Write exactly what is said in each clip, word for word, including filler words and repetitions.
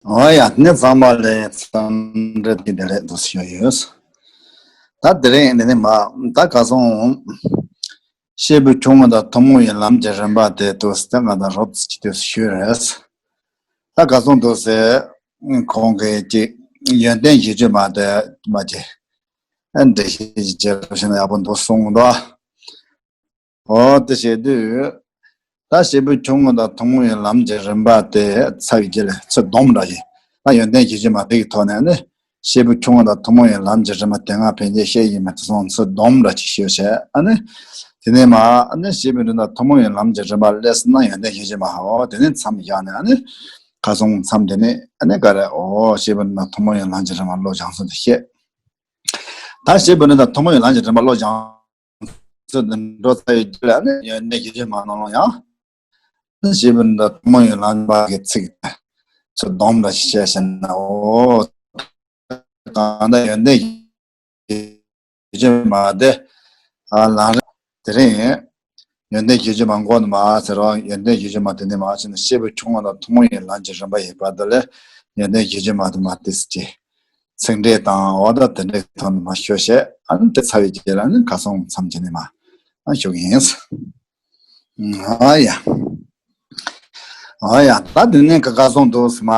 ཨོ་ཡ། ནི་ཚང་མ་ལ་འཚམས་འདྲི་བདེ་ལེགས་དུ་ཞུ་ཡོད། ད་དེ་རིང་འདི་ནི་མ་ད་ག་སོང་། སྐྱེས་བུ་ཆུང་ངུ་དང་ཐུན་མོང་བའི་ལམ་གྱི་རིམ་པ་དེ་དུ་སྟེ་ང་དང་རོབ་ཙམ་ཅིག་དུ་ཞུས་རེད། ད་ག་སོང་དུ་ཟེར། ཁོང་གིས་ཀྱི་ཡོན་ཏན་བཞི་བཅུ་མ་དེ་མ་ཅི། ཨ་འགྲེལ་བཤད་ཅིག་བྱས་རོགས་བྱས་ན་ཡག་པོ་འདུག་གསུངས་འདུག་ཨོ་དེ་བྱེད་དུས། ད་སྐྱེས་བུ་ཆུང་ངུ་དང་ཐུན་མོང་བའི་ལམ་གྱི་རིམ་པ་དེ་ཚར་བའི་རྗེས་ལ་ཚུར་སྡོམ་འདྲ་ཞིག་ད་ཡོན་ཏན་བཞི་བཅུ་མ་དེ་གི་ཐོག་ནས་ནི། སྐྱེས་བུ་ཆུང་ངུ་དང་ཐུན་མོང་བའི་ལམ་གྱི་རིམ་པ་དེ་སྔ་ཕན་ཆད་བཤད་ཡིན་མིན་དེ་སོང་ཚུར་སྡོམ་འདྲ་ཞིག་ཞུས་བྱས་ཨ་ནི། དེ་ནས་མ་ཨ་ནི་སྐྱེས་བུ་འདི་དང་ཐུན་མོང་བའི་ལམ་གྱི་རིམ་པ་སླེབས་སོང་ན་ཡོན་ཏན་བཞི་བཅུ་མ་ཧོ་དེ་ནས་མཚམས་བཞག་ནས་ཨ་ནི། ཁ་སོང་མཚམས་དེ་ནས་ཨ་ནི་ག་རེ་ཨོ་སྐྱེས་བུ་འདི་དང་ཐུན་མོང་བའི་ལམ་གྱི་རིམ་པ་བློ་སྦྱང་ཚུལ་དེ་བཤད། ད་སྐྱེས་བུ་འདི་དང་ཐུན་མོང་བའི་ལམ་གྱི་རིམ་པ་བློ་སྦྱང་ཚུལ་འདི་འགྲོ་ཚར་བའི་རྗེས་ལ་ནི་ཡོན་ཏན་བཞི་བཅུ་མ་ནང་ལ་ཡང་། སྐྱེས་བུ་འདི་ཐུན་མོང་བའི་ལམ་པ་གི་ཚིག་ཚུར་སྡོམ་འདྲ་ཞིག་བཤད་ཟིན་ན་ཨོ། གང་ལྟར་ཡོན་ཏན་བཞི་བཅུ་མ་དེ། ཨ་ལམ་རིམ་དེ་རིང་ཡོན་ཏན་བཞི་བཅུ་མ་མགོ་ནས་མ་ཟེར་བ་ཡོན་ཏན་བཞི་བཅུ་མ་དེ་ནས་མ་ཕྱིན་ན་སྐྱེས་བུ་ཆུང་ངུ་དང་ཐུན་མོང་བའི་ལམ་གྱི་རིམ་པ་ཡི་བར་དུ་ལས་ཡོན་ཏན་བཞི་བཅུ་མ་དེ་མ་ཏིས་ཀྱི་ཚིག་འགྲེལ་དང་འོ་ད་དེ་འདྲའི་ཐོག་ནས་མ་ཤོད་བཤད་ཨ་ནི་དེ་ཚར་བའི་རྗེས་ལ་ནི་ཁ་སོང་མཚམས་བྱས་ནས་མ་ཨ་ཞུ་གི་ཡིན། ཨ་ཡ། ཨ་ཡ་ད་དེ་ནས་ཀ་ཁ་སོང་འདུག་སེ་མ།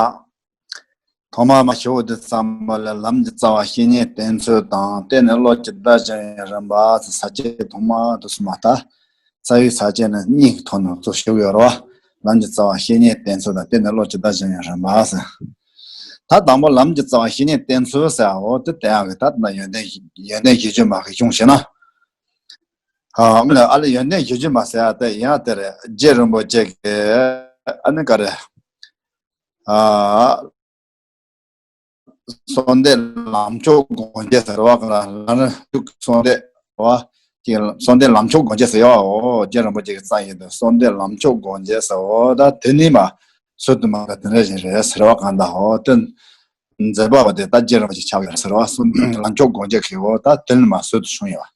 ཐོག་མར་མ་ཞུ་བ་དེ་ཙམ་པ་ལ་ལམ་གྱི་རྩ་བ་བཤེས་གཉེན་བསྟེན་ཚུལ་དང་བསྟེན་ནས་བློ་ཅི་བདག་སྦྱང་བའི་རིམ་པ་ས་བཅད་ཐོག་མ་དུ་སུ་མ་ལྟ། རྩ་བའི་ས་བཅད་ནི་གཉིས་ཀྱི་ཐོག་ནས་ཚུར་ཞུགས་ཡོད་རེད་བ། ལམ་གྱི་རྩ་བ་བཤེས་གཉེན་བསྟེན་ཚུལ་དང་བསྟེན་ནས་བློ་ཅི་བདག་སྦྱང་བའི་རིམ་པ་ཟེར། ད་དང་པོ་ལམ་གྱི་རྩ་བ་བཤེས་གཉེན་བསྟེན་ཚུལ་ཟེར་འོ་དེ་བསྟེན་ཡག་གི་ད་ད་ཡོན་ཏན་ཡོན་ཏན་བཞི་བཅུ་མ་གི་གཞུང་བཤད་ན། ཨ་ཨ་ལ་ཡོན་ཏན་བཞི་བཅུ་མ་ཟེར་ཡག་དེ་ཡང་དེ་རེད་རྗེ་རིན་པོ་ཆེ་གི་ཨ་ནི་ག་རེ། ཨ། གསོལ་འདེབས་ལམ་མཆོག་སྒོམ་བྱེད་ཟེར་བ་ག་ལ་ལ་ནི་གསོལ་འདེབས་བ། གསོལ་འདེབས་ལམ་མཆོག་སྒོམ་བྱེད་ཟེར་ཡོད་འོ། རྗེ་རིན་པོ་ཆེ་གི་རྩ་ཡི་དུ་གསོལ་འདེབས་ལམ་མཆོག་སྒོམ་བྱེད་ཟེར་འོ། ད་དེ་ནི་མ་སུ་དུ་མ་ག་དེ་འདྲ་ཞིག་རེད་ཟེར་བ་གང་ལྟར་འོ་དེ། མཛད་པ་བ་དེ་ད་རྗེ་རིན་པོ་ཆེ་ཆགས་ཡོད་ཟེར་བ་གསོལ་འདེབས་ལམ་མཆོག་སྒོམ་བྱེད་ཀྱི་འོ། ད་དེ་ནི་མ་སུ་དུ་བྱུང་ཡོད།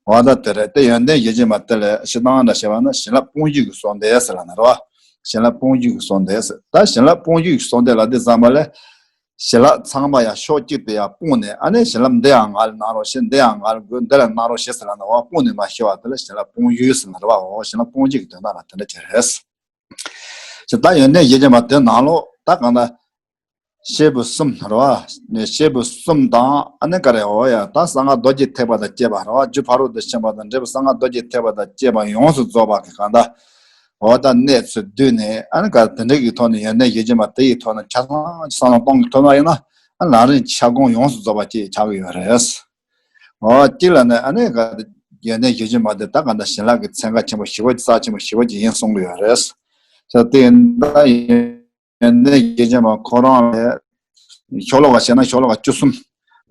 འོ་ད་དེ་རེད་དེ་ཡོན་ཏན་བཞི་བཅུ་མ་དེ་ལས་སྤྱིར་བཏང་འདྲ་བཤད་པ་ན་བྱིན་རླབས་སྤོང་བྱེད་ཀྱི་གསོལ་འདེབས་ཟེར་ལ་ན་རེད་བ། བྱིན་རླབས་སྤོང་བྱེད་ཀྱི་གསོལ་འདེབས་ཟེར་ད་བྱིན་རླབས་སྤོང་བྱེད་ཀྱི་གསོལ་འདེབས་ལ་འདི་བསམ་པ་ལས། བྱིན་རླབས་ཚང་མ་ཡང་ཕྱོགས་གཅིག་ཏུ་ཡང་སྤུངས་ནས་ཨ་ནི་བྱིན་རླབས་འདི་ཡང་ང་ལ་གནང་རོགས་ཞེས་འདི་ཡང་ང་ལ་དགོས་འདི་ལ་གནང་རོགས་ཞེས་ཟེར་ལ་ན་བ་སྤུངས་ནས་མ་ཤི་བ་དེ་ལ་བྱིན་རླབས་སྤོང་བྱེད་ཟེར་ལ་རེད་བ། འོ་བྱིན་རླབས་སྤོང་བྱེད་ཀྱི་དོན་དག་ལ་དེ་འདྲ་བྱེད་རེད། ཅེས་ད་ཡོན་ཏན་བཞི་བཅུ་མ་དེ་ནང་ལོགས་ད་གང་ལྟར། སྐྱེས་བུ་གསུམ་རེད་བ། ནས་སྐྱེས་བུ་གསུམ་དང་ཨ་ནི་ག་རེ་འོ་ཡ་ད་གསང་སྔགས་རྡོ་རྗེ་ཐེག་པ་དང་བཅས་པ་རེད་བ། རྒྱུ་ཕ་རོལ་ཏུ་ཕྱིན་པ་དང་འབྲས་བུ་གསང་སྔགས་རྡོ་རྗེ་ཐེག་པ་དང་བཅས་པ་ཡོངས་སུ་རྫོགས་པ་གི་གང་ལྟར། འོ་ད་གནས་ཚུལ་བསྡུས་ནས་ཨ་ནི་ག་དེ་འདྲ་གི་ཐོག་ནས་ཡོན་ཏན་བཞི་བཅུ་མ་དེ་ཡི་ཐོག་ནས་ཆ་ཚང་བསམ་བློ་གཏོང་གི་ཐོག་ན་ཡིན་ན་ཨ་ལམ་རིམ་ཕྱག་སྒོམ་ཡོངས་སུ་རྫོགས་པ་ཅིག་ཆགས་ཀྱི་ཡོད་རེད། འོ་གཅིག་ལ་ནི་ཨ་ནི་ག་ཡོན་ཏན་བཞི་བཅུ་མ་དེ་ད་ག་འདྲ་བྱིན་རླབས་ཀྱི་ཚན་ཁ་ཆེན་པོ་ཞེ་པོ་ཅིག་རྩ་ཆེན་པོ་ཞེ་པོ་ཅིག་ཡིན་གསུང་གི་ཡོད་རེད། ས་དེ་ད་ཡོན་ཡོན་ཏན་བཞི་བཅུ་མ་ཁོ་རང་ལས། ཤོ་ལོ་ཀ་བཤད་ན་ཤོ་ལོ་ཀ་བཅུ་གསུམ།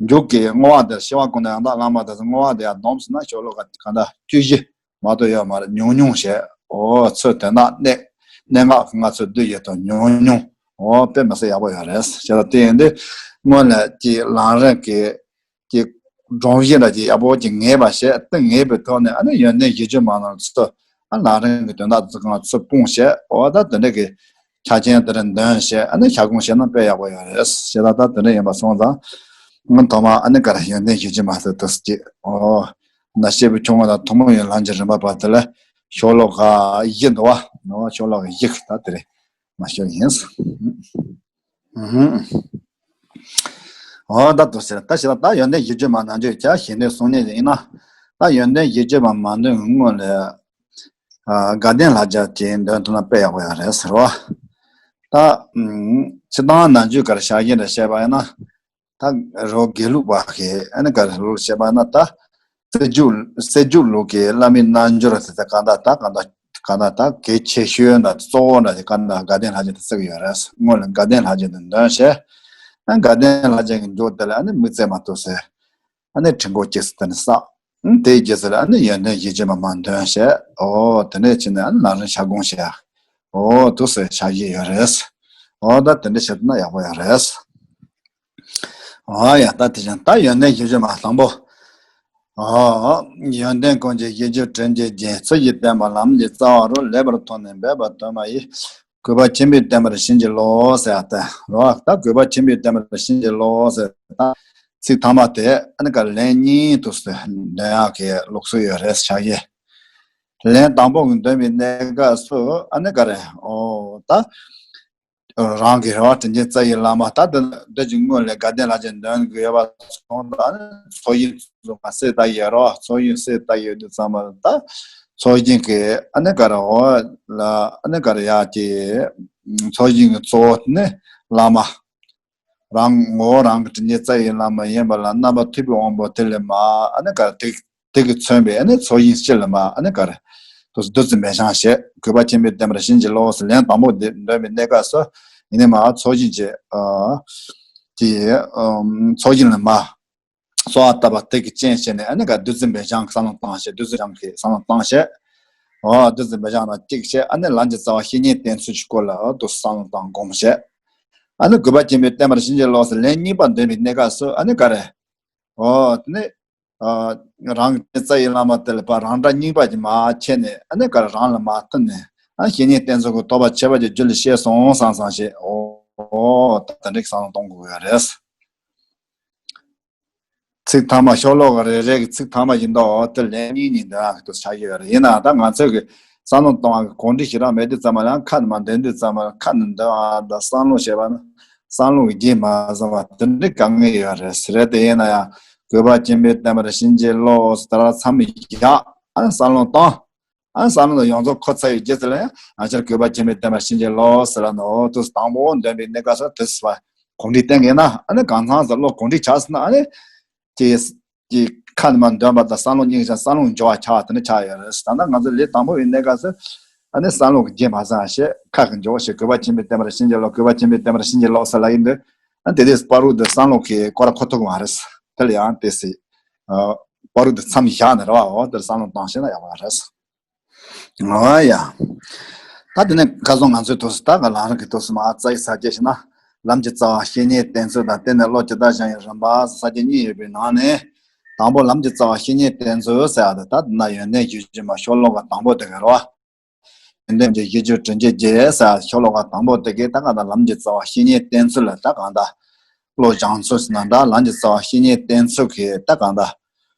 མཇུག་གི་བསྔོ་བ་འདིར་ཤེས་པ་ཀུན་ནས་ཡང་དག་བླ་མ་དང་བསྔོ་བ་འདི་ཡང་སྡོམ་ཟིན་ན་ཤོ་ལོ་ཀ་ག་འདྲ་བཅུ་བཞི་མ་གཏོགས་ཡོད་མ་རེད། ཉུང་ཉུང་བྱས་འོ་ཚོད་དོན་དག་གནད་གནད་འགག་གི་ང་ཚོས་བསྡུས་ཡོད་དོ་ཉུང་ཉུང་འོ་དཔེ་མི་སྲིད་ཡག་པོ་ཡོད་རེད་ཞེས་ལ་བརྟེན་ཏེ་སྔོན་ལ་ཀྱི་ལམ་རིམ་གྱི་ཀྱི་སྒྲོམ་གཞི་འདྲ་ཅིག་ཡག་པོ་ཅིག་ངེས་པ་བྱས་ཏེ་ངེས་པའི་ཐོག་ནས་ཨ་ནི་ཡོན་ཏན་བཞི་བཅུ་མ་ནང་ཚོ་ཨ་ལམ་རིམ་གྱི་དོན་དག་ཚོ་གང་ཚོ་སྤུངས་བྱས་འོ་ད་དེ་འདྲ་གི་ཆ་རྐྱེན་དེ་འདྲ་འདོན་བྱས་ཨ་ནི་ཞག་དགོང་བྱས་ན་དཔེ་ཡག་པོ་ཡོད་རེད་ཞེས་ད་ད་དེ་འདྲ་ཡིན་པ་སོང་ཙང་ང་ཐོག་མ་ཨ་ནི་ག་རེ་ཡོན་ཏན་བཞི་བཅུ་མ་ཟེར་དུས་ཀྱི་འོ་ན་སྐྱེས་བུ་ཆུང་ངུ་དང་ཐུན་མོང་བའི་ལམ་གྱི་རིམ་པ་བར་དེ་ལ་ཤོ་ལོ་ཀ་བཞི་འདུག་བ་ནོ་ཤོ་ལོ་ཀ་བཞི་ད་དེ་རེད་མ་ཤོ་ཡིན། ཨུ་ཧུ། འོ་ད་དུ་ཟེར་ད་ཞེ་ད་ད་ཡོན་ཏན་བཞི་བཅུ་མ་ནང་བརྗོད་བྱ་ཞེས་འདོད་གསུང་མཁན་ཡིན་ན། ད་ཡོན་ཏན་བཞི་བཅུ་མ་མ་འདོན་སྔོན་ལ། དགའ་ལྡན་ལྷ་བརྒྱ་ཅེས་འདོན་ཐུབ་ན་དཔེ་ཡག་པོ་ཡོད་རེད་ཟེར་བ། ད། སྤྱིར་བཏང་ནང་བརྗོད་གར་བྱ་ཞེས་འདྲ་བཤད་པ་ཡིན་ན། ད་རོ་དགེ་ལུགས་པ་གིས་ཨ་ནི་ག་རེ་ལུགས་བཤད་པ་ན་ད། སེར་བྱེས་སེར་བྱེས་ལུགས་ཀྱི་བླ་མའི་རྣལ་འབྱོར་དེ་ཚོ་གང་ལྟར་ད་གང་ལྟར་གང་ལྟར་ད་གལ་ཆེ་ཤོས་འདྲ་གཙོ་བོ་འདྲ་དེ་གང་ལྟར་དགའ་ལྡན་ལྷ་བརྒྱ་དེ་བརྩི་གི་ཡོད་རེད། སྔོན་ལ་དགའ་ལྡན་ལྷ་བརྒྱ་དེ་འདོན་བྱས། ཨ་དགའ་ལྡན་ལྷ་བརྒྱ་གི་མཇུག་དེ་ལ་ཨ་ནི་དམིགས་བརྩེ་མ་གཏོགས་ཟེར། ཨ་ནི་དྲིན་གོང་ཅིག་ཟེར་དེ་ནི་བསགས། ཨ་དེའི་རྗེས་སུ་ལ་ཨ་ནི་ཡོན་ཏན་བཞི་བཅུ་མ་མ་འདོན་བྱས། ཨོ་དེ་འདྲས་བྱས་ནས་ཨ་ནི་ལམ་རིམ་ཞག་དགོང་བྱས། ཨོ་དུ་ཟེར་བྱ་ཡི་ཡོད་རེད། ཨོ་ད་དེ་འདྲས་བྱས་ན་ཡག་པོ་ཡོད་རེད། ཨ་ཡ་ད་དེ་བཞིན་ད་ཡོན་ཏན་བཞི་བཅུ་མ་དང་པོ། ཨ་ཡོན་ཏན་ཀུན་གྱི་གཞི་རྒྱུ་དྲིན་གྱི་རྒྱན། ཚུལ་བཞིན་བསྟེན་པ་ལམ་གྱི་རྩ་བ་རུ། ལེགས་པར་མཐོང་ནས་འབད་པ་དོན་མ་ཡིན། གུས་པ་ཆེན་པོས་བསྟན་པར་བྱིན་གྱིས་རློབས་ཟེར་ཡ་ད་རོ། ད་གུས་པ་ཆེན་པོས་བསྟན་པར་བྱིན་གྱིས་རློབས་ཟེར་ད་ཚིག་ཐ་མ་དེ་ཨ་ནི་ཀ་ལན་གཉིས་དུ་འདོན་ཡག་གི་ལུགས་སྲོལ་ཡོད་རེད་ཆགས་ཡེ། ལན་དང་པོ་གི་འདོན་པའི་གནས་སྐབས་སུ་ཨ་ནི་ཀ་རེ་ཨོ་ད། རང་གི་རེ་བ་དྲིན་ཅན་རྩ་བའི་བླ་མ་ད་ལྟ་འདི་ཅིག་སྔོན་ལས་དགའ་ལྡན་ལྷ་ཆེན་འདོན་དགོས་པ་སོང་ད་ཚོགས་ཞིང་ཚོགས་མ་སེ་ད་ཡོད་རོ། ཚོགས་ཞིང་སེ་ད་ཡོད་དུས་ཙམ་པ་ད་ཚོགས་ཞིང་གི་ཨ་ནི་ཀ་ར་འོ་ལ་ཨ་ནི་ཀ་ར་ཡ་གི་ཚོགས་ཞིང་གི་གཙོ་བོ་ནི་བླ་མ། རང་ངོ་བོ་རང་གི་དྲིན་ཅན་རྩ་བའི་བླ་མ་ཡིན་པ་ལ་རྣམ་པ་ཐོས་པའི་དབང་པོ་དེ་ལས་མ་ཨ་ནི་ཀ་ར་དེ་དེ་གིས་མཚོན་པའི་ཨ་ནི་ཚོགས་ཞིང་སྤྱི་ལ་མ་ཨ་ནི་ཀ་ར་དུ་བདུད་རྩི་འབེན་བྱང་བྱེད། གུས་པ་ཆེན་པོས་བསྟན་པར་བྱིན་གྱིས་རློབས་ཟེར་ལན་དང་པོ་འདི་འདོན་པའི་གནས་སྐབས་སུ་ཡིན་ནི་མ་ཚོགས་ཞིང་བྱེད་ཀྱི་ཚོགས་ཞིང་ལ་མ་གསོལ་བ་བཏབ་པ་དེ་གི་རྐྱེན་བྱས་ནས་ཨ་ནི་ཀ་བདུད་རྩི་འབེན་བྱང་གི་བསམ་བློ་བཏང་བྱེད། བདུད་རྩི་འབེན་བྱང་གི་བསམ་བློ་བཏང་བྱེད། འོ་བདུད་རྩི་འབེན་བྱང་དང་གཅིག་བྱས་ཨ་ནི་ལམ་གྱི་རྩ་བ་བཤེས་གཉེན་བསྟེན་ཚུལ་གྱི་སྐོར་ལ་འོ་དུ་བསམ་བློ་བཏང་སྒོམ་བྱེད། ཨ་ནི་གུས་པ་ཆེན་པོས་བསྟན་པར་བྱིན་གྱིས་རློབས་ཟེར་ལན་གཉིས་པ་འདོན་པའི་གནས་སྐབས་སུ་ཨ་ནི་ཀ་རེ། འོ་དེ་ནི། རང་གི་རྩ་བའི་བླ་མ་དེ་ལ་ཕར་རང་སྒྲ་རྙིང་པ་ཅིག་མ་ཁྱེར་ནས་ཨ་ནི་ཀ་རང་ལ་མ་བསྟུན་ནས་ཨ་བཤེས་གཉེན་བསྟེན་ཚུལ་གྱི་རྟོགས་པ་ཁྱད་པར་གྱི་རྒྱུད་ལ་སྐྱེས་སོང་བསམ་བསམ་ཞེས་འོ་ད་དེ་འདྲའི་བསམ་བློ་གཏོང་དགོས་ཡོད་རེད། ཚིག་ཐ་མ་ཤོ་ལོ་ཀ་རེ་རེ་གི་ཚིག་ཐ་མ་ཡིན་དོ་དེ་ལན་གཉིས་གཉིས་འདོན་ཡག་གི་དུ་ཆགས་ཡོད་རེད། ཡིན་ནའང་ད་ང་ཚོས་གི་བསམ་བློ་གཏོང་བ་གི་གོ་འདྲི་ཞིག་རང་མེད་དུས་ཙམ་པ་ལ་ཁ་ནས་མ་འདོན་དུས་ཙམ་པ་ལ་ཁ་ནས་འདོན་བ་དང་བསམ་བློ་བྱེད་པ་ནི་བསམ་བློ་གི་རྒྱུན་མ་བཟང་བ་དེ་འདྲའི་དཀའ་ངལ་ཡོད་རེད། རེད་དེ་ཡིན་ན་ཡང་གུས་པ་ཆེན་པོས་བསྟན་པར་བྱིན་གྱིས་རློབས་ཟེར་ད་ར་མཚམས་བཞག་ཨ་བསམ་བློ་གཏོང་། ཨ་བསམ་བློ་ཡོངས་རྫོགས་འཁོར་ཚར་བའི་རྗེས་སུ་ལ་ཡང་ང་ཚོར་གུས་པ་ཆེན་པོས་བསྟན་པར་བྱིན་གྱིས་རློབས་ཟེར་ལ་ནོ་དུས་དང་པོ་འདོན་པའི་གནས་སྐབས་སུ་དུས་སུ་བ་གོམས་འདྲིས་བསྟན་གྱི་ན་ཨ་ནི་གང་ཚང་ཟེར་བློ་གོམས་འདྲིས་ཆགས་སོང་ན་ཨ་ནི། ཀྱི་ཀྱི་ཁ་ནས་མ་འདོན་པ་དང་བསམ་བློ་སྙིང་རྗེ་བསམ་བློ་འཇོག་པ་ཆགས་པ་དེ་འདྲ་ཆགས་ཡོད་རེད། ད་ལྟ་ང་ཚོ་ལས་དང་པོ་ཡིན་གནས་སྐབས་སུ་ཨ་ནི་བསམ་བློ་གི་རྒྱུན་མ་བཟང་ཞེས་ཁ་གི་འཇོག་ཞེས་གུས་པ་ཆེན་པོས་བསྟན་པར་བྱིན་གྱིས་རློབས། གུས་པ་ཆེན་པོས་བསྟན་པར་བྱིན་གྱིས་རློབས་ཟེར་ལ་ཡིན་དུས་ཨ་དེ་དུས་བར་དུ་བསམ་བློ་གི་སྐོར་གོ་ཐུབ་ཀྱི་མ་རེད། དེ་ལ་ཡང་དེ་སྲིད་བར་དུ་མཚམས་བཞག་ནས་རེད་བ། འོ་དེར་བསམ་བློ་བཏང་ཤེས་ན་ཡག་པ་རེད། ཨོ་ཡ། ད་དེ་ནས་ཁ་སང་ང་ཚོའི་དུས་སུ་ད་ག་ལང་རང་གི་དུས་སུ་མ་རྩ་ཡི་ས་སྐྱེ་ཞིག་ན་ལམ་གྱི་རྩ་བ་བཤེས་གཉེན་བསྟེན་ཚུལ་དང་བསྟེན་ནས་བློ་ཇི་ལྟར་བྱང་ཡི་རིམ་པ་ས་སྐྱེ་གཉིས་ཡོད་པའི་ནང་ནས་དང་པོ་ལམ་གྱི་རྩ་བ་བཤེས་གཉེན་བསྟེན་ཚུལ་ཟེར་ཡ་དེ་ད་དེ་ན་ཡོན་ཏན་བཞི་བཅུ་མ་ཤོ་ལོ་ཀ་དང་པོ་དེ་ག་རེད་བ། ཡོན་ཏན་གྱི་བཞི་བཅུ་དྲིན་ཅན་བརྒྱད་ཟེར་ཤོ་ལོ་ཀ་དང་པོ་དེ་གའི་ད་གང་ལྟར་ལམ་གྱི་རྩ་བ་བཤེས་གཉེན་བསྟེན་ཚུལ་ལ་ད་གང་ལྟར་བློ་སྦྱང་ཚུལ་ཟེར་ན་ད་ལམ་གྱི་རྩ་བ་བཤེས་གཉེན་བསྟེན་ཚུལ་གྱི་ད་གང་ལྟར་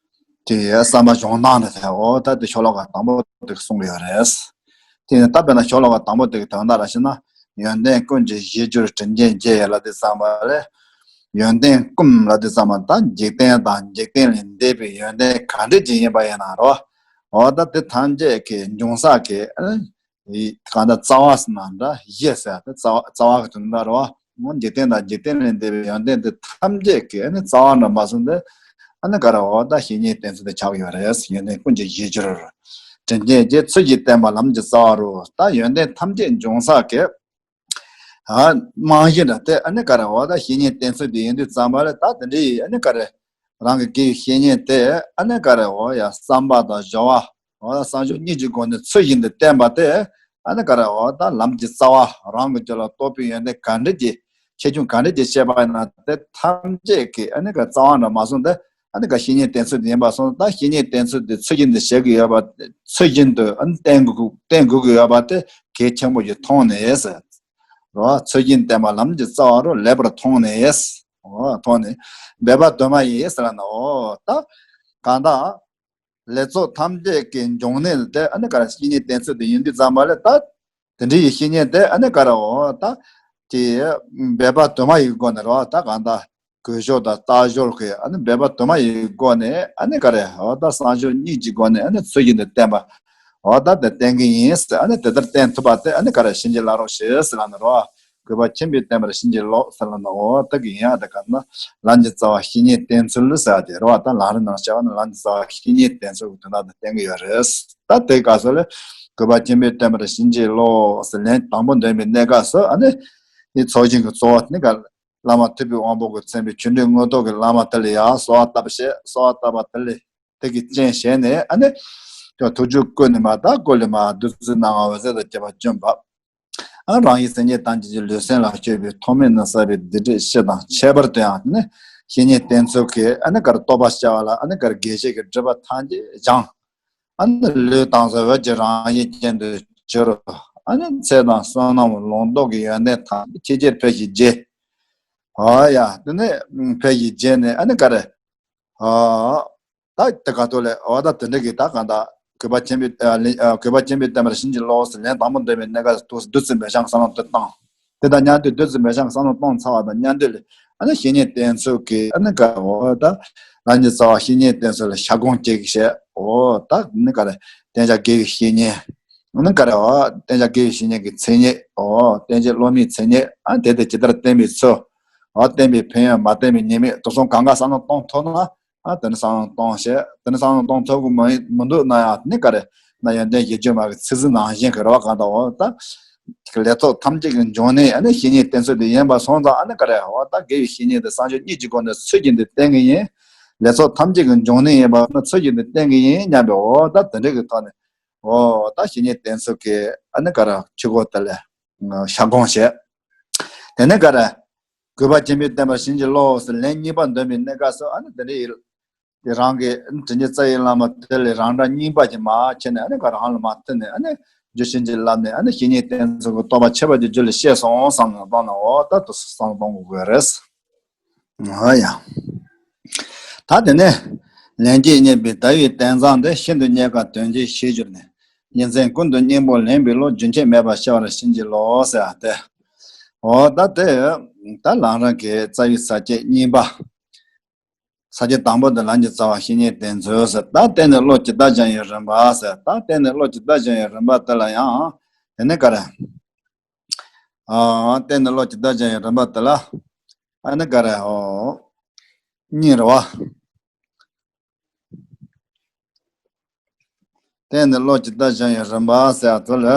དེ་བསམ་པ་སྦྱོང་སྟངས་ལ་ཐལ་འོ་ད་དེ་ཤོ་ལོ་ཀ་དང་པོ་དེ་གསུང་གི་ཡོད་རེད། དེ་ནི་ད་དཔེར་ན་ཤོ་ལོ་ཀ་དང་པོ་དེ་གི་དོན་དག་ར་ཞེ་ན་ཡོན་ཏན་ཀུན་གྱི་གཞིར་གྱུར་དྲིན་ཅན་བརྒྱད་ལ་དེ་བསམ་པ་ལས་ཡོན་ཏན་ཀུན་ལ་དེ་བསམ་པ་ད་འཇིག་རྟེན་དང་འཇིག་རྟེན་ལས་འདས་པའི་ཡོན་ཏན་ག་འདྲ་ཅིག་ཡིན་པ་ཡིན་ན་རོ། འོ་ད་དེ་ཐམས་ཅད་ཀྱི་འབྱུང་ས་གི་གང་ལྟར་རྩ་བ་ཟེར་ན་འདྲ་བཞི་ཟེར་ཏེ་རྩ་བ་རྩ་བ་གི་དོན་དག་རེད་བ། འཇིག་རྟེན་དང་འཇིག་རྟེན་ལས་འདས་པའི་ཡོན་ཏན་དེ་ཐམས་ཅད་ཀྱི་ཨ་ནི་རྩ་བ་འདྲ་མ་སོང་སྟེ་ཨ་ནི་ག་རེ་འོ་ད་བཤེས་གཉེན་བསྟེན་ཚུལ་དེ་ཆགས་ཡོད་རེད། ཡོན་ཏན་ཀུན་གྱི་གཞིར་གྱུར་དྲིན་ཅན་བརྒྱད་ཚུལ་བཞིན་བསྟེན་པ་ལམ་གྱི་རྩ་བ་རུ་ད་ཡོན་ཏན་ཐམས་ཅད་འབྱུང་ས་གི་རྨང་གཞི་འདྲ་སྟེ་ཨ་ནི་ག་རེ་འོ་ད་བཤེས་གཉེན་བསྟེན་ཚུལ་དེ་ཡིན་དུས་ཙམ་པ་ལ་ད་དེ་འདྲའི་ཨ་ནི་ག་རེ་རང་གི་དགེ་བའི་བཤེས་གཉེན་དེ་ཨ་ནི་ག་རེ་འོ་ཡ་བསམ་པ་དང་སྦྱོར་བ་འོ་ད་བསམ་སྦྱོར་གཉིས་ཀྱི་སྒོ་ནས་ཚུལ་བཞིན་དུ་བསྟེན་པ་དེ་ཨ་ནི་ག་རེ་འོ་ད་ལམ་གྱི་རྩ་བ་རང་གི་རྒྱུད་ལ་རྟོགས་པའི་ཡོན་ཏན་ག་འདྲ་ཅིག་ཆེ་ཆུང་ག་འདྲ་ཅིག་བཤད་པ་ཡིན་ན་དེ་ཐམས་ཅད་ཀྱི་ཨ་ནི་ག་རྩ་བ་འདྲ་མ་སོང་སྟེ་ཨ་ནི་ག་བཤེས་གཉེན་བསྟེན་ཚུལ་དེ་ཡིན་པ་སོང་ད་བཤེས་གཉེན་བསྟེན་ཚུལ་དེ་ཚུལ་བཞིན་དུ་བྱེད་དགོས་ཡོད་པ་ཚུལ་བཞིན་དུ་ཨ་ནི་བསྟེན་དགོས་བསྟེན་དགོས་ཀྱི་ཡོད་པ་དེ་གལ་ཆེན་པོ་ཞིག་མཐོང་ནས། རོ། ཚུལ་བཞིན་བསྟེན་པ་ལམ་གྱི་རྩ་བ་རུ་ལེགས་པར་མཐོང་ནས། འོ་མཐོང་ནས། འབད་པ་དུ་མ་ཡིས་ཟེར་ན་འོ་ད། གང་དག་ལེགས་ཚོགས་ཐམས་ཅད་ཀྱི་འབྱུང་གནས་དེ་ཨ་ནི་ག་རེ་བཤེས་གཉེན་བསྟེན་ཚུལ་དེ་ཡིན་དུས་ཙམ་པ་ལས་ད། དེ་འདྲའི་ཡི་བཤེས་གཉེན་དེ་ཨ་ནི་ག་རེ་འོ་ད། ཀྱི་འབད་པ་དུ་མ་ཡི་སྒོ་ནས་རོ་ད་གང་དག་གོས་ཞོར་དང་ལྟ་ཞོར་གྱི་ཨ་ནི་འབད་པ་དུ་མ་ཡི་སྒོ་ནས་ཨ་ནི་ག་རེ་འོ་ད་བསམ་སྦྱོར་གཉིས་ཀྱི་སྒོ་ནས་ཨ་ནི་ཚུལ་བཞིན་དུ་བསྟེན་པ། འོ་ད་དེ་བསྟེན་གྱི་ཡིན་ཟེར་ཨ་ནི་དེ་ལྟར་བསྟེན་ཐུབ་པ་དེ་ཨ་ནི་ག་རེ་བྱིན་གྱིས་བརླབ་རོགས་ཞེས་ཟེར་ལབ་ནས་རོ། གུས་པ་ཆེན་པོས་བསྟེན་པར་བྱིན་གྱིས་རློབས་ཟེར་ལབ་ནས་འོ་ད་གི་ཡིན་ཨ་དེ་ག་ན་ལམ་གྱི་རྩ་བ་བཤེས་གཉེན་བསྟེན་ཚུལ་ཟེར་དེ་རོ། ད་ལམ་རིམ་ནང་བྱ་བ་ནི་ལམ་གྱི་རྩ་བ་བཤེས་གཉེན་བསྟེན་ཚུལ་གྱི་དོན་དག་དེ་བསྟན་གྱི་ཡོད་རེད། ད་དེ་ག་སོ་ལས་གུས་པ་ཆེན་པོས་བསྟེན་པར་བྱིན་གྱིས་རློབས་ཟེར་ལན་དང་པོ་འདོན་པའི་གནས་སྐབས་སུ་ཨ་ནི་ནི་ཚོགས་ཞིང་གི་གཙོ་བོ་ནི་ག་བླ་མ་ཐུབ་པའི་དབང་པོ་གིས་མཚན་པའི་ཆོ་འཕྲུལ་དངོས་ཐོབ་ཀྱི་བླ་མ་དེ་ལ་ཡང་གསོལ་བ་བཏབ་བྱས་གསོལ་བ་བཏབ་པ་དེ་ལས་དེ་གི་རྐྱེན་བྱས་ནས་ཨ་ནི། ཐུགས་རྒྱུད་ཀུན་ནས་མ་དག་ཀུན་ལས་མ་བདུད་རྩི་སྣང་བ་འོད་ཟེར་དང་བཅས་པ་བྱོན་པ། ཨ་རང་ཡིད་སེམས་ཉིད་དང་བཅས་པའི་ལུས་སེམས་ལ་སྤྱོད་པའི་ཐོག་མེད་ནི་བསགས་པའི་སྡིག་སྒྲིབ་སྤྱི་དང་ཁྱད་པར་དུ་ཡང་ནི་བཤེས་གཉེན་བསྟེན་ཚུལ་གྱིས་ཨ་ནི་གར་རྟོགས་པ་སྐྱེ་བ་ལ་ཨ་ནི་གར་དགེ་བཤེས་ཀྱི་སྒྲིབ་པ་ཐམས་ཅད་སྦྱངས། ཨ་ནི་ལུས་དྭངས་སུ་འོད་ཀྱི་རང་བཞིན་ཅན་དུ་གྱུར། ཨ་ནི་ཚེ་དང་བསོད་ནམས་ལོངས་སྤྱོད་ཀྱི་ཡོན་ཏན་ཐམས་ཅད་ཕལ་ཆེར་བརྗེད། ཨོ་ཡ། དེ་ནས་ཕལ་ཆེར་བརྗེད་ནས་ཨ་ནི་ག་རེ། ཨོ། ད་དེ་ག་ཐོག་ལས་འོ་ད་དེ་འདྲ་གི་ད་གང་ལྟར་གུས་པ་ཆེན་པོའི་ཨ་ལེ་ཨ་གུས་པ་ཆེན་པོའི་བསྟན་པར་བྱིན་གྱིས་རློབས་ཟེར་ལན་དང་པོ་འདོན་པའི་གནས་སྐབས་སུ་བདུད་རྩི་འབེབས་སྦྱང་བསམ་བློ་དེ་བཏང་། དེ་དང་མཉམ་དུ་བདུད་རྩི་འབེབས་སྦྱང་བསམ་བློ་གཏོང་ཚར་བ་དང་མཉམ་དུ་ལས་ཨ་ནི་བཤེས་གཉེན་བསྟེན་ཚུལ་གྱི་ཨ་ནི་ག་འོ་ད་རང་གི་རྩ་བ་བཤེས་གཉེན་བསྟེན་ཚུལ་ལ་ཞབས་དགོངས་བཅས་ཀྱི་བཤད། འོ་ད་ནི་ག་རེ་བསྟེན་བྱ་དགེ་བའི་བཤེས་གཉེན། ཨ་ནི་ག་རེ་འོ་བསྟེན་བྱ་དགེ་བའི་བཤེས་གཉེན་གྱི་མཚན་ཉིད། འོ་བསྟེན་བྱ་སློབ་མའི་མཚན་ཉིད། ཨ་དེ་དེ་ཇི་ལྟར་བསྟེན་པའི་ཚུལ། འོ་བསྟེན་པའི་ཕན་ཡོན་མ་བསྟེན་པའི་ཉེས་དམིགས་དེ་ཚོ་གང་ག་བསམ་བློ་གཏོང་ཐུབ་ན། ཨ་དེ་ནི་བསམ་བློ་གཏོང་བྱེད། དེ་ནི་བསམ་བློ་གཏོང་ཐུབ་ཀྱི་མི་མི་འདུག་ན་ཡང་ནི་ག་རེ་ན་ཡོན་ཏན་བཞི་བཅུ་མ་གི་ཚིག་ཟིན་ནང་བཞིན་གྱི་རེ་བ་གང་དང་འོ་ད། ལས་ཚོགས་ཐམས་ཅད་ཀྱི་འབྱུང་གནས་ཨ་ནི་བཤེས་གཉེན་བསྟེན་ཚུལ་དེ་ཡིན་པ་སོང་ཙང་ཨ་ནི་ག་རེ་འོ་ད་དགེ་བའི་བཤེས་གཉེན་དེ་བསམ་སྦྱོར་གཉིས་ཀྱི་སྒོ་ནས་ཚུལ་བཞིན་དུ་བསྟེན་གྱི་ཡིན། ལས་ཚོགས་ཐམས་ཅད་ཀྱི་འབྱུང་གནས་ཡིན་པ་ཚུལ་བཞིན་དུ་བསྟེན་གྱི་ཡིན་སྙམ་པའི་འོ་ད་དེ་འདྲ་གི་ཐོག་ནས་འོ་ད་བཤེས་གཉེན་བསྟེན་ཚུལ་གྱི་ཨ་ནི་ག་རེ་ཆོས་སྐོར་དེ་ལ་ཞབས་དགོངས་བཞེས། དེ་ནས་ག་རེ། གུས་པ་ཆེན་པོའི་བསྟན་པར་བྱིན་གྱིས་རློབས་ཟེར་ལན་གཉིས་པ་འདོན་པའི་གནས་སྐབས་སུ་ཨ་ནི་དེ་འདྲའི་ཡིད། དེ་རང་གི་དྲིན་ཅན་རྩ་བའི་བླ་མ་དེ་ལས་རང་འདྲ་རྙིང་པ་ཅིག་མ་ཁྱེར་ནས་ཨ་ནི་ག་རང་ལ་མ་བསྟེན་ནས་ཨ་ནི་རྒྱུ་བྱིན་གྱིས་བརླབས་ནས་ཨ་ནི་བཤེས་གཉེན་བསྟེན་ཚུལ་གྱི་རྟོགས་པ་ཁྱད་པར་གྱི་རྒྱུད་ལ་སྐྱེས་སོང་བསམ་ནས་བཏང་ན་འོ་ད་དུ་བསམ་བློ་གཏོང་དགོས་རེད། ཨ་ཡ། ད་དེ་ནས་ལན་གཅིག་རྙེད་པའི་ཟླ་བའི་རྟེན་བཟང་དེ་ཤིན་ཏུ་རྙེད་དཀའ་དོན་ཆེ་ཞེས་གྱུར་ནས་ཉིན་མཚན་ཀུན་ཏུ་སྙིང་པོ་ལེན་པའི་བློ་རྒྱུན་ཆད་མེད་པར་སྐྱེ་བར་བྱིན་གྱིས་རློབས་ཟེར་བ་སྟེ། འོ་ད་དེ་ད་ལམ་རིམ་གྱི་རྩ་བའི་ས་བཅད་གཉིས་པ། ས་བཅད་དང་པོ་དེ་ལམ་གྱི་རྩ་བ་བཤེས་གཉེན་བསྟེན་ཚུལ་ཟེར། ད་བསྟེན་ནས་བློ་ཇི་ལྟར་སྦྱང་ཡི་རིམ་པ་ཟེར། ད་བསྟེན་ནས་བློ་ཇི་ལྟར་སྦྱང་ཡི་རིམ་པ་དེ་ལ་ཡང་དེ་ནི་ག་རེ། ཨ་བསྟེན་ནས་བློ་ཇི་ལྟར་སྦྱང་ཡི་རིམ་པ་དེ་ལ་ཨ་ནི་ག་རེ་ཨོ། གཉིས་རེད་བ། བསྟེན་ནས་བློ་ཇི་ལྟར་སྦྱང་ཡི་རིམ་པ་ཟེར་དེ་ལ།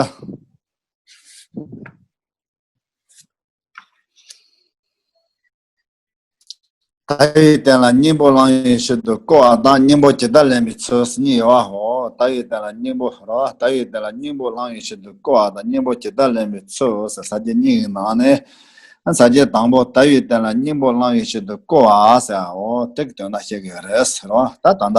ལྟ་བའི་རྟེན་ལ་སྙིང་པོ་བླང་བའི་ཕྱིར་དུ་བསྐུལ་བ་དང་སྙིང་པོ་ཇི་ལྟར་ལེན་པའི་ཚུལ་གཉིས་ཡོད་པའོ། ལྟ་བའི་རྟེན་ལ་སྙིང་པོ་རོ། ལྟ་བའི་རྟེན་ལ་སྙིང་པོ་བླང་བའི་ཕྱིར་དུ་བསྐུལ་བ་དང་སྙིང་པོ་ཇི་ལྟར་ལེན་པའི་ཚུལ་ཟེར་ས་བཅད་གཉིས་ཀྱི་ནང་ནས། ས་བཅད་དང་པོ་ལྟ་བའི་རྟེན་ལ་སྙིང་པོ་བླང་བའི་ཕྱིར་དུ་བསྐུལ་བ་ཟེར་བའོ། དེ་གི་དོན་དག་བཤད་ཀྱི་ཡོད་རེད་ཟེར་བ། ད་ད་ལྟ་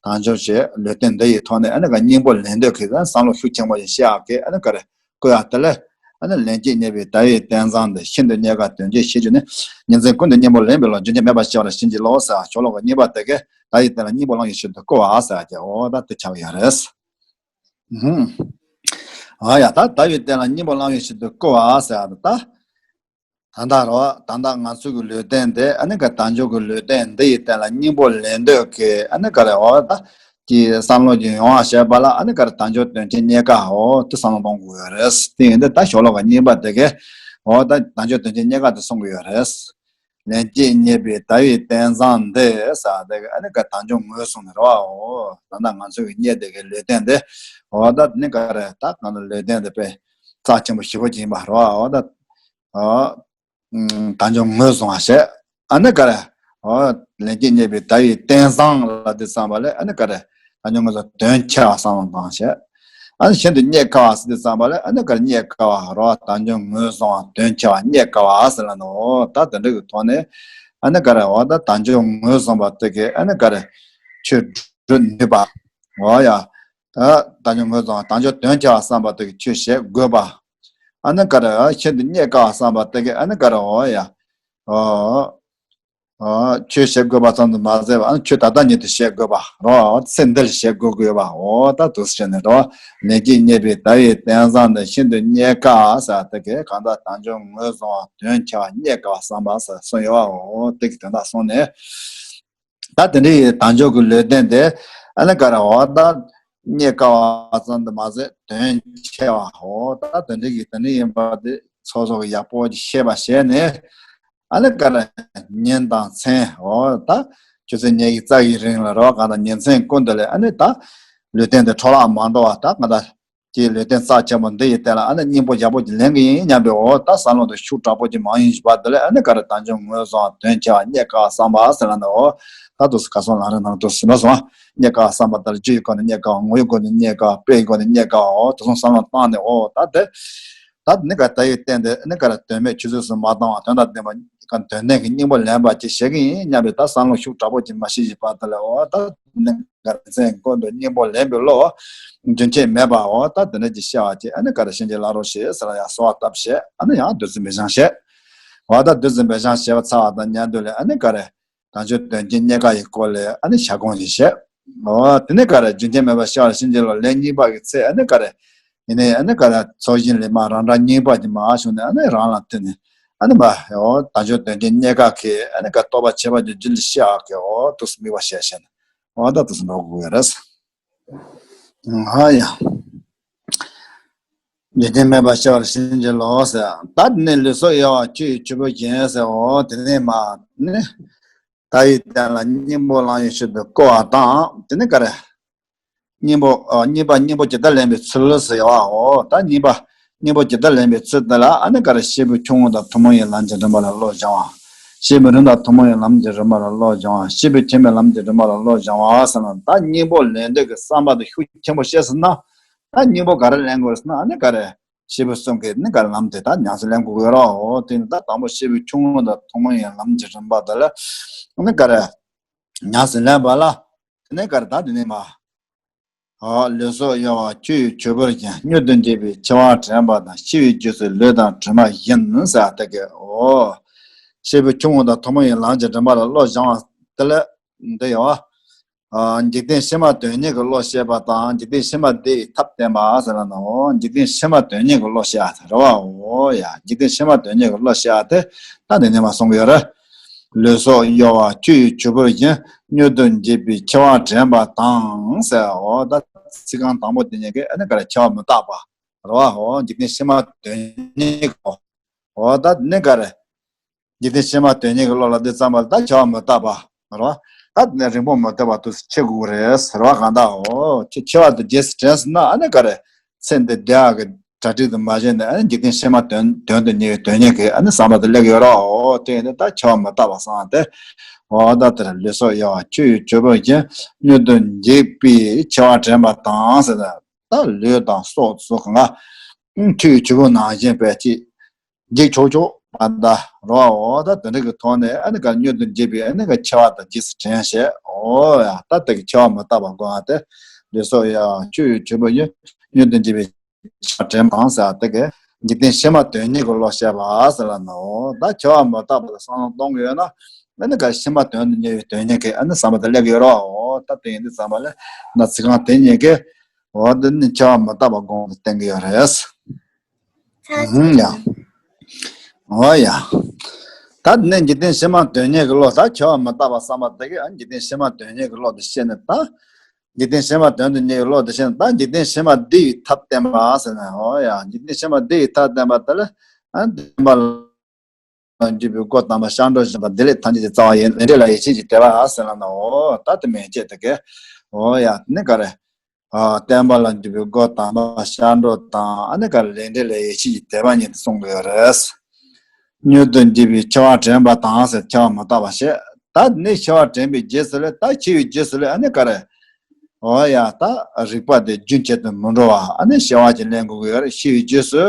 དལ་འབྱོར་གྱི་ལུས་རྟེན་འདི་ཡི་ཐོག་ནས་ཨ་ནི་ག་སྙིང་པོ་ལེན་འདོད་ཀྱི་བསམ་བློ་ཤུགས་ཆེན་པོ་ཞིག་བཤད་ཡག་གི་ཨ་ནི་ག་རེ། བསྐུལ་ཡག་དེ་ལས། ཨ་ནི་ལན་གཅིག་རྙེད་པའི་ཟླ་བའི་རྟེན་བཟང་འདི་ཤིན་ཏུ་རྙེད་དཀའ་དོན་ཆེ་ཞེས་བརྗོད་ནས། ཉིན་མཚན་ཀུན་ཏུ་སྙིང་པོ་ལེན་པའི་བློ་རྒྱུན་ཆད་མེད་པར་སྐྱེ་བར་བྱིན་གྱིས་རློབས་ཟེར་ཤོ་ལོ་ཀ་གཉིས་པ་དེ་གའི་ཟླ་བའི་རྟེན་ལ་སྙིང་པོ་བླང་བའི་ཕྱིར་དུ་བསྐུལ་བ་ཟེར་ཡག་གི་འོ་ད་དེ་ཆགས་ཡོད་རེད། ཧུམ། ཨ་ཡ་ད་ཟླ་བའི་རྟེན་ལ་སྙིང་པོ་བླང་བའི་ཕྱིར་དུ་བསྐུལ་བ་ཟེར་ཡག་ད། ད་ལྟ་རོ། ད་ལྟ་ང་ཚོའི་གི་ལུས་རྟེན་དེ་ཨ་ནི་ག་དལ་འབྱོར་གི་ལུས་རྟེན་འདི་ཡི་རྟེན་ལ་སྙིང་པོ་ལེན་འདོད་ཀྱི་ཨ་ནི་ག་རེ་འོ་ད་ཀྱི་བསམ་བློ་ཅིག་ཡོང་བ་བྱས་པ་ལ་ཨ་ནི་ག་རེ་དལ་འབྱོར་དོན་ཆེན་རྙེད་དཀའ་འོ་དེ་བསམ་བློ་གཏོང་དགོས་ཡོད་རེད། དེ་ཡིན་དུས་ད་ཤོ་ལོ་ཀ་གཉིས་པ་དེ་གས་འོ་ད་དལ་འབྱོར་དོན་ཆེན་རྙེད་དཀའ་དེ་གསུང་གི་ཡོད་རེད། ལན་གཅིག་རྙེད་པའི་ཟླ་བའི་རྟེན་བཟང་འདི་ཟེར་དེ་གས་ཨ་ནི་ག་དལ་འབྱོར་ངོས་བཟུང་ནས་རེད་བ། འོ་ད་ལྟ་ང་ཚོ་གི་རྙེད་དེ་གས་ལུས་རྟེན་དེ་འོ་ད་ནི་ག་རེ་ད་གང་ལ་ལུས་རྟེན་དེ་དཔེ་རྩ་ཆེན་པོ་ཞེ་པོ་ཅིག་ཡིན་པ་རེད་བ། འོ་ད། ཨ། ཨུམ། དལ་འབྱོར་ངོས་བཟུང་བ་བྱས། ཨ་ནི་ག་རེ། ཨོ། ལན་གཅིག་རྙེད་པའི་ཟླ་བའི་རྟེན་བཟང་ལ་དེ་བསམ་པ་ལས་ཨ་ནི་ག་རེ། དལ་འབྱོར་ངོས་བཟུང་དོན་ཆེ་བ་བསམ་བློ་བཏང་བྱས། ཨ་ནི་ཤིན་ཏུ་རྙེད་དཀའ་བ་ཟེར་དེ་བསམ་པ་ལས་ཨ་ནི་ག་རེ་རྙེད་དཀའ་བ་རོ། དལ་འབྱོར་ངོས་བཟུང་བ་དོན་ཆེ་བ་རྙེད་དཀའ་བ་ཟེར་ལ་ནོ། ད་དེ་འདྲ་གི་ཐོག་ནས་ཨ་ནི་ག་རེ་འོ་ད་དལ་འབྱོར་ངོས་བཟུང་བ་དེ་གས་ཨ་ནི་ག་རེ། ཆོས་སྒྲུབ་ནུས་པ། འོ་ཡ། ད་དལ་འབྱོར་ངོས་བཟུང་དལ་འབྱོར་དོན་ཆེ་བ་བསམ་པ་དེ་གས་ཆོས་བྱེད་དགོས་པ། ཨ་ནི་ག་རེ་ཤིན་ཏུ་རྙེད་དཀའ་བ་བསམ་པ་དེ་གས་ཨ་ནི་ག་རེ་འོ་ཡ། ཨོ། ཨོ། ཆོས་བྱེད་དགོས་པ་ཙམ་དུ་མ་ཟད་པ་ཨ་ནི་ཆོས་ད་ལྟ་ཉིད་དུ་བྱེད་དགོས་པ་རོ། ཚེ་འདི་ལ་བྱེད་དགོས་དགོས་པ་འོ་ད་དུ་ཟེར་ནས་རོ། ལན་གཅིག་རྙེད་པའི་ཟླ་བའི་རྟེན་བཟང་འདི་ཤིན་ཏུ་རྙེད་དཀའ་ཟེར་དེ་གས་གང་ལྟར་དལ་འབྱོར་ངོས་བཟུང་བ་དོན་ཆེ་བ་རྙེད་དཀའ་བ་བསམ་པ་ཟེར་གསུངས་ཡོད་པ་འོ་དེ་གི་དོན་དག་གསུངས་ནས། ད་དེ་འདྲའི་དལ་འབྱོར་གྱི་ལུས་རྟེན་དེ་ཨ་ནི་ག་རེ་འོ་ད་རྙེད་དཀའ་བ་ཙམ་དུ་མ་ཟད་དོན་ཆེ་བ་འོ་ད་དེ་འདྲའི་གི་དེ་འདྲ་ཡིན་པ་དེ་ཚོགས་གསོག་གི་ཡག་པོ་ཅིག་ཤེས་པ་བྱས་ནས་ཨ་ནི་ག་རེ་ཉིན་དང་མཚན་འོ་ད་ཆུ་ཚོད་ཉི་ཤུ་རྩ་བཞིའི་རིང་ལ་རོ་གང་ལྟར་ཉིན་མཚན་ཀུན་ཏུ་ལས་ཨ་ནི་ད་ལུས་རྟེན་དེ་འཕྲོ་བརླག་མ་འགྲོ་བ་ད་གང་ལྟར། ཀྱི་ལུས་རྟེན་རྩ་ཆེན་པོ་འདི་ཡི་སྟེང་ལ་ཨ་ནི་སྙིང་པོ་ཡག་པོ་ཅིག་ལེན་གི་ཡིན་སྙམ་པའི་འོ་ད་བསམ་བློ་དེ་ཤུགས་དྲག་པོ་ཅིག་མ་ཡིན་པ་དེ་ལས་ཨ་ནི་ག་རེ་དལ་འབྱོར་ངོས་བཟུང་དོན་ཆེ་བ་རྙེད་དཀའ་བསམ་པ་ཟེར་ལ་ནི་འོ་ད་དུ་ཁ་སང་ལམ་རིམ་ནང་དུ་ཟིན་པ་སོང་རྙེད་དཀའ་བསམ་པ་དེ་ལ་རྒྱུ་ཡི་སྒོ་ནས་རྙེད་དཀའ་བ་ངོ་བོའི་སྒོ་ནས་རྙེད་དཀའ་བ་དཔེ་ཡི་སྒོ་ནས་རྙེད་དཀའ་བ་འོ་དེ་སོང་བསམ་བློ་བཏང་ནས་འོ་ད་དེ་ད་ནི་ག་ད་ཡི་བསྟན་དེ་ནི་ག་རེ་དོན་མེད་ཆུད་ཟོས་སུ་མ་བཏང་བ་དོན་དང་ལྡན་པ་དོན་ལྡན་གྱི་སྙིང་པོ་ལེན་པ་ཅིག་བྱེད་ཀྱི་ཡིན་སྙམ་པའི་ད་བསམ་བློ་ཤུགས་དྲག་པོ་ཅིག་མ་བྱེད་བཞིན་པ་དེ་ལས་འོ་ད་ནི། ག་རེ་མཚན་ཀུན་ཏུ་སྙིང་པོ་ལེན་པའི་བློ། རྒྱུན་ཆད་མེད་པའོ། ད་དེ་འདྲ་ཅིག་བཤད་པ་ཅིག་ཨ་ནི་ག་རེ་བྱིན་གྱིས་བརླབ་རོགས་ཞེས་ཟེར་ལ་ཡང་གསོལ་བ་བཏབ་བྱས། ཨ་ནི་ཡང་བདུད་རྩི་འབེབས་སྦྱང་བྱས། འོ་ད་བདུད་རྩི་འབེབས་སྦྱང་བྱས་པ་ཚར་བ་དང་མཉམ་དུ་ལས་ཨ་ནི་ག་རེ། དལ་འབྱོར་དོན་གྱི་རྙེད་དཀའ་ཡི་སྐོར་ལས་ཨ་ནི་ཞལ་སྐོང་ཞིག་བྱས། འོ་དེ་ནས་ག་རེ་རྒྱུན་ཆད་མེད་པར་ཤར་བ་བྱིན་གྱིས་རློབས་ལན་གཉིས་པ་གི་ཚེ་ཨ་ནི་ག་རེ། ཡིན་ནའི་ཨ་ནི་ག་རེ་ཚོགས་ཞིང་ལས་མར་རང་སྒྲ་རྙིང་པ་ཅིག་མར་བྱུང་ནས་ཨ་ནི་རང་ལ་ཐིམ་ནས་ཨ་ནི་མར་འོ་དལ་འབྱོར་དོན་གྱི་རྙེད་དཀའ་གི་ཨ་ནི་ག་རྟོགས་པ་ཁྱད་པར་གྱི་རྒྱུད་ལ་ཤར་གི་འོ་དུས་སུ་དམིགས་པ་བྱས་བྱས་ནས་འོ་ད་དུས་སུ་འགྲོ་དགོས་ཀྱི་རེད། ཨ་ཡ། རྒྱུན་ཆད་མེད་པར་ཤར་བ་བྱིན་གྱིས་རློབས་ཟེར། ད་དེ་ནས་ལུས་སྲོག་གཡོ་བ་ཆུ་ཡི་ཆུ་བུར་བཞིན་ཟེར་འོ་དེ་ནས་མར་ནི། མཐའ་ཡས་སྟེང་ལ་སྙིང་པོ་ལང་ཡོད་ཕྱིར་དུ་བསྐོར་བ་དང་དེ་ནས་ག་རེ། སྙིང་པོ་ཨ་སྙིང་པ་སྙིང་པོ་ཇི་ལྟར་ལེན་པའི་ཚུལ་ཟེར་བའོ། ད་སྙིང་པ་སྙིང་པོ་ཇི་ལྟར་ལེན་པའི་ཚུལ་དེ་ལ་ཨ་ནི་ག་རེ་སྐྱེས་བུ་ཆུང་ངུ་དང་ཐུན་མོང་བའི་ལམ་གྱི་རིམ་པ་ལ་བློ་སྦྱང་བ། སྐྱེས་བུ་རིང་དང་ཐུན་མོང་བའི་ལམ་གྱི་རིམ་པ་ལ་བློ་སྦྱང་བ། སྐྱེས་བུ་ཆེན་པོའི་ལམ་གྱི་རིམ་པ་ལ་བློ་སྦྱང་བ་ཟེར་ན་ད་སྙིང་པོ་ལེན་འདོད་ཀྱི་བསམ་པ་དེ་ཤུགས་ཆེན་པོ་སྐྱེས་ཟིན་ན། ད་སྙིང་པོ་ག་རེ་ལེན་དགོས་ཟེར་ན་ཨ་ནི་ག་རེ། སྐྱེས་བུ་གསུམ་གྱི་ནི་ག་རེ་ལམ་དེ་ད་ཉམས་སུ་ལེན་དགོས་ཀྱི་ཡོད་རེད་བ། དེ་ནི་ད་དང་པོ་སྐྱེས་བུ་ཆུང་ངུ་དང་ཐུན་མོང་བའི་ལམ་གྱི་རིམ་པ་དེ་ལ་ནི་ག་རེ། ཉམས་སུ་ལེན་པ་ལ། དེ་ནས་ག་རེ་ད་དེ་ནས་མར། ཨོ་ལུས་སྲོག་གཡོ་བ་ཆུ་ཡི་ཆུ་བུར་བཞིན། མྱུར་དུ་འཇིག་པའི་འཆི་བ་དྲན་པ་དང་། འཆི་བའི་རྗེས་སུ་ལུས་དང་གྲིབ་མ་བཞིན་ཟེར་བ་དེ་གའི་འོ། སྐྱེས་བུ་ཆུང་ངུ་དང་ཐུན་མོང་བའི་ལམ་གྱི་རིམ་པ་ལ་བློ་སྦྱང་བ་དེ་ལ་འདི་ཡོད་བ། ཨ་འཇིག་རྟེན་ཕྱི་མ་དོན་གཉེར་གྱི་བློ་བཤད་པ་དང་འཇིག་རྟེན་ཕྱི་མ་འདི་ཡི་ཐབས་བསྟན་པ་ཟེར་ལ་ནོ། འཇིག་རྟེན་ཕྱི་མ་དོན་གཉེར་གྱི་བློ་བཤད་པ་དེ་རེད་བ། འོ་ཡ་འཇིག་རྟེན་ཕྱི་མ་དོན་གཉེར་གྱི་བློ་བཤད་པ་དེ་ད་འདི་ནས་མར་གསུང་གི་ཡོད་རེད། ལུས་སྲོག་གཡོ་བ་ཆུ་ཡི་ཆུ་བུར་བཞིན། མྱུར་དུ་འཇིག་པའི་འཆི་བ་དྲན་པ་དང་ཟེར། འོ་ད་ཚིག་རྐང་དང་པོ་དེ་གཉིས་ཀས་ཨ་ནི་ག་རེ་འཆི་བ་མི་རྟག་པ་རེད་བ། འོ་འཇིག་རྟེན་ཕྱི་མ་དོན་གཉེར་གྱི་འོ་ད་ནི་ག་རེ། འཇིག་རྟེན་ཕྱི་མ་དོན་གཉེར་གྱི་བློ་ལ་འདི་ཙམ་པ་ད་འཆི་བ་མི་རྟག་པ་རེད་བ། ད་ནི་རིང་པོ་མི་ཐོགས་པ་དུས་སུ་འཆི་དགོས་རེད་ཟེར་བ་གང་ལྟར་འོ་འཆི་འཆི་བ་དེ་རྗེས་སུ་དྲན་སོང་ན་ཨ་ནི་ག་རེ། ཚེ་འདི་བདེ་བ་གི་གྲ་སྒྲིག་ཏུ་མ་བྱས་ནས་ཨ་ནི་འཇིག་རྟེན་ཕྱི་མ་དོན་དོན་དུ་གཉེར་བའི་དོན་གཉེར་གྱི་ཨ་ནི་བསམ་པ་དེ་སླེབས་ཡོད་རེད་བ། འོ་དེ་ཡིན་དུས་ད་འཆི་བ་མི་རྟག་པ་བསམ་སྟེ། འོ་ད་དེར་ལུས་སྲོག་གཡོ་བ་ཆུ་ཡི་ཆུ་བུར་བཞིན། མྱུར་དུ་འཇིག་པའི་འཆི་བ་དྲན་པ་དང་ཟེར་ད་ལུས་དང་སྲོག་སོགས་གང་ག་ཆུ་ཡི་ཆུ་བུར་ནང་བཞིན་པས་ཅིག་འཇིག་ཆོག་ཆོག་མ་གཏོགས་རོ། འོ་ད་དེ་འདྲ་གི་ཐོག་ནས་ཨ་ནི་ག་མྱུར་དུ་འཇིག་པའི་ཨ་ནི་ག་འཆི་བ་དང་རྗེས་སུ་དྲན་བྱས། འོ་ཡ་ད་དེ་གི་འཆི་བ་མི་རྟག་པ་དགོངས་ཏེ། ལུས་སྲོག་གཡོ་བ་ཆུ་ཡི་ཆུ་བུར་བཞིན། མྱུར་དུ་འཇིག་པའི་འཆི་བ་དྲན་པ་དང་ཟེར་བ་དེ་གི་འཇིག་རྟེན་ཕྱི་མ་དོན་གཉེར་གྱི་བློ་བཤད་པ་ཟེར་ལ་ནོ། ད་འཆི་བ་མི་རྟག་པ་ལ་བསམ་བློ་གཏོང་གི་ཡོད་ན་ཨ་ནི་ག་ཕྱི་མ་དོན་དུ་གཉེར་བའི་དོན་གཉེར་གྱི་ཨ་ནི་བསམ་པ་དེ་སླེབས་ཀྱི་ཡོད་རོ། འོ་ད་དེ་ཡིན་དུས་བསམ་པ་ལ་ན་ཚིག་རྐང་དེ་གཉིས་ཀས། འོ་འདི་ནི་འཆི་བ་མི་རྟག་པ་དགོངས་ཏེ་བསྟན་གྱི་ཡོད་རེད། ཧུམ་ཡ། འོ་ཡ། ད་ནི་འཇིག་རྟེན་ཕྱི་མ་དོན་གཉེར་གྱི་བློ་ད་འཆི་བ་མི་རྟག་པ་བསམ་པ་དེ་གིས་ཨ་འཇིག་རྟེན་ཕྱི་མ་དོན་གཉེར་གྱི་བློ་དེ་ཤེས་ནས་ད། འཇིག་རྟེན་ཕྱི་མ་དོན་དུ་གཉེར་བའི་བློ་དེ་ཤེས་ནས་ད་འཇིག་རྟེན་ཕྱི་མ་འདི་ཡི་ཐབས་བསྟན་པ་ཟེར་ན་འོ་ཡ་འཇིག་རྟེན་ཕྱི་མ་འདི་ཡི་ཐབས་བསྟན་པ་དེ་ལ་ཨ་བསྟན་པ་ལ། ལ་འཇུག་པའི་སྒོ་དམ་པ་ཤར་འགྲོ་བཞིན་པ་བདེ་ལེགས་ཐམས་ཅད་ཀྱི་རྩ་བ་ཡི་ལས་འབྲས་ལ་ཡིད་ཆེས་ཀྱི་དད་པ་ཟེར་ན་ན་འོ་ད་དེ་མན་ཆད་དེ་གས། འོ་ཡ་ནི་ག་རེ། ཨ་བསྟན་པ་ལ་འཇུག་པའི་སྒོ་དམ་པ་ཤར་འགྲོ་དང་ཨ་ནི་ག་རེ་ལས་འབྲས་ལ་ཡིད་ཆེས་ཀྱི་དད་པ་གཉིས་དེ་གསུང་གི་ཡོད་རེད། མྱུར་དུ་འཇིག་པའི་འཆི་བ་དྲན་པ་དང་ཟེར་འཆི་བ་མི་རྟག་པ་བཤད། ད་ནི་འཆི་བ་དྲན་པའི་རྗེས་སུ་ལས་ད་འཆི་བའི་རྗེས་སུ་ལས་ཨ་ནི་ག་རེ། འོ་ཡ་ད་རིག་པ་དེ་རྒྱུན་ཆད་དུ་མི་འགྲོ་བ་ཨ་ནི་ཤེས་པ་ཅིག་ལེན་དགོས་ཀྱི་ཡོད་རེད། ཤི་བའི་རྗེས་སུ་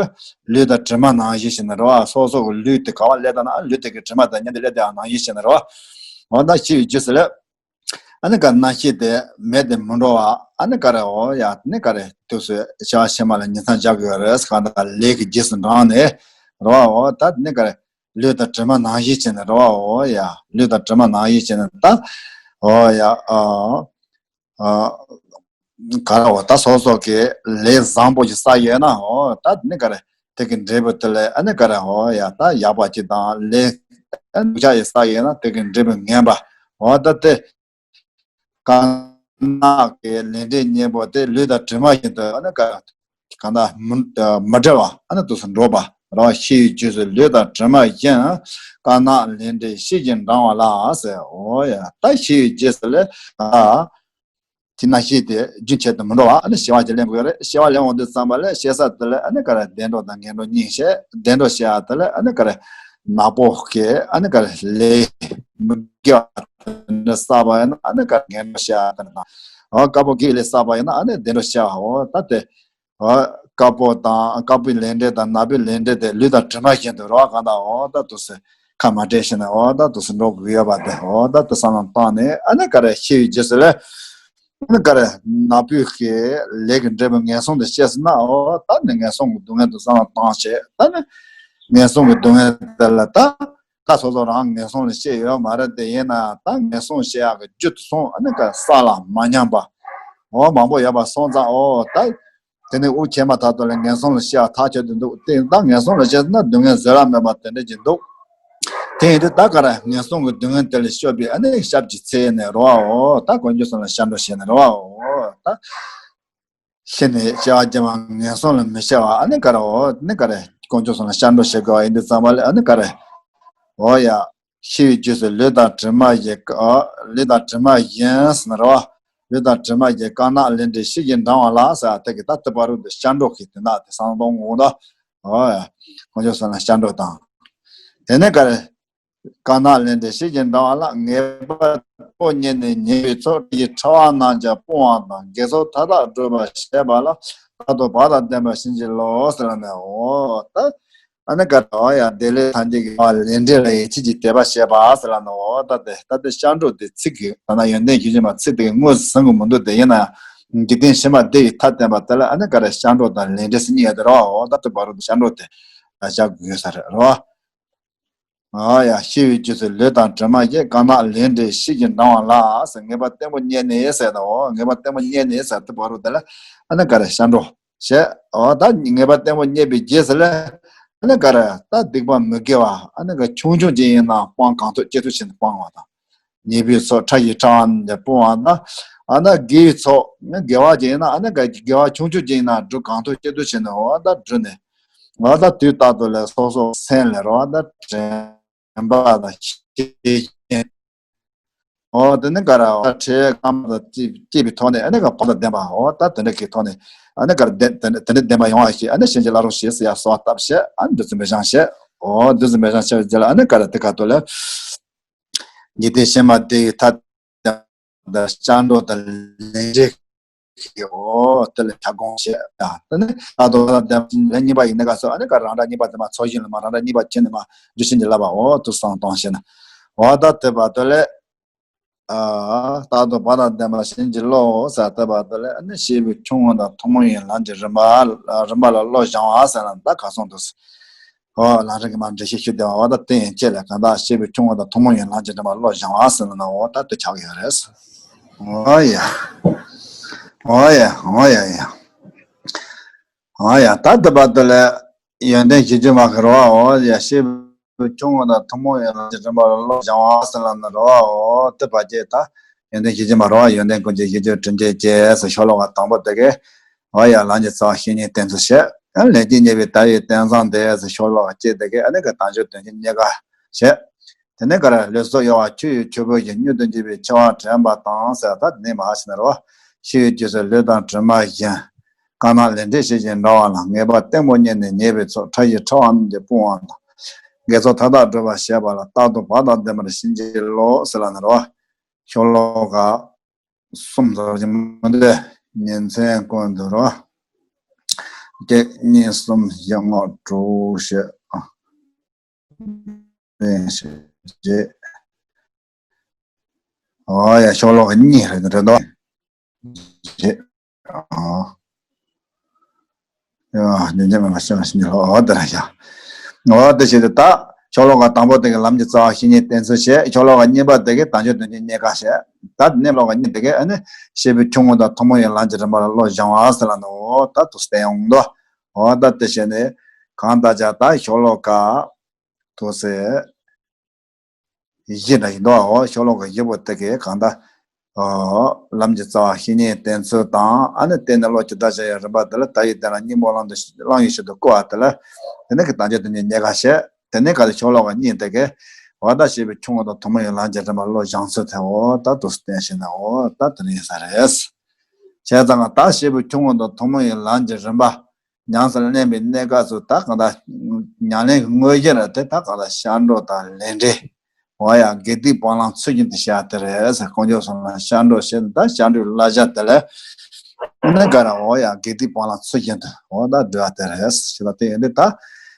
ལུས་དང་གྲིབ་མ་ནང་བཞིན་ཞིག་ནི་རེད་བ། སོ་སོ་གི་ལུས་དེ་ག་བ་སླེབས་ད་ན་ལུས་དེ་གི་གྲིབ་མ་དང་མཉམ་དུ་སླེབས་ད་ནང་བཞིན་ཞིག་ནི་རེད་བ། འོ་ད་ཤི་བའི་རྗེས་སུ་ལས་ཨ་ནི་ག་རྣམ་ཤེས་དེ་མེད་དེ་མི་འགྲོ་བ་ཨ་ནི་ག་རེ། འོ་ཡ་ནི་ག་རེ་དུས་སུ་ཤི་བ་ཕྱི་མ་ལ་ཉིན་མཚན་འཇག་གི་ཡོད་རེད། གང་ལྟར་ལས་ཀྱི་རྗེས་སུ་འབྲངས་ནས་རེད་བ། འོ་ད་ནི་ག་རེ་ལུས་དང་གྲིབ་མ་ནང་བཞིན་བྱས་ནས་རེད་བ། འོ་ཡ་ལུས་དང་གྲིབ་མ་ནང་བཞིན་བྱས་ནས་ད་འོ་ཡ་ཨ། ཨ། ག་རེ་འོ་ད་སོ་སོ་གི་ལས་བཟང་པོ་ཞིག་བསགས་ཡོད་ན་འོ་ད་ནི་ག་རེ་དེ་གི་འབྲས་བུ་དེ་ལས་ཨ་ནི་ག་རེ་འོ་ཡ་ད་ཡག་པ་ཅིག་དང་ལས་ཨ་ནི་ཕྱག་ཞིག་བསགས་ཡོད་ན་དེ་གི་འབྲས་བུ་ངན་པ་འོ་ད་དེ་དཀར་ནག་གི་ལས་འབྲས་གཉིས་པོ་དེ་ལུས་དང་གྲིབ་མ་བཞིན་དུ་ཨ་ནི་ག་རེ་གང་ལྟར་མི་མི་འབྲལ་བ་ཨ་ནི་དུས་སུ་འགྲོགས་པ་རེད་བ། ཤི་བའི་རྗེས་སུ་ལུས་དང་གྲིབ་མ་བཞིན། དཀར་ནག་ལས་འབྲས་ཤེས་ཀྱིས་འབྲང་བ་ལ་ཟེར། འོ་ཡ་ད་ཤི་བའི་རྗེས་སུ་ལས་ཨ། དེ་ན་ཤི་དེ་རྒྱུན་ཆད་དུ་མི་འགྲོ་བ་ཨ་ནི་ཤི་བ་ཅིག་ལེན་དགོས་རེད། ཤི་བ་ལེན་འོང་དུས་ཙམ་པ་ལས་ཤི་ས་དེ་ལ་ཨ་ནི་ག་རེ་བདེ་འགྲོ་དང་ངན་འགྲོ་གཉིས་བཤད། བདེ་འགྲོ་ཤི་ཡ་དེ་ལ་ཨ་ནི་ག་རེ་ནག་པོ་གི་ཨ་ནི་ག་རེ་ལས་མི་དགེ་བ་དེ་འདྲ་བསགས་པ་ཡིན་ན་ཨ་ནི་ག་རེ་ངན་འགྲོ་ཤི་ཡ་དེ་འདྲ་དང་། འོ་དཀར་པོ་གི་ལས་བསགས་པ་ཡིན་ན་ཨ་ནི་བདེ་འགྲོ་ཤི་ཡ། འོ་ད་དེ་འོ་དཀར་པོ་དང་དཀར་པོའི་ལས་འབྲས་དང་ནག་པོའི་ལས་འབྲས་དེ་ལུས་དང་གྲིབ་མ་བཞིན་དུ་རེད་བ། གང་ལྟར་འོ་ད་དུས་སུ་ཁ་མ་བྲལ་ཞིག་ནས་འོ་ད་དུས་སུ་འགྲོ་དགོས་ཡོད་པ་དེ་འོ་ད་དེ་བསམ་བློ་བཏང་ནས་ཨ་ནི་ག་རེ་ཤི་བའི་རྗེས་སུ་ལས། ནི་ག་རེ་ནག་པོའི་གི་ལས་ཀྱི་འབྲས་བུ་ངན་སོང་དུ་སྐྱེས་སོང་ན། འོ་ད་ནི་ངན་སོང་གི་སྡུག་བསྔལ་དུ་བསམ་བློ་བཏང་བྱས། ད་ནི་ངན་སོང་གི་སྡུག་བསྔལ་དེ་ལ་ད་ད་སོ་སོ་རང་ངན་སོང་ལ་སྐྱེས་ཡོད་མ་རེད། དེ་ཡིན་ན་ད་ངན་སོང་སྐྱེ་ཡག་གི་རྒྱུ་དེ་སོང་། ཨ་ནི་ག་ས་ལ་མ་ཉམས་པ། འོ་མང་པོ་ཡོད་པ་སོང་ཙང་། འོ་ད་དེ་ནི་དབུགས་ཆད་མ་ཐག་ཏུ་ལ་ངན་སོང་ལ་སྐྱེ་བ་ཐག་ཆོད་དུ་འདུག་དེ་ད་ངན་སོང་ལ་སྐྱེས་ན་སྡུག་བསྔལ་བཟོད་ར་མེད་པ་དེ་འདྲ་ཅིག་འདུག་དེ་ཡིན་དུས་ད་ག་རེ་ངན་སོང་གི་སྡུག་བསྔལ་དེ་ལས་སྐྱོབ་པའི་ཨ་ནི་ཞབས་ཀྱི་ཚད་ནས་རོ་བའོ། ད་དཀོན་མཆོག་གསུམ་ལ་སྐྱབས་འགྲོ་བྱས་ནས་རོ་བའོ། ད་ཤི་ནས་སྐྱེ་བ་བརྒྱ་མ་ངན་སོང་ལ་མི་སྐྱེ་བ་ཨ་ནི་ག་རེ་འོ། ནི་ག་རེ་དཀོན་མཆོག་གསུམ་ལ་སྐྱབས་འགྲོ་བྱེད་དགོས་པ་ཡིན་དུས་ཙམ་པ་ལ་ཨ་ནི་ག་རེ་འོ་ཡ། ཤི་བའི་རྗེས་སུ་ལུས་དང་གྲིབ་མ་བཞིན། ལུས་དང་གྲིབ་མ་བཞིན་ཟེར་ན་རོ། ལུས་དང་གྲིབ་མ་བཞིན། དཀར་ནག་ལས་འབྲས་ཕྱིས་ཀྱིས་འབྲང་བ་ལ་ཟེར་བ་དེ་གི་ད་ལྟ་བར་དུ་སྐྱབས་འགྲོ་གི་དོན་དག་དེ་བསམ་བློ་གཏོང་དགོས་འདུག་འོ་ཡ། དཀོན་མཆོག་གསུམ་ལ་སྐྱབས་འགྲོ་དང་། དེ་ནས་ག་རེ། དཀར་ནག་ལས་འབྲས་ཕྱིས་ཀྱིས་འབྲང་བ་ལ། ངེས་པ་བརྟན་པོ་རྙེད་ནས་ཉེས་པའི་ཚོགས། ཕྲ་ཡི་ཕྲ་བ་རྣམས་ཀྱང་སྤོང་བ་དང་། དགེ་ཚོགས་མཐའ་དག་བསྒྲུབ་པར་བྱེད་པ་ལ། རྟག་ཏུ་བག་དང་ལྡན་པར་བྱིན་གྱིས་རློབས་ཟེར་ལབ་ནས། འོ་ད་ཨ་ནི་ག་རེ་འོ་ཡ། བདེ་ལེགས་ཐམས་ཅད་ཀྱི་ལས་འབྲས་ལ་ཡིད་ཆེས་ཀྱིས་དད་པ་བྱེད་པ་ཟེར་ལབ་ནས། འོ་ད་དེ་ད་དེ་སྐྱབས་འགྲོ་དེ་ཚིག་གི་ད་ན་ཡོན་ཏན་ཞེ་ཅིག་མ་ཚིག་དེ་གི་དངོས་སུ་ཟིན་གྱི་མི་འདུག་དེ་ཡིན་ན་ཡང་འཇིག་རྟེན་ཕྱི་མ་བདེ་བའི་མཐའ་བསྟན་པ་དེ་ལ་ཨ་ནི་ག་རེ་སྐྱབས་འགྲོ་དང་ལས་འབྲས་ཟེར་གཉིས་ཡོད་དེ་རོ། འོ་ད་དེ་བར་དུ་སྐྱབས་འགྲོ་དེ་བྱ་དགོས་ས་རེད་རོ། ཨ་ཡ། ཤི་བའི་རྗེས་སུ་ལུས་དང་གྲིབ་མ་བཞིན། དཀར་ནག་ལས་འབྲས་ཕྱིས་ཀྱིས་འབྲང་བ་ལ་ཟེར། ངེས་པ་བརྟན་པོ་རྙེད་ནས་ཟེར་དང་། འོ་ངེས་པ་བརྟན་པོ་རྙེད་ནས་ཟེར་དུས་བར་དུ་དེ་ལ་ཨ་ནི་ག་རེ་སྐྱབས་འགྲོ་བྱེད། འོ་ད་ངེས་པ་བརྟན་པོ་རྙེད་པའི་རྗེས་སུ་ལ་ཨ་ནི་ག་རེ་ད་སྡིག་པ་མི་དགེ་བ་ཨ་ནི་ག་ཆུང་ཆུང་ཅིག་ཡིན་ན་སྤང་། གང་ཐུབ་ཅི་ཐུབ་བྱས་ནས་སྤང་བ་དང་། ཉེས་པའི་ཚོགས་ཕྲ་ཞིང་ཕྲ་བ་རྣམས་ཀྱང་སྤོང་བ་དང་། ཨ་ནི་དགེ་བའི་ཚོགས་ནི་དགེ་བ་ཅིག་ཡིན་ན་ཨ་ནི་ག་དགེ་བ་ཆུང་ཆུང་ཅིག་ཡིན་ན་སྒྲུབ། གང་ཐུབ་ཅི་ཐུབ་བྱས་ནས་འོ་ད་སྒྲུབ་ནས། འོ་ད་དུས་རྟག་ཏུ་ལ་སོ་སོ་སེམས་ལ་རོ། ད་དྲན་པ་དང་ཤེས་བཞིན། འོ་དེ་ནི་ག་རེ་འོ་ད་ཁྲེལ་དཀར་མ་དང་བཅས་པའི་ཐོག་ནས་ཨ་ནི་ག་བག་དང་ལྡན་པ། འོ་ད་དེ་འདྲ་གི་ཐོག་ནས་ཨ་ནི་ག་རེ་དེ་དེ་འདྲ་ལྡན་པ་ཡོང་བ་ཞིག་ཨ་ནི་བྱིན་གྱིས་བརླབ་རོགས་ཞེས་ཟེར་ཡ་གསོལ་བ་བཏབ་བྱས། ཨ་ནི་བདུད་རྩི་འབུལ་བྱང་བྱས། འོ་བདུད་རྩི་འབུལ་བྱང་བྱས་པའི་རྗེས་ལ་ཨ་ནི་ག་རེ་དེ་ག་ཏོ་ལ། འཇིག་རྟེན་ཕྱི་མ་བདེ་བའི་མཐའ་དང་སྐྱབས་འགྲོ་དང་ལས་འབྲས་ཀྱི་འོ་དེ་ལ་བྱ་སྒོང་བྱས། ཡ་དེ་ནི་ད་དོ་ད་ལྡན་ལན་གཉིས་པ་ཡིན་ན་ག་སོ་ཨ་ནི་ག་རང་སྒྲ་གཉིས་པ་དེ་མ་ཚོགས་ཞིང་ལ་མ་རང་སྒྲ་གཉིས་པ་ཁྱེར་ནས་མ་རྒྱུ་ཤིན་ཏུ་བསླབ་པ་འོ་དུ་སང་གཏོང་བྱས་ན། འོ་ད་དེ་བར་དུ་ལས་རྟག་ཏུ་བག་དང་ལྡན་པར་བྱིན་གྱིས་རློབས་ཟེར་དེ་བར་དུ་ལས་ཨ་ནི་སྐྱེས་བུ་ཆུང་ངུ་དང་ཐུན་མོང་བའི་ལམ་གྱི་རིམ་པ་རིམ་པ་ལ་བློ་སྦྱང་བ་ཟེར་ན་ད་ག་སོང་དུ། འོ་ལམ་རིམ་གྱི་མ་འགྲེལ་བཤད་ཞུ་བདེ་བ་འོ་ད་དེ་ཡན་ཆད་ལས་གང་དག་སྐྱེས་བུ་ཆུང་ངུ་དང་ཐུན་མོང་བའི་ལམ་གྱི་རིམ་པ་བློ་སྦྱང་བ་ཟེར་ན་འོ་ད་དེ་ཆགས་ཡོད་རེད། འོ་ཡ། འོ་ཡ་འོ་ཡ་ཡ། འོ་ཡ་ད་དེ་བར་དུ་ལས་ཡོན་ཏན་བཞི་བཅུ་མ་གི་རོ་བ་འོ་ཡ་སྐྱེས་བུ་ཆུང་ངུ་དང་ཐུན་མོང་བའི་ལམ་གྱི་རིམ་པ་ལ་བློ་སྦྱང་བ་ཟེར་ལབ་ན་རོ་བ་འོ་དེ་བར་གྱི་ད་ཡོན་ཏན་བཞི་བཅུ་མ་རོ་བ་ཡོན་ཏན་ཀུན་གྱི་བཞི་བཅུ་དྲིན་ཅན་གྱི་ཟེར་ཤོ་ལོ་ཀ་དང་པོ་དེ་གི། འོ་ཡ་ལམ་གྱི་རྩ་བ་བཤེས་གཉེན་བསྟེན་ཚུལ་བཤད། ལས་ཀྱི་ཉེས་པའི་ལྟ་བའི་རྟེན་བཟང་དེ་ཟེར་ཤོ་ལོ་ཀ་གཅིག་དེ་གི་ཨ་ནི་གི་དལ་འབྱོར་དོན་གྱི་རྙེད་དཀའ་བཤད། དེ་ནས་ག་རེ་ལུས་སྲོག་གཡོ་བ་ཆུ་ཡི་ཆུ་བུར་བཞིན། མྱུར་དུ་འཇིག་པའི་འཆི་བ་དྲན་པ་དང་ཟེར་ད་དེ་ནས་མ་ཟེར་ན་རོ། ཤི་བའི་རྗེས་སུ་ལུས་དང་གྲིབ་མ་བཞིན། དཀར་ནག་ལས་འབྲས་ཕྱིས་ཀྱིས་འབྲང་བ་ལ། ངེས་པ་བརྟན་པོ་རྙེད་ནས་ཉེས་པའི་ཚོགས། ཕྲ་ཞིང་ཕྲ་བ་རྣམས་ཀྱང་སྤོང་བ་དང་། དགེ་ཚོགས་མཐའ་དག་བསྒྲུབ་པར་བྱེད་པ་ལ། རྟག་ཏུ་བག་དང་ལྡན་པར་བྱིན་གྱིས་རློབས་ཟེར་ལབ་ན་རོ། ཤོ་ལོ་ཀ་གསུམ་ཙམ་ཞིག་མི་འདུག་ཉིན་མཚན་ཀུན་ཏུ་རོ། གཅིག་གཉིས་གསུམ་བཞི་ལྔ་དྲུག་བཞི། བཞི། འོ་ཡ་ཤོ་ལོ་ཀ་གཉིས་རེད་རེད་དོ། བཞི། ཨ། ཡ་ཉན་ཉན་མ་ཤེས་ཤེས་ལོ་འོ་དེ་ར་ཡ། འོ་དེ་བྱས་ཏེ་ད་ཤོ་ལོ་ཀ་དང་པོ་དེ་གི་ལམ་གྱི་རྩ་བ་བཤེས་གཉེན་བསྟེན་ཚུལ་བཤད། ཤོ་ལོ་ཀ་གཉིས་པ་དེ་གི་དལ་འབྱོར་དོན་གྱི་རྙེད་དཀའ་བཤད། ད་ནི་ཤོ་ལོ་ཀ་གཉིས་དེ་གི་ཨ་ནི་སྐྱེས་བུ་ཆུང་ངུ་དང་ཐུན་མོང་བའི་ལམ་གྱི་རིམ་པ་ལ་བློ་སྦྱང་བ་ཟེར་ལབ་ནོ། ད་དུ་བསྟན་ཡོང་དོ། འོ་ད་དེ་བྱས་ནས་གང་ལྟར་ཀྱང་ད་ཤོ་ལོ་ཀ་དུ་ཟེར། བཞི་འདྲ་ཡིན་དོ། འོ་ཤོ་ལོ་ཀ་བཞི་པོ་དེ་གས་གང་ལྟར། འོ་ལམ་གྱི་རྩ་བ་བཤེས་གཉེན་བསྟེན་ཚུལ་དང་ཨ་ནི་བསྟེན་ནས་བློ་ཇི་ལྟར་བྱ་ཡི་རིམ་པ་དེ་ལ་ད་ཡི་དེ་ལ་སྙིང་པོ་བླང་དུ་བླང་ཡི་ཞིག་ཏུ་བསྐོ་བ་དེ་ལ། དེ་ནི་གི་དལ་འབྱོར་དོན་གྱི་རྙེད་དཀའ་བཤད། དེ་ནི་ག་ལ་ཤོ་ལོ་ཀ་གཉིས་དེ་གས། འོ་ད་སྐྱེས་བུ་ཆུང་ངུ་དང་ཐུན་མོང་བའི་ལམ་གྱི་རིམ་པ་བློ་སྦྱང་ཚུལ་དེ་འོ་ད་དུ་བསྟན་ཞིག་ན་འོ་ད་དེ་ནི་ཡིན་ས་རེད། བྱས་ཙང་ད་སྐྱེས་བུ་ཆུང་ངུ་དང་ཐུན་མོང་བའི་ལམ་གྱི་རིམ་པ། ཉམས་སུ་ལེན་པའི་གནས་སྐབས་སུ་ད་གང་ལྟར་ཉམས་ལེན་གྱི་དངོས་གཞི་ར་དེ་ད་གང་ལྟར་སྐྱབས་འགྲོ་དང་ལས་འབྲས། འོ་ཡ་དགེ་སྡིག་སྤང་བླང་ཚུལ་བཞིན་དུ་བྱ་དེ་རེད་ཟེར། དཀོན་མཆོག་གསུམ་ལ་སྐྱབས་འགྲོ་བྱེད་ད་སྐྱབས་འགྲོའི་བསླབ་བྱ་དེ་ལས། ཨ་ནི་ག་ར་འོ་ཡ་དགེ་སྡིག་སྤང་བླང་ཚུལ་བཞིན་དུ་འོ་ད་འགྲོ་བ་དེ་རེད་ཟེར་ད་དེ་ཡིན་དུས་ད་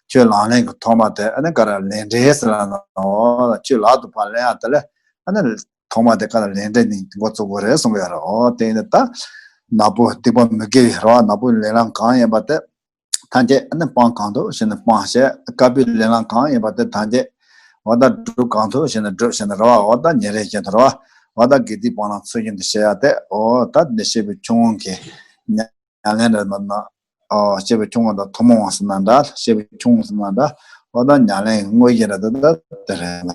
ཆོས་ལག་ལེན་གྱི་ཐོག་མ་དེ་ཨ་ནི་ག་ར་ལས་འབྲས་ཟེར་ལ་ན་འོ་ཆོས་ལག་ཏུ་ཕར་ལེན་ཡ་དེ་ལས་ཨ་ནི། ཐོག་མ་དེ་ཀ་ལ་ལས་འབྲས་ནི་འགོ་བཙུགས་དགོས་རེད་གསུང་གི་ཡོད་རེད། འོ་དེ་ཡིན་ད་ནག་པོ་སྡིག་པ་མི་དགེ་བའི་རེད་བ། ནག་པོའི་ལས་རིམ་གང་ཡིན་པ་དེ་ཐམས་ཅད་ཨ་ནི་སྤང་གང་ཐུབ་བྱས་ནས་སྤང་བྱས། དཀར་པོའི་ལས་རིམ་གང་ཡིན་པ་དེ་ཐམས་ཅད་འོ་ད་སྒྲུབ་གང་ཐུབ་བྱས་ནས་སྒྲུབ་བྱས་ནས་རེད་བ། འོ་ད་ཉིན་རེ་བཞིན་དུ་རེད་བ། འོ་ད་དགེ་སྡིག་སྤང་བླང་ཚུལ་བཞིན་དུ་བྱེད་ཡ་དེ། འོ་ད་འདི་སྐྱེས་བུ་ཆུང་ངུ་གི་ཉམས་ལེན་རེད་མ་ན། ཨོ་སྐྱེས་བུ་ཆུང་ངུ་དང་ཐུན་མོང་བ་ཟེར་ན་འདྲ། སྐྱེས་བུ་ཆུང་ངུ་ཟེར་ན་འདྲ། འོ་ད་ཉམས་ལེན་དངོས་གཞི་རེད་ད་ད་དེ་རེད་ལ།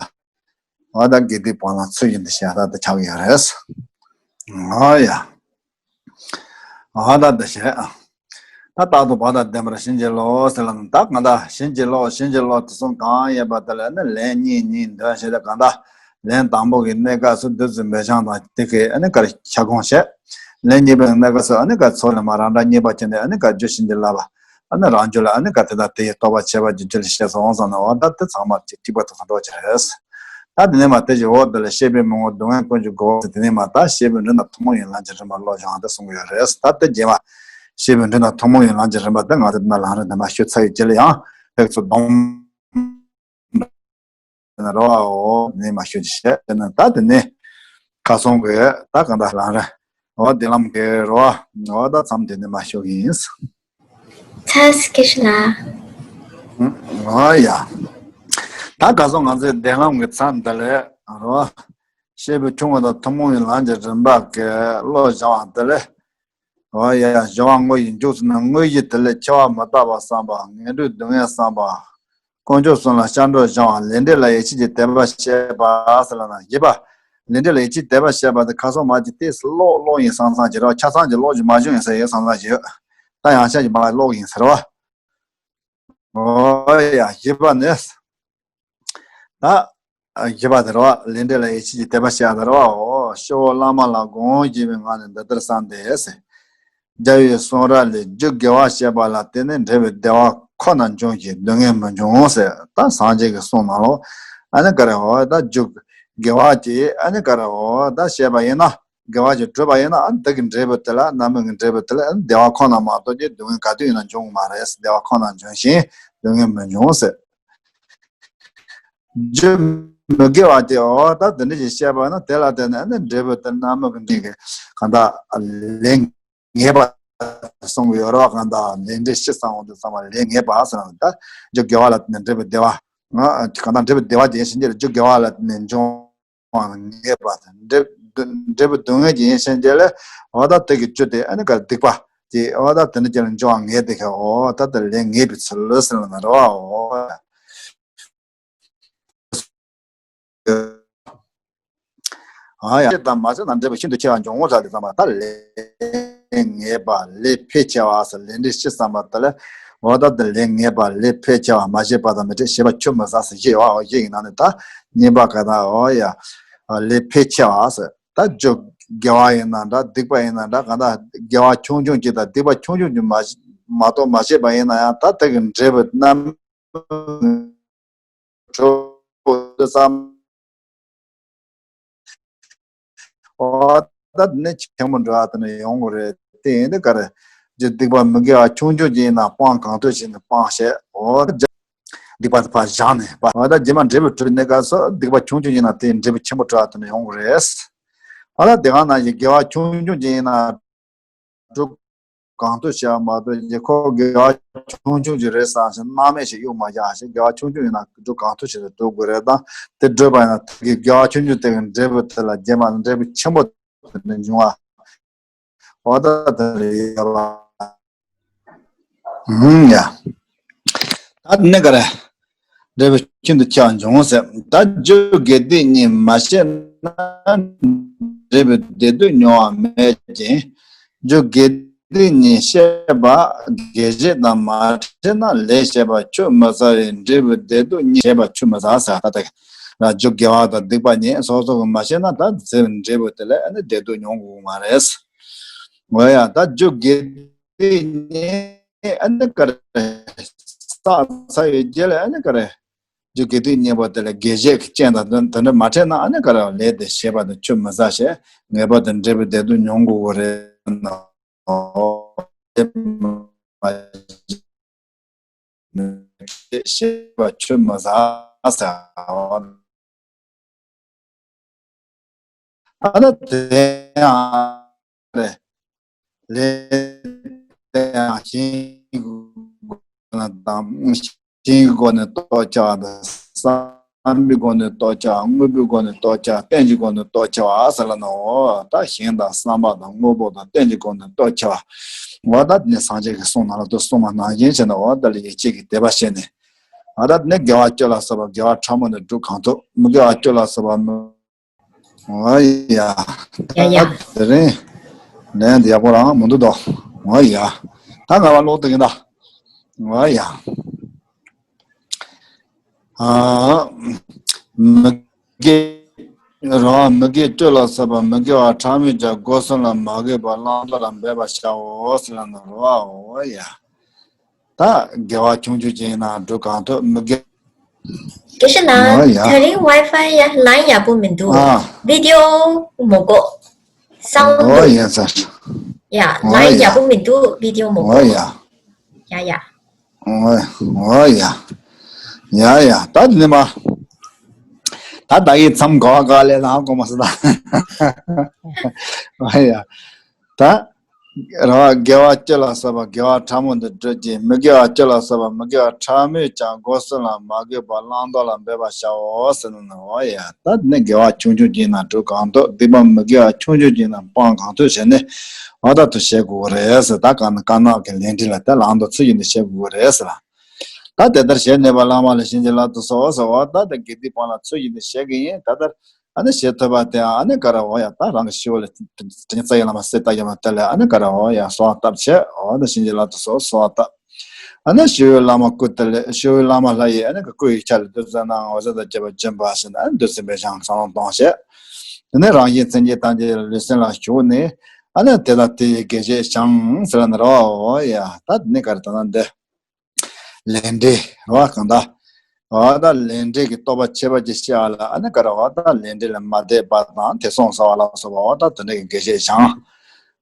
འོ་ད་དགེ་སྡིག་སྤང་བླང་ཚུལ་བཞིན་དུ་བྱས་ད་དེ་ཆགས་ཡོད་རེད། ཨོ་ཡ། འོ་ད་དེ་བྱས། ད་རྟག་ཏུ་བག་དང་ལྡན་པར་བྱིན་གྱིས་རློབས་ཟེར་ལ་ད་གང་ལྟར་བྱིན་གྱིས་རློབས་བྱིན་གྱིས་རློབས་དེ་གསུམ་གང་ཡོད་པ་དེ་ལ་ནི་ལན་གཉིས་གཉིས་འདོན་བྱས་ཏེ་གང་ལྟར། ལན་དང་པོ་གི་གནས་སྐབས་སུ་བདུད་རྩི་འབེབས་སྦྱང་དང་དེ་གའི་ཨ་ནི་ག་རེ་ཁྱབ་ཁོངས་བྱས། ལན་གཉིས་པའི་གནས་སྐབས་སུ་ཨ་ནི་ག་ཚོགས་ལས་མ་རང་སྒྲ་གཉིས་པ་བྱས་ནས་ཨ་ནི་ག་རྒྱུ་བྱིན་གྱིས་བརླབས་པ། ཨ་ནི་རང་རྒྱུད་ལ་ཨ་ནི་ག་དེ་དང་དེ་ཡི་རྟོགས་པ་ཁྱད་པར་གྱི་རྒྱུད་ལ་ཤེས་སོང་བསམ་ན་འོ་ད་དེ་ཚང་མ་གཅིག་གཅིག་པ་དུ་ཟིན་འགྲོ་བྱ་རེད། ད་དེ་ནས་མ་དེ་བཞིན་འོ་དེ་ལ་སྐྱེས་བུ་མི་ངོམས་སྡུག་བསྔལ་ཀུན་གྱི་སྒོ་ཟེར། དེ་ནས་མ་ད་སྐྱེས་བུ་འབྲིང་དང་ཐུན་མོང་གི་ལམ་གྱི་རིམ་པ་བློ་སྦྱང་དེ་གསུང་གི་ཡོད་རེད། ད་དེ་རྗེས་མ་སྐྱེས་བུ་འབྲིང་དང་ཐུན་མོང་གི་ལམ་གྱི་རིམ་པ་དེ་ང་ཚོ་ད་ལམ་རིམ་དེ་མ་ཞུ་ཚར་ཡོད་ཀྱི་ལ་ཡང་ཕེབས་ཚོ་སྡོམ། ན་རོ་ཨའོ་ནི་མ་ཞུ་ཅི་བཤད་ན་ད་དེ་ནི་ཁ་སོང་གི་ད་གང་ལྟར་ལང་ར་འོ་དེ་ལམ་གི་རོ་འོ་ད་མཚམས་དེ་ནི་མ་ཞུ་ཡིན། ཚ་སི་ཀི་ཤི་ལ། འོ་ཡ། ད་ཁ་སོང་ང་ཚོའི་དེ་ལམ་གི་མཚམས་འདི་ལས་རོ། སྐྱེས་བུ་ཆུང་ངུ་དང་ཐུན་མོང་གི་ལམ་གྱི་རིམ་པ་གི་བློ་སྦྱང་བ་འདི་ལས། འོ་ཡ་ཡ། སྦྱོར་བ་དངོས་ཡིན་འཇུག་ཟེར་ན་དངོས་གཞི་དེ་ལས་འཆི་བ་མི་རྟག་པ་བསམ་པ། ངན་འགྲོའི་སྡུག་བསྔལ་བསམ་པ། དཀོན་མཆོག་གསུམ་ལ་སྐྱབས་འགྲོ་སྦྱང་བ། ལས་འབྲས་ལ་ཡིད་ཆེས་ཀྱི་དད་པ་བྱེད་པ་ཟེར་ལ་ན་བཞི་པ། ལས་འབྲས་ལ་ཡིད་ཆེས་དད་པ་བྱེད་པ་དེ་ཁ་སང་མ་གྱི་ཏེས་ཀློག་ཀློག་ཡིན་བསམ་བསམ་གྱི་རེད་བ། ཆ་ཚང་གྱི་ཀློག་རྒྱུ་མ་བྱུང་ཡིན་ས་ཡིན་བསམ་བསམ་གྱི་ཡོད། ད་ཡང་ཆ་གྱི་མ་ཀློག་ཡིན་ཟེར་བ། འོ་ཡ། བཞི་པ་ནི། ད། བཞི་པ་དེ་རེད་བ། ལས་འབྲས་ལ་ཡིད་ཆེས་ཀྱི་དད་པ་བྱ་དེ་རེད་བ། འོ་སྤྱི་བོ་བླ་མ་ལ་དགོངས་བགྱིས་པའི་ངང་ནས་འདི་ལྟར་བསམས་ཏེ་ཟེར། རྒྱལ་བའི་གསུང་རབ་ལས་རྒྱུ་དགེ་བ་བྱས་པ་ལ་བརྟེན་ནས་འབྲས་བུ་བདེ་བ་ཁོ་ན་འབྱུང་ཞིང་སྡུག་བསྔལ་མི་འབྱུང་ཟེར། ད་སངས་རྒྱས་ཀྱི་གསུང་ནང་ལོ། ཨ་ནི་ག་རེ་འོ་ད་རྒྱུ་དགེ་བ་གྱིས་ཨ་ནི་ག་རེ་འོ་ད་བྱས་པ་ཡིན་ན། དགེ་བ་གྱིས་གྲུབ་པ་ཡིན་ན་ཨ་ནི་དེ་གི་འབྲས་བུ་དེ་ལ་རྣམ་སྨིན་གྱི་འབྲས་བུ་དེ་ལ་ཨ་ནི་བདེ་བ་ཁོ་ན་མ་གཏོགས་ཀྱི་སྡུག་བསྔལ་ག་དུས་ཡིན་ན་འབྱུང་གི་མ་རེད། བདེ་བ་ཁོ་ན་འབྱུང་ཞིང་སྡུག་བསྔལ་མི་འབྱུང་ཟེར། རྒྱུ་མི་དགེ་བ་དེ་འོ་ད་དེ་འདྲ་ཞིག་བཤད་པ་ན་དེ་ལ་བརྟེན་ནས་ནི་འབྲས་བུ་དེ་རྣམ་སྨིན་གྱི་འབྲས་ཀྱི་གང་ལྟར་ལས་ངེས་པ་གསུངས་ཡོད་རེད་བ། གང་ལྟར་ལས་འབྲས་སྤྱི་གཙང་བོ་དེ་ཚང་མ་ལས་ངེས་པ་ཟེར་ན་ད་རྒྱུ་དགེ་བ་ལ་བརྟེན་ནས་འབྲས་བུ་བདེ་བ། གང་ལྟར་འབྲས་བུ་བདེ་བ་དེ་ཡིན་ཕྱིན་ཆད་ལ་རྒྱུ་དགེ་བ་ལ་བརྟེན་ནས་འབྱུང་བ་ངེས་པ་དང་འབྲས་འབྲས་བུ་སྡུག་བསྔལ་གྱི་ཡིན་ཕྱིན་ཆད་ལ་འོ་ད་དེ་གི་རྒྱུ་དེ་ཨ་ནི་ག་སྡིག་པ་དེ་འོ་ད་དེ་ནི་རྒྱུ་ལ་འབྱུང་བ་ངེས་དེ་ག་འོ་ད་དེ་ལས་ངེས་པའི་ཚུལ་ཟེར་ན་རེད་བ། འོ། ཨ་ཡ། དང་མ་བྱས་ན་འབྲས་བུ་ཤིན་ཏུ་ཆེ་བ་འབྱུང་ངོ་ལ་དེ་ཙམ་པ་ད་ལས་ངེས་པ་ལས་ཕལ་ཆེ་བ་ཟེར། ལས་འབྲས་སྤྱི་ཙམ་པ་དེ་ལས་འོ་ད་དེ་ལས་ངེས་པ་ལས་ཕལ་ཆེ་བ་མ་བྱས་པ་དང་མི་འཕྲད་བྱས་པ་ཆུད་མི་ཟ་ཟེར་བཞི་ཡོད་བ། བཞི་ཡི་ནང་ནས་ད་གཉིས་པ་ག་ད་འོ་ཡ་ལས་ཕལ་ཆེ་བ་ཟེར། ད་རྒྱུ་དགེ་བ་ཡིན་ན་འདྲ་སྡིག་པ་ཡིན་ན་འདྲ་གང་ལྟར་དགེ་བ་ཆུང་ཆུང་གཅིག་དང་སྡིག་པ་ཆུང་ཆུང་གཅིག་མ་མ་གཏོགས་མ་བྱས་པ་ཡིན་ན་ཡང་ད་དེ་གི་འབྲས་བུ་རྣམ་གྲོགས་པོ་དེ་ཙམ། འོ་ད་ནི་ཆེན་པོ་འགྲོ་བ་དེ་ནི་ཡོང་གི་རེད། དེ་ཡིན་དུས་ག་རེ། རྒྱུ་སྡིག་པ་མི་དགེ་བ་ཆུང་ཆུང་ཅིག་ཡིན་ན་སྤང་གང་ཐུབ་བྱས་ནས་སྤང་བྱས། འོ་ད་སྡིག་པ་དེ་ཕར་བཞག་ནས་པ། འོ་ད་རྗེས་མ་འབྲས་བུ་གྲུབ་པའི་གནས་སྐབས་སུ་སྡིག་པ་ཆུང་ཆུང་ཡིན་ན་དེ་འབྲས་བུ་ཆེན་པོ་གྲུབ་པ་དེ་ནི་ཡོང་གི་རེད། འོ་ད་དེ་ག་ནང་བཞིན་དགེ་བ་ཆུང་ཆུང་ཅིག་ཡིན་ན། སྒྲུབ་གང་ཐུབ་བྱས་པ་མ་གཏོགས་རྗེས་ཁོ་དགེ་བ་ཆུང་ཆུང་ཅིག་རེད་བསམ་ཞིང་སྣང་མེད་ཞིག་གཡུག་མ་བཞག་ཞིང་། དགེ་བ་ཆུང་ཆུང་ཡིན་ན་སྒྲུབ་གང་ཐུབ་བྱས་ཏེ་སྒྲུབ་དགོས་རེད། དང་དེ་སྒྲུབ་པ་ཡིན་ན་དེ་གི་དགེ་བ་ཆུང་ཆུང་དེ་གི་འབྲས་བུ་དེ་ལ་རྗེས་མ་ལ་འབྲས་བུ་ཆེན་པོ་དེ་འབྱུང་བ། འོ་ད་དེ་རེད་ཡ། ཧུམ་ཡ། ད་ནི་ག་རེ། འབྲས་བུ་ཤིན་ཏུ་ཆེ་བ་འབྱུང་ཟེར། ད་རྒྱུ་དགེ་སྡིག་གཉིས་མ་ཤེས་ན་འབྲས་བུ་བདེ་སྡུག་མྱོང་བ་མེད་ཅིང་། རྒྱུ་དགེ་སྡིག་གཉིས་ཤེས་པ་དགེ་བྱེད་དང་མ་ཕྲད་ན་ལས་བྱས་པ་ཆུད་མི་ཟ་བས་འབྲས་བུ་བདེ་སྡུག་གཉིས་བྱས་པ་ཆུད་མི་ཟ་ཟེར། ད་ལྟ་རྒྱུ་དགེ་བ་དང་སྡིག་པ་གཉིས་སོ་སོ་གི་མ་ཤེས་ན་ད་འབྲས་བུ་དེ་ལས་ཨ་ནི་བདེ་སྡུག་མྱོང་དགོས་མ་རེད། འོ་ཡ། ད་རྒྱུ་དགེ་སྡིག་གཉིས་ཨ་ནི་ག་རེ། བསགས་ཚར་བའི་རྗེས་ལ་ཨ་ནི་ག་རེ། རྒྱུ་དགེ་སྡིག་གཉིས་པོ་དེ་ལ་དགེ་བྱེད་ཀྱི་རྐྱེན་དང་དེ་འདྲ་མ་འཕྲད་ན་ཨ་ནི་ག་རེ་ལས་དེ་བྱས་པ་དང་ཆུད་མི་ཟ་ཞེས་ངེས་པར་དུ་འབྲས་བུ་བདེ་སྡུག་མྱོང་དགོས་ཀྱི་རེད་ནོ། བྱས་པ་ཆུད་མི་ཟ་ཟེར། ཨ་ད་དེ་ཡང་རེད། ལས་དེ་ཡང་ཞིང་གི་སྒོ་ནས་དང་། ཞིང་གི་སྒོ་ནས་རྟོགས་འཆར་བ་དང་། བསམ་པའི་སྒོ་ནས་རྟོགས་འཆར་བ། དངོས་པོའི་སྒོ་ནས་རྟོགས་འཆར་བ། རྟེན་གྱི་སྒོ་ནས་རྟོགས་འཆར་བ་ཟེར་ལ་ནོ། ད་ཞིང་དང་བསམ་པ་དང་དངོས་པོ་དང་རྟེན་གྱི་སྒོ་ནས་རྟོགས་འཆར་བ། འོ་ད་དེ་ནས་སངས་རྒྱས་ཀྱི་གསུང་ནང་ལ་དུ་གསུངས་པ་ནང་བཞིན་བྱས་ནས། འོ་ད་ལ་ཡིད་ཆེས་ཀྱི་དད་པ་བྱས་ནས། འོ་ད་དེ་ནས་དགེ་བ་བཅུ་ལ་སོགས་པ་དགེ་བ་ཕྲ་མོ་ནི་སྒྲུབ་གང་ཐུབ། མི་དགེ་བ་བཅུ་ལ་སོགས་པ་མི། འོ་ཡ། ཡ་ཡ། ད་དེ་རིང་ལན་འདི་ཡག་པོ་རང་མི་འདུག་དོ། འོ་ཡ། ད་ང་བ་ལོག་ཏུ་ཡིན་ད། འོ་ཡ། ཨ། མི་དགེ་རོ། མི་དགེ་བཅུ་ལ་སོགས་པ་མི་དགེ་བ་ཕྲ་མོས་ཀྱང་སྒོ་གསུམ་ལ་མ་གོས་པར་བླང་དོར་ལ་འབད་པར་བྱའོ་ཟེར་ལ་ནོ་རོ། འོ་ཡ། ད་དགེ་བ་ཆུང་ཆུང་ཅིག་ཡིན་ན་སྒྲུབ་གང་ཐུབ། མི་དགེ། སྐད་ཆ་ན། ཨ་ཡ། དེ་རིང་ཝའི་ཕའི་ཡ་ལའིན་ཡག་པོ་མི་འདུག་ཨ། བི་ཌི་ཡོ་མི་གོ། སའུན་ཌི་འདུག་ཨོ་ཡ་ས། ཡ། ཨོ་ལའིན་ཡ། ཡག་པོ་མི་འདུག་བི་ཌི་ཡོ་མི་གོ་ཨོ་ཡ། ཡ་ཡ། ཨོ་ཨོ་ཡ། ཡ་ཡ། ད་དེ་ནས་མ། ད་ད་ཡི་མཚམས་ག་བ་ག་ལས་ལ་ཧ་གོ་མ་སོང་ད། ཨོ་ཡ། ད། ར་བ། དགེ་བ་བཅུ་ལ་སོགས་པ་དགེ་བ་ཕྲ་མོ་འདི་སྒྲུབ་ཀྱི། མི་དགེ་བ་བཅུ་ལ་སོགས་པ་མི་དགེ་བ་ཕྲ་མོས་ཀྱང་སྒོ་གསུམ་ལ་མ་གོས་པར་བླང་དོར་ལ་འབད་པར་བྱའོ་ཟེར་ན། འོ་ཡ། ད་ནི་དགེ་བ་ཆུང་ཆུང་ཅིག་ན་སྒྲུབ་གང་ཐུབ། སྡིག་པ་མི་དགེ་བ་ཆུང་ཆུང་ཅིག་ན་སྤང་གང་ཐུབ་བྱས་ནས། འོ་ད་དུ་བྱེད་དགོས་རེད་ཟེར། ད་ག་ན་དཀར་ནག་གི་ལས་འབྲས་ལ་ད་ལམ་དུ་ཚུལ་བཞིན་དུ་བྱེད་དགོས་རེད་ཟེར། ད་དེ་ལྟར་བྱས་ནས་པ་བླ་མ་ལ་བྱིན་གྱིས་བརླབ་ཏུ་གསོལ་ཟེར་བ། ད་དེ་དགེ་སྡིག་སྤང་བླང་ཚུལ་བཞིན་དུ་བྱེད་ཀྱི་ཡིན། ད་ལྟར། ཨ་ནི་བྱེད་ཐུབ་པ་དེ། ཨ་ནི་ག་རེ་འོ་ཡ། ད་རང་གི་ཞི་བ་ལྷ་དྲིན་ཅན་རྩ་བའི་བླ་མ་གསེར་རྟ་ཡི་བླ་མ་དེ་ལ་ཨ་ནི་ག་རེ་འོ་ཡ་གསོལ་བ་བཏབ་བྱས། འོ་ན་བྱིན་གྱིས་བརླབ་ཏུ་གསོལ་གསོལ་བ་བཏབ། ཨ་ནི་ཞི་བའི་བླ་མ་སྐུ་དེ་ལ། ཞི་བའི་བླ་མ་ལྷ་ཡི་ཨ་ནི་གི་སྐུ་ཡི་ཆ་ལ་བདུད་རྩི་སྣ་ལྔ་འོད་ཟེར་དང་བཅས་པ་སྦྱིན་པ་བྱས་ནས། ཨ་ནི་བདུད་རྩི་འབེབས་སྦྱང་བསམ་བློ་གཏོང་བྱས། དེ་ནས་རང་གཞན་མཚན་ཉིད་ཐམས་ཅད་ལུས་སེམས་ལ་ཞུགས་ནས། ཨ་ནི་དེ་དང་དེ་ཡི་དགེ་བཤེས་བྱང་ཟེར་ན་རོ། འོ་ཡ། ད་དེ་ནི་ག་རེ་ད་ན་འདི། ལས་འབྲས་རོ་གང་ལྟར། འོ་ད་ལས་འབྲས་ཀྱི་རྟོགས་པ་ཁྱད་པར་གྱི་ཤེས་པ་ལ་ཨ་ནི་ག་རེ། འོ་ད་ལས་འབྲས་ལ་མ་དད་པ་དང་དེ་སོང་ཟ་བ་ལ་སོགས་པ། འོ་ད་དེ་འདྲ་གི་དགེ་བཤེས་བྱང་།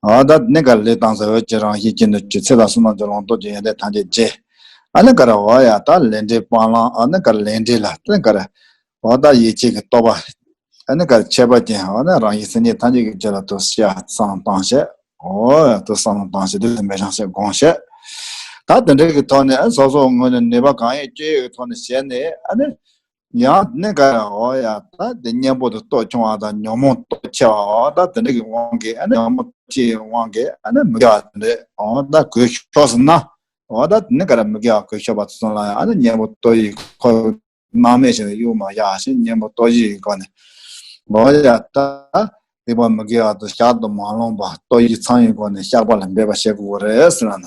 འོ་ད་ནི་ག་རེ་ལས་དང་ཟ་འོད་ཀྱི་རང་བཞིན་གྱི་ནུས་ཀྱི་ཚེ་དང་བསོད་ནམས་ཀྱི་ལོངས་སྟོབས་ཀྱི་ཡོན་ཏན་ཐམས་ཅད་རྒྱས། ཨ་ནི་ག་རེ། འོ་ཡ། ད་ལས་འབྲས་སྤང་བླང་། ཨ་ནི་ག་རེ་ལས་འབྲས་ལ་ཨ་ནི་ག་རེ། འོ་ད་ཡིད་ཆེས་ཀྱི་རྟོགས་པ། ཨ་ནི་ག་རེ་ཁྱད་པར་ཅན། འོ་ན་རང་བཞིན་མཚན་ཉིད་ཐམས་ཅད་ཀྱི་རྒྱུད་ལ་དུ་ཤ་བསམ་བཏང་བྱས། འོ་ཡ། དུ་བསམ་བཏང་བྱས། དུ་དུ་མེ་ཤང་ཤེས་དགོངས་བྱས། ད་དེ་འདྲ་གི་ཐོག་ནས་ཨ་སོ་སོ་ངོས་ནས་ནུས་པ་གང་ཡོད་ཅི་ཡོད་ཀྱི་ཐོག་ནས་བྱས་ནས། ཨ་ནི་ཡང་ནི་ག་རེ། འོ་ཡ། ད་དེ་གཉེན་པོ་དུ་སྟོབས་ཆུང་བ་དང་ཉོན་མོངས་སྟོབས་ཆེ་བ། འོ་ད་དེ་འདྲ་གི་དབང་གིས། ཨ་ནི་ཉོན་མོངས་ཆེ་བའི་དབང་གིས་ཨ་ནི་མི་དགེ་བ་དེ་འདྲ། འོ་ད་གོས་ཤོར་སོང་ན། འོ་ད་དེ་ནི་ག་རེ། མི་དགེ་བ་གོས་ཤོར་བ་ཚོ་ལ་ཡང་ཨ་ནི་གཉེན་པོ་སྟོབས་ཡིས་ཁོ། སྣང་མེད་བྱས་ནས་གཡུག་མ་བཞག་ཞིང་གཉེན་པོ་སྟོབས་བཞི་ཡི་སྒོ་ནས། འོ་ཡ། ད་སྡིག་པ་མི་དགེ་བ་དང་ཞལ་དུ་མ་ལོངས་པ་སྟོབས་བཞི་ཚང་བའི་སྒོ་ནས་བཤགས་པ་ལ་འབད་པ་བྱེད་དགོས་རེད་ཟེར་ན།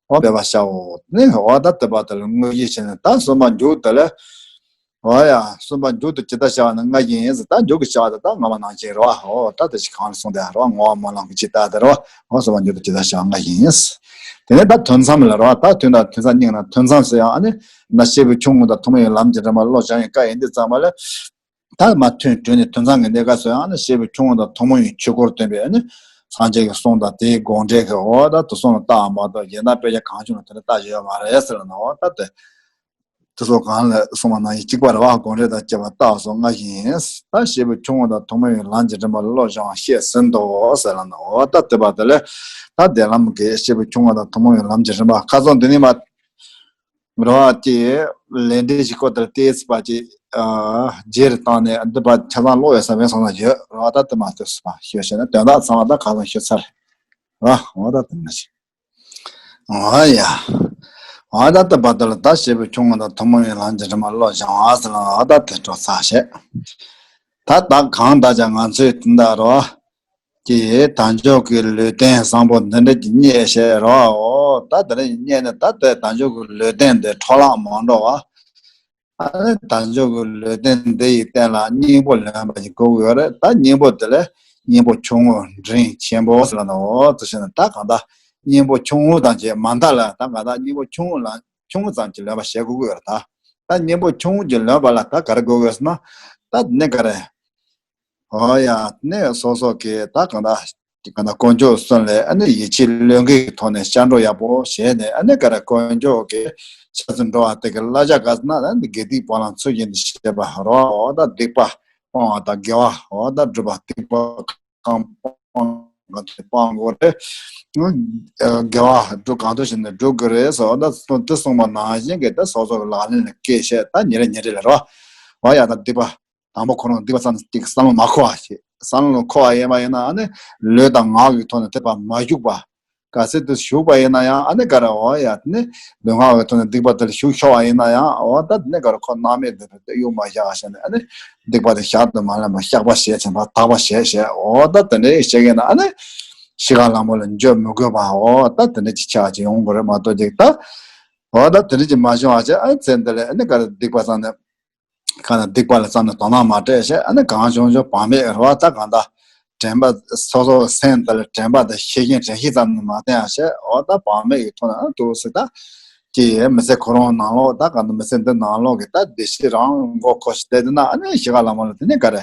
འོ་འབད་པ་བྱའོ། ནི་འོ་ད་དེ་བ་དེ་ལ་དངོས་གཞི་བྱས་ནས། ད་གསུམ་པ་མཇུག་དེ་ལ། འོ་ཡ། གསུམ་པ་མཇུག་ཏུ་ཇི་ལྟར་བྱ་བ་ནི་ལྔ་བཞིན་ཡིན་ཟེར། ད་མཇུག་གི་བྱ་བ་དེ་ད་སྔ་མ་ནང་བཞིན་རོ། འོ་ད་དེ་ཞིག་གང་ལ་གསུངས་ཏེ་རོ། བསྔོ་བ་སྨོན་ལམ་གྱི་ཇི་ལྟར་དེ་རོ། འོ་གསུམ་པ་མཇུག་ཏུ་ཇི་ལྟར་བྱ་བ་ལྔ་བཞིན་ཡིན། དེ་ནས་ད་ཐུན་མཚམས་ལ་རོ། ད་ཐུན་དང་ཐུན་མཚམས་གཉིས་ན། ཐུན་མཚམས་སུ་ཡང་ཨ་ནི་ན་སྐྱེས་བུ་ཆུང་ངུ་དང་ཐུན་མོང་བའི་ལམ་གྱི་རིམ་པ་བློ་སྦྱང་བའི་སྐབས་ཡིན་དུས་ཙམ་པ་ལ། ད་མ་ཐུན་གྲོལ་ནས་ཐུན་མཚམས་ཀྱི་གནས་སྐབས་སུ་ཡང་ཨ་ནི་སྐྱེས་བུ་ཆུང་ངུ་དང་ཐུན་མོང་བའི་ཆོས་སྐོར་སྟོན་པའི་ཨ་ནི་སངས་རྒྱས་ཀྱི་གསུང་དང་དེའི་དགོངས་འགྲེལ་གྱི། འོ་ད་དེ་གསུང་ལ་བལྟ་བ་མ་གཏོགས་གཞན་དག་དཔེ་ཆ་གང་བྱུང་ལ་དེ་འདྲ་བལྟ་བཞིན་ཡོད་མ་རེད་ཟེར་ལ་ནོ། འོ་ད་དེ། དེ་ཚོ་གང་ལ་གསུངས་པ་ནང་བཞིན་གཅིག་པ་རེད་བ། དགོངས་འགྲེལ་དང་བཅས་པ་ལྟ་བ་སོགས་ལྔ་བཞིན། ད་སྐྱེས་བུ་ཆུང་ངུ་དང་ཐུན་མོང་བའི་ལམ་གྱི་རིམ་པ་ལ་བློ་སྦྱང་བ་བཤད་ཟིན་ཏོ་ཟེར་ལ་ནོ། འོ་ད་དེ་བ་དེ་ལས། ད་དེ་ལམ་གྱི་སྐྱེས་བུ་ཆུང་ངུ་དང་ཐུན་མོང་བའི་ལམ་གྱི་རིམ་པ་ཁ་སང་འདི་ནས་མ། རེད་བ། དེ་ལས་འབྲས་ཀྱི་སྐོར་དེར་ཏོག་ཙམ་པ་ཅིག་ཨ། རྗེས་རུ་བཏང་ནས་འདི་བ་ཆ་ཚང་ཀློག་ཡོད་ས་མེད་སོང་ན་ཡོད་རེད་བ། ད་དེ་མ་ལྟོས་སུ་བ་ཤོད་བྱས་ན་དོན་དག་ཚང་མ་ད་ཁ་སང་ཤོད་ཚར་རེད་བ། འོ་ད་དེ་ནང་བཞིན། འོ་ཡ། འོ་ད་ལྟ་བར་དུ་ལ་ད་སྐྱེས་བུ་ཆུང་ངུ་དང་ཐུན་མོང་བའི་ལམ་གྱི་རིམ་པ་བློ་སྦྱང་བ་ཟེར་ལ། འོ་ད་དེ་འགྲོ་ཚར་བྱས། ད་ད་གང་ལྟར་ཀྱང་ང་ཚོའི་དེ་འདྲ་རོ། ཀྱི་དལ་འབྱོར་གྱི་ལུས་རྟེན་བཟང་པོ་འདི་འདྲ་གྱི་རྙེད་བྱས་རོ། འོ་ད་དེ་འདྲ་རྙེད་ནས་ད་ལྟའི་དལ་འབྱོར་གྱི་ལུས་རྟེན་འདི་འཕྲོ་བརླག་མ་འགྲོ་བ། ཨ་ནི་དལ་འབྱོར་གྱི་ལུས་རྟེན་འདི་ཡི་སྟེང་ལ་སྙིང་པོ་ལོན་པ་ཞིག་དགོས་ཀྱི་ཡོད་རེད། ད་སྙིང་པོ་དེ་ལ་སྙིང་པོ་ཆུང་ངུ་འབྲིང་ཆེན་པོ་ཟེར་ལ་ནོ། འོ་དེ་བྱས་ན་ད་གང་ལྟར་སྙིང་པོ་ཆུང་ངུ་དང་བཅས་མ་མཐའ་ལ་ད་གང་ལྟར་སྙིང་པོ་ཆུང་ངུ་ལ་ཆུང་ངུ་ཙམ་གྱི་ལོན་པ་བྱེད་དགོས་ཀྱི་ཡོད་རེད། ད་ད་སྙིང་པོ་ཆུང་ངུ་གྱི་ལོན་པ་ལ་ད་ག་རེ་དགོས་ཀྱི་ཡོད་ཟེར་ན། ད་ནི་ག་རེ། འོ་ཡ། ནི་སོ་སོ་གི་ད་གང་ལྟར། གང་ལྟར་དཀོན་མཆོག་གསུམ་ལ་ཨ་ནི་ཡིད་ཆེས་བློས་འགེལ་གྱི་ཐོག་ནས་སྐྱབས་འགྲོ་ཡག་པོ་བྱས་ནས། ཨ་ནི་ག་རེ། དཀོན་མཆོག་གི་ཕྱག་ཏུ་འགྲོ་བ་དེ་གི་བསླབ་བྱ་ག་ཟེར་ན། ཨ་ནི་དགེ་སྡིག་སྤང་བླང་ཚུལ་བཞིན་དུ་བྱེད་པ་རོ། འོ་ད་སྡིག་པ་ སྤང་བ་དང་དགེ་བ་འོ་ད་སྒྲུབ་པ་སྡིག་པ་གང་སྤང་གང་དེ་སྤང་དགོས་རེད། དགེ་བ་སྒྲུབ་གང་ཐུབ་བྱས་ནས་སྒྲུབ་དགོས་རེད་ཟེར་བ་ད་དེ་གསུངས་པ་ནང་བཞིན་གྱི་ད་སོ་སོ་གི་ལག་ལེན་ལ་བཀལ་བྱས་ད་ཉིན་རེ་ཉིན་རེ་ལ་རོ། འོ་ཡ་ད་སྡིག་པ། དང་པོ་ཁོ་རང་སྡིག་པ་བསམ་ནས་ཅིག་བསམ་བློ་མ་འཁོར་བ་ཞིག་བསམ་བློ་འཁོར་བ་ཡིན་པ་ཡིན་ན་ཨ་ནི་ལུས་དང་ངག་གི་ཐོག་ནས་དེ་པ་མ་ཞུགས་པ། གལ་སྲིད་དུ་ཞུགས་པ་ཡིན་ན་ཡང་ཨ་ནི་ག་རེ་འོ་ཡ་དེ་ནི་ལུས་ངག་གི་ཐོག་ནས་སྡིག་པ་དེ་ལ་ཞུགས་ཤོར་བ་ཡིན་ན་ཡང་འོ་ད་དེ་ནི་ག་རེ་ཁོ་སྣང་མེད་དེ་རེད་དེ་གཡུག་མ་བཞག་བྱས་ནས་ཨ་ནི་སྡིག་པ་དེ་ཞག་ཏུ་མ་ལེན་པར་བཤགས་པ་བྱས་བྱས་པ་དག་པ་བྱས་བྱས་འོ་ད་དེ་འདྲའི་བྱེད་ཀྱིན་ན་ཨ་ནི་ཤི་ཁ་ལ་མོ་ལ་འགྱོད་མི་དགོས་པ་འོ་ད་དེ་འདྲ་ཅིག་ཆགས་ཅིག་ཡོང་དགོས་རེད་མ་གཏོགས་ཅིག་ད་འོ་ད་དེ་འདྲ་ཅིག་མ་བྱུང་བ་བྱས་ཨ་ནི་ཚེ་འདི་ལ་ཨ་ནི་ག་རེ་སྡིག་པ་བསམ་ནས། གང་ལ་སྡིག་པ་ལ་བསམ་ནས་དོ་སྣང་མ་སྤྲད་བྱས་ཨ་ནི་གང་བྱུང་བྱུང་བག་མེད་རེ་བ་ད་གང་ལྟར་དྲན་པ་སོ་སོ་སེམས་དེ་ལ་དྲན་པ་དང་ཤེས་བཞིན་དྲན་ཤེས་ཙམ་དུ་མ་བསྟན་ཡ་བྱས་འོ་ད་བག་མེད་ཀྱི་ཐོག་ནས་ཨ་འདུག་སེ་ད་ཀྱི་མི་ཚེ་ཁོ་རང་ནང་ལོགས་ད་གང་ལྟར་མི་ཚེ་འདི་ནང་ལོགས་ཀྱི་ད་བདེ་སྐྱིད་རང་མགོ་འཁོར་ཞིག་བསྡད་དེ་ན་ཨ་ནི་ཤི་ཁ་ལ་མོ་ལ་དེ་ནི་ག་རེ།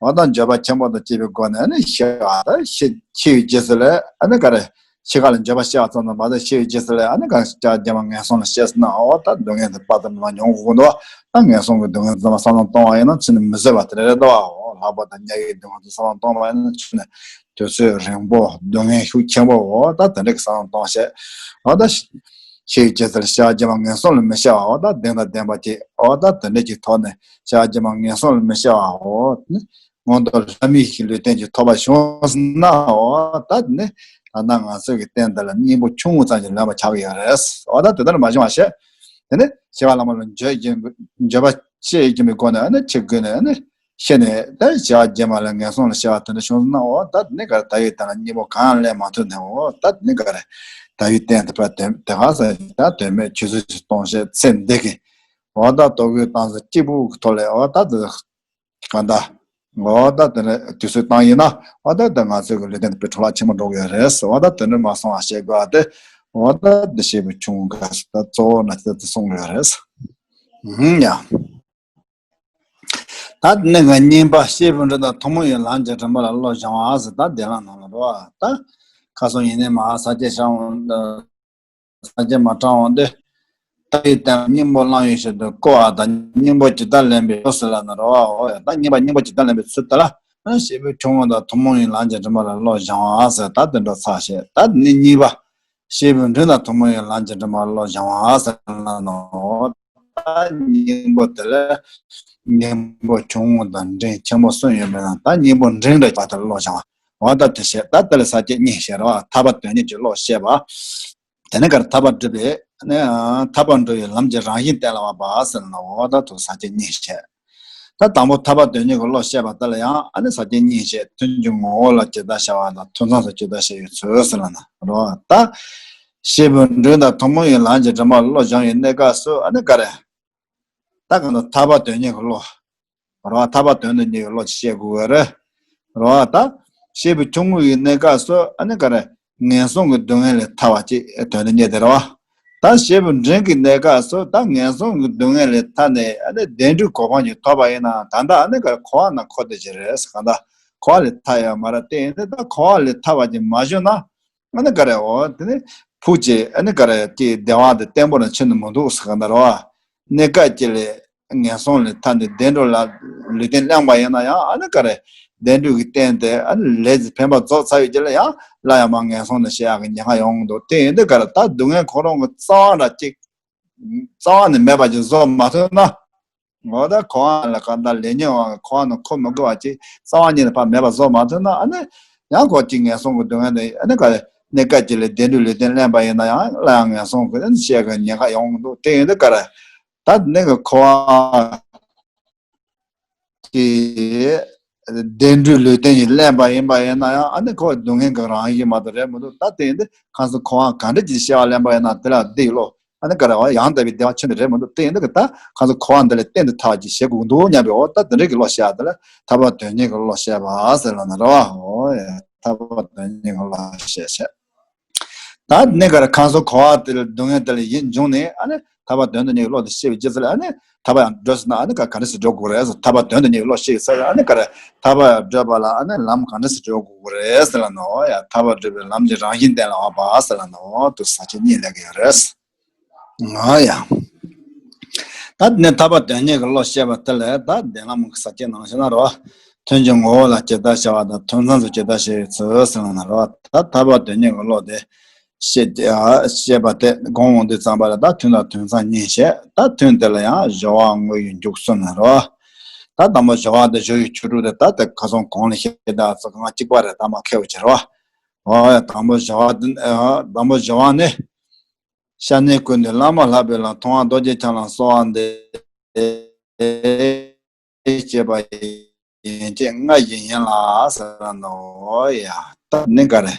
འོ་ད་འགྱོད་པ་ཆེན་པོ་དང་བཅས་པའི་སྒོ་ནས་ནི་ཤི་བ་ད་ཤི་ཤི་བའི་རྗེས་སུ་ལས་ཨ་ནི་ག་རེ། ཤི་ཁ་ལ་འགྱོད་པ་སྐྱེ་བ་ཙམ་དུ་མ་ཟད་ཤི་བའི་རྗེས་སུ་ལས་ཨ་ནི་ག་ཤི་ཁ་རྒྱ་མ་ངན་སོང་ལ་སྐྱེས་སོང་ན་འོ་ད་སྡུག་བསྔལ་དེ་དཔག་ཏུ་མེད་པ་མྱོང་དགོས་འདུག་ད་ངན་སོང་གི་སྡུག་བསྔལ་ཙམ་བསམ་བློ་གཏོང་བ་ཡིན་ན་ཕྱི་ནས་མི་བཟོད་པ་དེ་རེད་འདུག་འོ་ལྷག་པར་དུ་དམྱལ་བའི་སྡུག་བསྔལ་དེ་བསམ་བློ་གཏོང་བ་ཡིན་ན་ཕྱི་ནས་དུས་ཚོད་རིང་པོ་སྡུག་བསྔལ་ཤུགས་ཆེན་པོ་འོ་ད་དེ་འདྲ་གི་བསམ་བློ་གཏོང་བྱས་འོ་ད་ཤི་བའི་རྗེས་སུ་ལ་ཤི་ཁ་རྒྱ་མ་ངན་སོང་ལ་མི་སྐྱེ་བ་འོ་ད་གདེང་དང་ལྡན་པ་ཅིག་འོ་ད་དེ་འདྲ་གི་ཐོག་ནས། བྱ་རྒྱུ་མ་ངན་སོང་ལ་མི་སྐྱེ་བའོ། སྔོན་དུ་ལྷ་མིའི་ལུས་རྟེན་གྱི་ཐོབ་པ་བྱུང་ཟིན་ནའོ། ད་ནི་ད་ལྟ་ང་ཚོ་གི་རྟེན་འདི་ལ་སྙིང་པོ་ཆུང་ངུ་ཙམ་གྱིས་ལོན་པ་ཆགས་ཀྱི་ཡོད་རེད། འོ་ད་དེ་ལྟར་མ་བྱུང་བ་བྱས། དེ་ནི་ཤི་ཁ་ལ་མོ་ལ་འགྱོད་ཀྱིན་འགྱོད་པ་སྐྱེ་ཡི་མི་སྒོ་ནས་ནི་ཆི་དགོས་ནས་ནི་ཤི་ནས་ད་བྱ་རྒྱུ་མ་ལ་ངན་སོང་ལ་སྐྱེ་བ་དེ་འདྲ་བྱུང་ཟིན་ནའོ། ད་ནི་ག་རེ་ད་ཡོད་དེ་ལ་སྙིང་པོ་གང་ལེན་མ་ཐུབ་ནའོ། ད་ནི་ག་རེ་ད་ཡོད་རྟེན་དེ་དཔེ་དེ་དེ་ག་ས་ད་དོན་མེད་ཆུད་ཟོས་ཤིག་གཏོང་བྱས་ཚེ་འདི་གི་འོ་ད་ལྟོ་གོས་བཏང་ས་སྐྱིད་པོ་གི་ཐོག་ལས་འོ་ད་དེ་ག་འདྲ། འོ་ད་དེ་ནས་དུས་ཚོད་བཏང་ཡིན་ན་འོ་ད་དེ་ང་ཚོའི་གི་ལུས་རྟེན་དེ་དཔེ་འཕྲོ་བརླག་ཆེན་པོ་འགྲོ་གི་ཡོད་རེད། འོ་ད་དེ་འདྲ་མ་སོང་བ་བྱེད་དགོས་པ་དེ་འོ་ད་དེ་བྱེད་པའི་ཆུང་ག་ད་གཙོ་བོ་ན་དེ་དེ་གསུང་གི་ཡོད་རེད། ཧུམ་ཡ། ད་དེ་ནས་ང་གཉིས་པ་སྐྱེས་བུ་འབྲིང་དང་ཐུན་མོང་བའི་ལམ་གྱི་རིམ་པ་ལ་བློ་སྦྱང་བ་ཟེར་ད་བདེ་བླག་ནང་ལ་རོ་ད་ཁ་སང་ཡིན་ནས་མ་ས་སྐྱ་ཤང་། ས་སྐྱ་མ་དྲང་བ་འདི། ལྟ་བའི་སྟེང་སྙིང་པོ་བླང་ཡོད་ཞིག་ཏུ་བཀོད་པ་དང་སྙིང་པོ་ཇི་ལྟར་ལེན་པའི་ལུགས་སུ་ལ་ན་རོ་བའོ། ད་སྙིང་པོ་སྙིང་པོ་ཇི་ལྟར་ལེན་པའི་ཚུལ་དེ་ལ་སྐྱེས་བུ་ཆུང་ངུ་དང་ཐུན་མོང་བའི་ལམ་གྱི་རིམ་པ་ལ་བློ་སྦྱང་བ་ཟེར་ད་དེ་འདྲ་ཚར་བཤད། ད་ནི་གཉིས་པ། སྐྱེས་བུ་འབྲིང་དང་ཐུན་མོང་བའི་ལམ་གྱི་རིམ་པ་ལ་བློ་སྦྱང་བ་ཟེར་ལ་ནོ། ད་སྙིང་པོ་དེ་ལ་སྙིང་པོ་ཆུང་ངུ་དང་འབྲིང་ཆེན་པོ་གསུམ་ཡོད་པས་ན་ད་སྙིང་པོ་འབྲིང་དྲགས་པ་དེ་ལ་བློ་སྦྱང་བ། འོ་ད་དེ་བཤད། ད་དེ་ལ་ས་བཅད་གཉིས་བཤད་རོ། ཐར་པ་དོན་གཉེར་གྱི་བློ་བཤད་པ། དེ་ནས་ག་རེ་ཐར་པ་སྒྲུབ་པའི་ནི་ཐར་པ་འགྲོ་བའི་ལམ་གྱི་རང་བཞིན་གཏན་ལ་དབབ་པ་ཟེར་ན་འོ་ད་དུ་ས་བཅད་གཉིས་བཤད། ད་དང་པོ་ཐར་པ་དོན་གཉེར་གྱི་བློ་བཤད་པ་དེ་ལ་ཡང་ཨ་ནི་ས་བཅད་གཉིས་བཤད། ཐུན་གྱི་ངོ་བོ་ལ་ཇི་ལྟར་ཤར་བ་དང་ཐུན་མཚམས་སུ་ཇི་ལྟར་ཤར་བའི་ཚུལ་ཟེར་ལ་ན་རོ། ད་སྐྱེས་བུ་འབྲིང་དང་ཐུན་མོང་བའི་ལམ་གྱི་རིམ་པ་བློ་སྦྱང་བའི་གནས་སྐབས་སུ་ཨ་ནི་ག་རེ། ད་གང་ལྟར་ཐར་པ་དོན་གཉེར་གྱི་བློ། རོ། ཐར་པ་དོན་དུ་གཉེར་བའི་བློ་ཅིག་བཤད་དགོས་པ་རེད། རོ། ད་སྐྱེས་བུ་ཆུང་ངུ་ཡི་གནས་སྐབས་སུ་ཨ་ནི་ག་རེ་ངན་སོང་གི་སྡུག་བསྔལ་ལས་ཐར་བ་ཅིག་དོན་དུ་གཉེར་དེ་རེད་བ། ད་སྐྱེས་བུ་འབྲིང་གི་གནས་སྐབས་སུ་ད་ངན་སོང་གི་སྡུག་བསྔལ་ལས་ཐར་ནས་ཨ་ནི་བདེ་འགྲོའི་གོ་འཕང་ཅིག་ཐོབ་པ་ཡིན་ན་ད་ལྟ་ཨ་ནི་ག་རེ་འཁོར་བ་ནང་འཁོར་བསྡད་ཀྱི་རེད་ཟེར། གང་ལྟར་འཁོར་བ་ལས་ཐར་ཡོད་མ་རེད། དེ་ཡིན་དུས་ད་འཁོར་བ་ལས་ཐར་བ་ཅིག་མ་བྱུང་ན། ཨ་ནི་ག་རེ་འོ་དེ་ནི་ཕུགས་ཀྱི་ཨ་ནི་ག་རེ་ཀྱི་བདེ་བ་དེ་བརྟན་པོ་ནང་ཕྱིན་ནི་མི་འདུག་ཟེར་ག་འདྲ་བ། གནས་སྐབས་ཀྱི་ལས་ངན་སོང་ལས་ཐར་ནས་བདེ་འགྲོ་ལ་ལུས་རྟེན་བླངས་པ་ཡིན་ན་ཡང་ཨ་ནི་ག་རེ་བདེ་འགྲོ་གི་རྟེན་དེ་ཨ་ནི་ལས་ཀྱི་ཕན་པ་རྫོགས་ཚར་བའི་རྗེས་ལ་ཡང་སླར་ཡང་མར་ངན་སོང་ནང་སྐྱེ་ཡག་གི་ཉེན་ཁ་ཡོང་གི་འདུག་དེ་ཡིན་དུས་ག་རེ་ད་སྡུག་བསྔལ་ཁོ་རང་གི་རྩ་བ་འདྲ་གཅིག་རྩ་བ་ནས་མེད་པ་ཅིག་བཟོ་མ་ཐུབ་ན། འོ་ད་འཁོར་བ་ལ་གང་ལྟར་ལས་ཉོན་དབང་གིས་འཁོར་བ་ནང་འཁོར་མི་དགོས་པ་ཅིག་རྩ་བ་ཉིད་ནས་ཕར་མེད་པ་བཟོ་མ་ཐུབ་ན་ཨ་ནི་ཡང་ཁོ་ཅིག་ངན་སོང་གི་སྡུག་བསྔལ་དེ་ཨ་ནི་ག་རེ་གནས་སྐབས་ཀྱི་ལས་བདེ་འགྲོའི་ལུས་རྟེན་ལེན་པ་ཡིན་ན་ཡང་སླར་ཡང་ངན་སོང་གི་ཨ་ནི་སྐྱེ་གི་ཉེན་ཁ་ཡོང་གི་འདུག་དེ་ཡིན་དུས་ག་རེ་ད་ནི་གི་འཁོར་བ་གི་བདེ་འགྲོའི་ལུས་རྟེན་ཞིག་ལེན་པ་ཡིན་པ་ཡིན་ན་ཡང་ཨ་ནི་ཁོ་སྡུག་བསྔལ་གྱི་རང་བཞིན་མ་གཏོགས་རེད་མི་འདུག་ད་དེ་ཡིན་དུས་ཁ་སང་འཁོར་བ་ག་འདྲ་ཅིག་སྐྱེ་བ་ལེན་པ་ཡིན་ན་དེ་ལ་བདེ་བློ། ཨ་ནི་ག་རེ་བ་ཡང་དག་པའི་བདེ་བ་ཆེན་པོ་རེད་མི་འདུག་དེ་ཡིན་དུས་ཀྱི་ད་ཁ་སང་འཁོར་བ་འདི་ལས་གཏན་དུ་ཐར་བ་ཅིག་བྱེད་དགོས་འདུག་སྙམ་པའི་འོ་ད་དེ་འདྲའི་གི་བློ་བཤད་དེ་ལ་ཐར་པ་དོན་གཉེར་གྱི་བློ་བཤད་པ་ཟེར་ལ་ན་རེད་བ། འོ་ཡ་ཐར་པ་དོན་གཉེར་གྱི་བློ་བཤད་བཤད། ད་ནི་ག་རེ་ཁ་སང་འཁོར་བ་དེ་ལ་སྡུག་བསྔལ་དེ་ལ་ཡིད་འབྱུང་ནས་ཨ་ནི་ཐར་པ་དོན་དུ་གཉེར་བའི་བློ་དེ་སྐྱེ་བའི་རྗེས་སུ་ལ་ཨ་ནི་ཐར་པ་ཡང་བགྲོད་ཟེར་ན་ཨ་ནི་ག་ག་འདྲ་ཞིག་བགྲོད་དགོས་རེད་ཟེར། ཐར་པ་དོན་དུ་གཉེར་བའི་བློ་སྐྱེ་ཟེར་ཨ་ནི་ག་རེ་ཐར་པ་བགྲོད་པ་ལ་ཨ་ནི་ལམ་ག་འདྲ་ཞིག་བགྲོད་དགོས་རེད་ཟེར་ལ་ན་འོ་ཡ་ཐར་པ་བགྲོད་པའི་ལམ་གྱི་རང་བཞིན་གཏན་ལ་དབབ་པ་ཟེར་ལ་ན་འོ་དུ་ས་བཅད་གཉིས་ལེན་གྱི་ཡོད་རེད། ང་ཡང་། ད་ནི་ཐར་པ་དོན་གཉེར་གྱི་བློ་བཤད་པ་དེ་ལས་ད་གདན་ལམ་གྱི་ས་བཅད་ནང་བཞིན་ན་རོ། དོན་གྱི་ངོ་བོ་ལ་ཇི་ལྟར་ཤར་བ་དང་དོན་མཚུངས་སུ་ཇི་ལྟར་ཤར་བའི་ཚུལ་ཟེར་ན་རོ། ད་ཐར་པ་དོན་གཉེར་གྱི་བློ་དེ་བཤད་བཤད་པ་དེ་དགོངས་འོང་དུས་ཙམ་པ་ལ་ད་དོན་དང་དོན་མཚུངས་གཉིས་བཤད། ད་དོན་དེ་ལ་ཡང་སྦྱོར་བ་དངོས་ཡོད་འཇུག་གསུམ་ན་རོ། ད་དང་པོ་སྦྱོར་བ་དེ་སྦྱོར་བའི་ཆོས་དྲུག་དེ་ད་དེ་ཁ་སང་གོང་ལ་བཤད་ད་ཚོ་གང་གཅིག་པ་རེད། ད་མ་ཁེལ་བ་བྱེད་རོ། འོ་ཡ། དང་པོ་སྦྱོར་བ་དེ་དང་པོ་སྦྱོར་བ་ནི། ཤ་ནའི་ཀུན་ཏུ་བླ་མ་ལྷག་པའི་ལམ་མཐོང་བ་རྡོ་རྗེ་འཆང་ལ་གསོལ་བ་འདེབས། བྱས་པ་ཡན་ཆད་ལྔ་བཞི་ཡིན་ལ་ཟེར་ན་འོ་ཡ། ད་ནི་ག་རེ།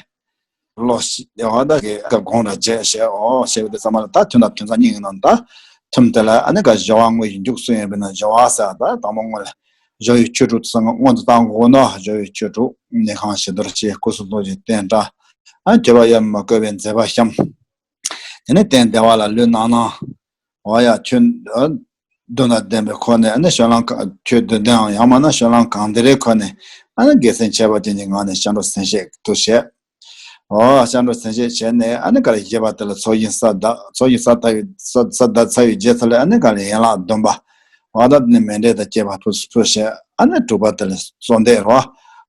ལོ་ཤི་ཡ་བ་ད་གི་སྐབས་གོང་ལ་བྱས་བྱས་འོ་བྱས་པ་དེ་ཚང་མ་ལ་ད་ཐུན་དང་དོན་ཚན་གཉིས་ཡིན་ནོ། ད་ཐུན་དེ་ལ་ཨ་ནི་ག་སྦྱོར་བ་དངོས་ཡོད་འཇུག་གསུམ་ཡིན་པས་ན་སྦྱོར་བ་ཟེར་ད་དང་པོ་སྔོན་ལ་སྦྱོར་བའི་ཆོས་དྲུག་ཚང་མ་སྔོན་དུ་བཏང་དགོས་ནོ། སྦྱོར་བའི་ཆོས་དྲུག་ནི་གང་ཞི་དོར་ཆེ་སྐུ་གསུང་ཐུགས་ཀྱི་རྟེན་འདྲ། ཨ་བྱེད་པ་ཡ་མ་བསྐོས་པའི་མཛད་པ་བཤམས། དེ་ནས་རྟེན་བདེ་བ་ལ་ལུས་གནང་ན། འོ་ཡ་ཁྱོད་མདུན་ལ་བསྡད་པའི་ཁོ་ནས་ཨ་ནི་སྤྱོད་ལམ་ག་ཁྱོད་མདུན་དེའང་ཡང་མིན་ན་སྤྱོད་ལམ་གང་དེ་རེད་ཁོ་ནས་ཨ་ནི་དགེ་མཚན་ཁྱད་པར་ཅན་གྱི་ངང་ནས་སྤྱན་འདྲེན་མཚན་བཅས་དུ་བྱས། འོ་སྤྱན་འདྲེན་མཚན་བཅས་བྱས་ནས་ཨ་ནི་ག་རེ་བཞི་པ་དེ་ལ་ཚོགས་ཞིང་ས་བདག་ཚོགས་ཞིང་ས་བདག་ས་ས་བདག་ཚར་བའི་རྗེས་སུ་ལ་ཨ་ནི་ག་རེ་ཡན་ལག་བདུན་པ། འོ་ད་དེ་ནས་མཎྜལ་དང་བཅས་པ་ཕུལ་ཕུལ་བྱས། ཨ་ནི་དྲུག་པ་དེ་ལ་གསོལ་འདེབས་རོ།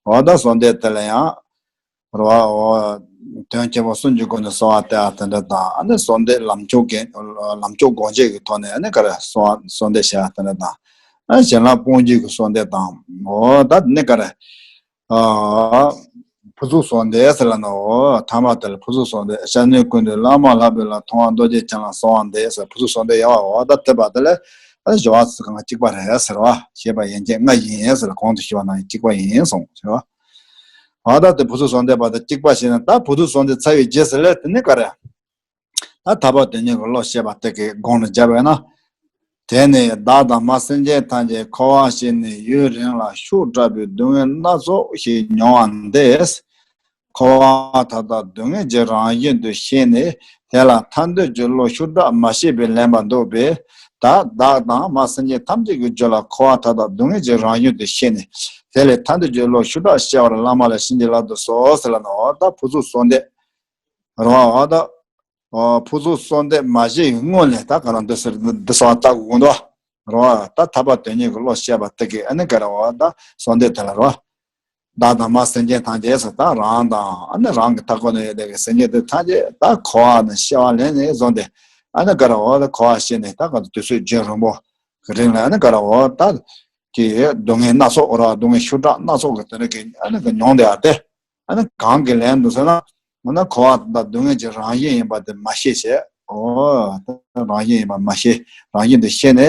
འོ་ད་གསོལ་འདེབས་དེ་ལ་ཡང་། རེད་བ། འོ། དོན་ཆེན་པོ་གསུམ་གྱི་སྒོ་ནས་གསོལ་བ་འདེབས་པ་དེ་འདྲ་དང་ཨ་ནི་གསོལ་འདེབས་ལམ་མཆོག་གི་ལམ་མཆོག་སྒོ་འབྱེད་ཀྱི་ཐོག་ནས་ཨ་ནི་ག་རེ་གསོལ་གསོལ་འདེབས་བྱེད་པ་དེ་འདྲ་དང་། ཨ་ནི་བྱིན་རླབས་སྤོང་བྱེད་ཀྱི་གསོལ་འདེབས་དང་། འོ་ད་ནི་ག་རེ། ཨ། ཕུར་ཚུགས་གསོལ་འདེབས་ཟེར་ལ་ནི་འོ་ཐ་མ་དེ་ལ་ཕུར་ཚུགས་གསོལ་འདེབས། ཤ་ནའི་ཀུན་ཏུ་བླ་མ་ལྷག་པའི་ལམ་མཐོང་བ་རྡོ་རྗེ་འཆང་ལ་གསོལ་བ་འདེབས་ཟེར་ཕུར་ཚུགས་གསོལ་འདེབས་ཡ་བ་འོ་ད་དེ་བ་དེ་ལ་ཨ་ནི་སྦྱོར་བ་ཚིག་གང་གཅིག་པ་རེད་ཟེར་བ་ཞེས་པ་ཡན་ཆད་ལྔ་ཡིན་ཟེར་གོང་དུ་ཞུས་པ་ནང་བཞིན་གཅིག་པ་ཡིན་གསུངས་ཟེར་བ། ཨ་ད་དེ་བུ་ཚོ་བཟོ་འདེབས་པ་དང་གཅིག་པ་ཞིག་ན་ད་བུ་ཚོ་བཟོ་འདེབས་ཚར་བའི་རྗེས་སུ་ལས་དེ་ནི་ག་རེ། ད་ཐར་པ་དོན་གཉེར་གྱི་བློ་བཤད་པ་དེ་གའི་དགོངས་ལ་འཇགས་པས་ན། དེ་ནས་བདག་དང་མ་སེམས་ཅན་ཐམས་ཅད་འཁོར་བར་ཤེས་ནས་ཡུན་རིང་ལ་ཤུགས་དྲག་པོས་སྡུག་བསྔལ་སྣ་ཚོགས་ཤིག་མྱོང་བ་འདི། འཁོར་བ་མཐའ་དག་སྡུག་བསྔལ་གྱི་རང་བཞིན་དུ་ཤེས་ནས་དེ་ལ་ཐར་འདོད་ཀྱི་བློ་ཤུགས་དྲག་མ་བཤད་པས་ལན་པ་འདུག་པས། ད་བདག་དང་མ་སེམས་ཅན་ཐམས་ཅད་ཀྱི་རྒྱུད་ལ་འཁོར་བ་མཐའ་དག་སྡུག་བསྔལ་གྱི་རང་བཞིན་དུ་ཤེས་ནས་དེ་ལས་ཐར་འདོད་ཀྱི་བློ་ཤུགས་དྲག་སྐྱེ་བར་བླ་མ་ལ་བྱིན་གྱིས་བརླབ་ཏུ་གསོལ་ཟེར་ལ་ནོ། ད་བུ་ཚུགས་གསོལ་འདེབས། རོ་ཨ་ད། ཨོ་ཕུར་ཚུགས་གསོལ་འདེབས་མ་བཞེས་ཡི་སྔོན་ལས་ད་ག་རང་འདི་ཟེར་འདི་ཟེར་བ་ལྟ་དགོས་འདུག་རོ་ཨ་ད་ཐར་པ་དོན་གཉེར་གྱི་བློ་བཤད་པ་དེ་གི་ཨ་ནི་ག་རེ་བ་ད་གསོལ་འདེབས་དེ་ལ་རོ། བདག་དང་མ་སེམས་ཅན་ཐམས་ཅད་ཟེར་ད་རང་དང་ཨ་ནི་རང་གི་མཐའ་འཁོར་ན་ཡོད་དེ་གི་སེམས་ཅན་དེ་ཐམས་ཅད་ད་འཁོར་བ་ནས་སྐྱེ་བ་ལེན་ནས་བཟུང་སྟེ་ཨ་ནི་ག་རེ་བ་ད་འཁོར་བ་ཤེས་ནས་ད་ག་དུས་ཚོད་རྒྱུན་རིང་པོ་གི་རིང་ལ་ཨ་ནི་ག་རེ་བ་ད་ཀྱི་སྡུག་བསྔལ་སྣ་ཚོགས་རོ་སྡུག་བསྔལ་ཤུགས་དྲག་སྣ་ཚོགས་གི་དེ་རིང་གི་ཨ་ནི་གི་མྱོང་དེ་ཨ་སྟེ། ཨ་ནི་གང་གི་ལན་དུ་ཟེར་ན། འོ་ན་འཁོར་བ་དང་སྡུག་བསྔལ་གྱི་རང་བཞིན་ཡིན་པ་དེ་མ་ཤེས་བྱས། འོ། རང་བཞིན་ཡིན་པ་མ་ཤེས། རང་བཞིན་དུ་ཤེས་ནས་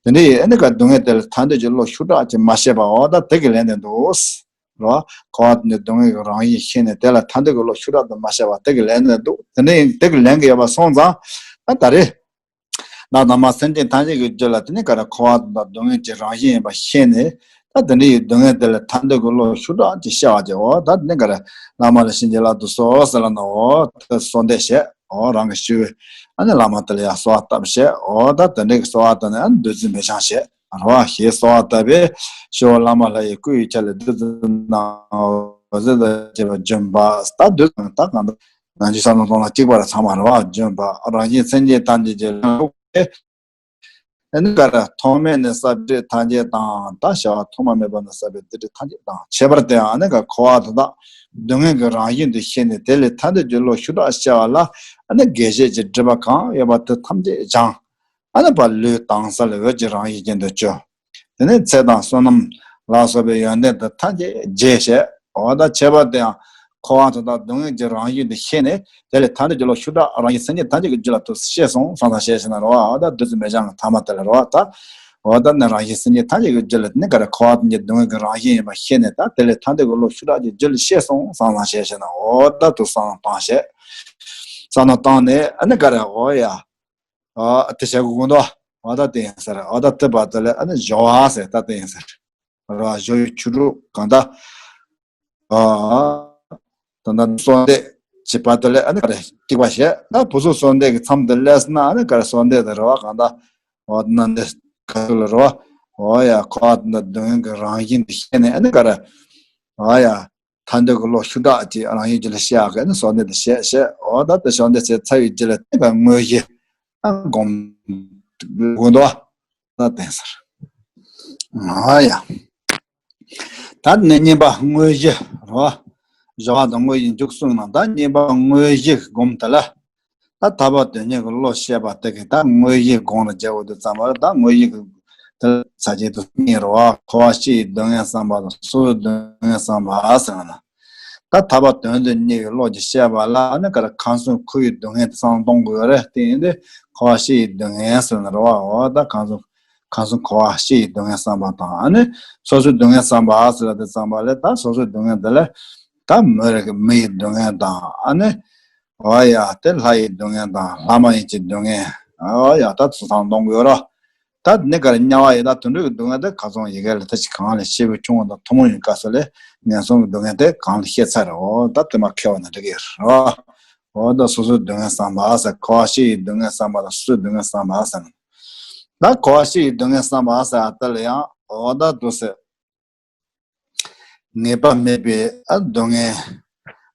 དེ་འདྲའི་ཨ་ནི་ག་སྡུག་བསྔལ་དེ་ལ་ཐར་འདོད་ཀྱི་བློ་ཤུགས་དྲག་ཅིག་མ་བཤད་པ་འོ་ད་དེ་གི་ལན་དེ་འདུག་རོ། འཁོར་བ་དེ་ནི་སྡུག་བསྔལ་གྱི་རང་བཞིན་ཤེས་ནས་དེ་ལ་ཐར་འདོད་ཀྱི་བློ་ཤུགས་དྲག་ཏུ་མ་བཤད་པ་དེ་གི་ལན་དེ་འདུག་དེ་ནི་དེ་གི་ལན་གི་ཡོད་པ་སོང་ཙང་། ཨ་ད་རེ། བདག་དང་མ་སེམས་ཅན་ཐམས་ཅད་ཀྱི་རྒྱུད་ལ་དེ་ནི་ག་རེ་འཁོར་བ་དང་སྡུག་བསྔལ་གྱི་རང་བཞིན་ཡིན་པ་ཤེས་ནས་ད་དེ་འདྲ་ཡི་སྡུག་བསྔལ་དེ་ལ་ཐར་འདོད་ཀྱི་བློ་ཤུགས་དྲག་ཅིག་བཤད་པ་ཅིག་འོ་ད་དེ་ནི་ག་རེ་བླ་མ་ལ་བྱིན་གྱིས་བརླབ་ཏུ་གསོལ་ཟེར་ལ་ནོ། འོ་ད་གསོལ་འདེབས་བྱས་འོ་རང་གི་ཞུ་བའི་ཨ་ནི་བླ་མ་དེ་ལ་ཡང་གསོལ་བ་བཏབ་བྱས་འོ་ད་དེ་འདྲའི་གི་གསོལ་བ་བཏབ་ནས་ཨ་ནི་བདུད་རྩི་འབེབས་སྦྱང་བྱས་རོ་ཞེས་གསོལ་བ་བཏབ་པས་ཞུ་བ་བླ་མ་ལྷ་ཡི་སྐུ་ཡི་ཆ་ལས་བདུད་རྩི་གནང་འོ་ཟེར་ད་བྱས་པ་བྱོན་པ་ད་བདུད་རྩི་ད་གང་ལྟར། ནང་བཞིན་ས་ནང་སྟོང་ལ་གཅིག་པར་ཚང་མ་རེ་བ་བརྗོད་པ་རང་བཞིན་སེམས་ཅན་ཐམས་ཅད་ཀྱི་ལུགས་ཏེ། ཨ་ནི་ག་རེ་ཐོག་མེད་ནས་བསགས་པའི་སྡིག་སྒྲིབ་ཐམས་ཅད་དང་ད་བྱ་བ་ཐོག་མ་མེད་པ་ནས་བསགས་པའི་སྡིག་སྒྲིབ་ཐམས་ཅད་དང་ཁྱད་པར་དུ་ཡང་ཨ་ནི་ག་འཁོར་བ་དེ་དག་སྡུག་བསྔལ་གྱི་རང་བཞིན་དུ་ཤེས་ནས་དེ་ལས་ཐར་འདོད་ཀྱི་བློ་ཤུགས་དྲག་སྐྱེ་བ་ལ་ཨ་ནི་དགེ་བཤེས་ཀྱི་སྒྲིབ་པ་གང་ཡོད་པ་དེ་ཐམས་ཅད་སྦྱངས། ཨ་ནི་བ་ལུས་དྭངས་གསལ་འོད་ཀྱི་རང་བཞིན་ཅན་དུ་གྱུར། དེ་ནས་ཚེ་དང་བསོད་ནམས་ལ་སོགས་པའི་ཡོན་ཏན་དེ་ཐམས་ཅད་རྒྱས་བྱས། འོ་ད་ཁྱད་པར་དུ་ཡང་འཁོར་བ་དེ་དག་སྡུག་བསྔལ་གྱི་རང་བཞིན་དུ་ཤེས་ནས་དེ་ལས་ཐར་འདོད་ཀྱི་བློ་ཤུགས་དྲག་རང་བཞིན་སེམས་ཅན་ཐམས་ཅད་ཀྱི་རྒྱུད་ལ་དུ་ཤེས་སོང་བསམ་བསམ་ཤེས་ཤེས་ན་རེ་བ་འོ་ད་བདུད་རྩི་འབེབས་སྦྱང་གི་ཐ་མ་དེ་ལ་རེ་བ་ད། འོ་ད་ནི་རང་བཞིན་སེམས་ཅན་ཐམས་ཅད་ཀྱི་རྒྱུད་ལ་ནི་ག་རེ་འཁོར་བ་དེ་ཉིད་སྡུག་བསྔལ་གྱི་རང་བཞིན་ཡིན་པ་ཤེས་ནས་ད་དེ་ལས་ཐར་འདོད་ཀྱི་བློ་ཤུགས་དྲག་གི་རྒྱུད་ལ་ཤེས་སོང་བསམ་བསམ་ཤེས་ཤེས་ན་འོ་ད་དུ་བསམ་བཏང་བྱས། བསམ་བཏང་ནས་ཨ་ནི་ག་རེ་འོ་ཡ། ཨ་དེ་བྱ་དགོས་ཀྱི་འདུག་ཨ་ད་དེ་ཡིན་ཟེར། ཨ་ད་དེ་བར་དུ་ལས་ཨ་ནི་སྦྱོར་བ་ཟེར་ད་དེ་ཡིན་ཟེར། ར་སྦྱོར་བའི་ཆོས་དྲུག་གང་ལྟར། ཨ་ད་ད་གསོལ་འདེབས་ཀྱི་བར་དུ་ལས་ཨ་ནི་ག་རེ་གཅིག་པ་བྱས། ད་བུ་ཚོ་གསོལ་འདེབས་ཀྱི་མཚམས་དུ་སླེབས་ན་ཨ་ནི་ག་རེ་གསོལ་འདེབས་དེ་རེ་བ་གང་ལྟར། འོ་ད་ནི་འདི་ག་ཚོད་ལ་རེ་བ། འོ་ཡ་འཁོར་བ་དེ་འདྲ་སྡུག་བསྔལ་གྱི་རང་བཞིན་དུ་ཤེས་ནས་ཨ་ནི་ག་རེ། འོ་ཡ། ཐར་འདོད་ཀྱི་བློ་ཤུགས་དྲག་ཅིག་རང་བཞིན་ཅིག་ལ་ཤར་གི་ནི་གསོལ་འདེབས་དེ་བྱས་བྱས། འོ་ད་དེ་གསོལ་འདེབས་བྱས་ཚར་བའི་རྗེས་ལ་དེ་ག་དངོས་གཞི་ཨ་སྒོམ་དགོས་འདུག་ད་བསྟན་ཟེར། ཨ་ཡ། ད་ནི་གཉིས་པ་དངོས་གཞི་རེད་བ། སྦྱོར་བ་དང་དངོས་གཞི་འཇུག་གསུམ་ནང་ད་གཉིས་པ་དངོས་གཞི་སྒོམ་དེ་ལ། ད་ཐར་པ་དོན་གཉེར་གྱི་བློ་བཤད་པ་དེ་གི་ད་དངོས་གཞི་སྒོམ་ལ་སྦྱར་བ་དེ་ཙམ་པ་ད་དངོས་གཞི་གི་དེ་ཚ་ཅིག་ཏུ་གཉིས་རེད་བ། འཁོར་བ་སྤྱི་ཡི་སྡུག་བསྔལ་བསམ་པ་དང་སོ་སོའི་སྡུག་བསྔལ་བསམ་པ་ཟེར་ན། ད་ཐར་པ་དོན་དུ་གཉེར་བའི་བློ་གྱིས་བཤད་པ་ལ་ཨ་ནི་ག་རེ་ཁམས་གསུམ་འཁོར་བའི་སྡུག་བསྔལ་དེ་བསམ་གཏོང་དགོས་རེད། དེ་ཡིན་དུས་འཁོར་བ་སྤྱི་ཡི་སྡུག་བསྔལ་ཟེར་ན་རེད་བ། འོ་ད་ཁམས་གསུམ་ཁམས་གསུམ་འཁོར་བ་སྤྱི་ཡི་སྡུག་བསྔལ་བསམ་པ་དང་ཨ་ནི་སོ་སོའི་སྡུག་བསྔལ་བསམ་པ་ཟེར་ལ་དེ་བསམ་པ་ལས་ད་སོ་སོའི་སྡུག་བསྔལ་དེ་ལས་ད་མི་རིགས་ཀྱི་མི་ཡི་སྡུག་བསྔལ་དང་ཨ་ནི་འོ་ཡ་དེ་ལྷ་ཡི་སྡུག་བསྔལ་དང་ལྷ་མ་ཡིན་གྱི་སྡུག་བསྔལ་འོ་ཡ་ད་ཚུལ་བསམ་གཏོང་དགོས་ར། ད་ནི་གར་དམྱལ་བ་ཡི་ད་དུད་འགྲོ་གི་སྡུག་བསྔལ་དེ་ཁ་ཚོན་ཡི་གེ་ལ་ད་ཅི་གང་ལས་སྐྱེས་བུ་ཆུང་ངུ་དང་ཐུན་མོང་ཡི་སྐབས་སུ་ལས་ངན་སོང་གི་སྡུག་བསྔལ་དེ་གང་ལ་ཤེས་ཚར་རོ། ད་དེ་མ་ཁེལ་བ་ན་འགྲིག་གི་རོ། འོ་ད་སོ་སོའི་སྡུག་བསྔལ་བསམ་པ་ཟེར། འཁོར་བ་སྤྱི་ཡི་སྡུག་བསྔལ་བསམ་པ་དང་སོ་སོའི་སྡུག་བསྔལ་བསམ་པ་ཟེར། ད་འཁོར་བ་སྤྱི་ཡི་སྡུག་བསྔལ་བསམ་པ་ཟེར་ཨ་ད་ལ་ཡང་འོ་ད་དུ་ཟེར། ངེས་པ་མེད་པའི་ཨ་སྡུག་བསྔལ།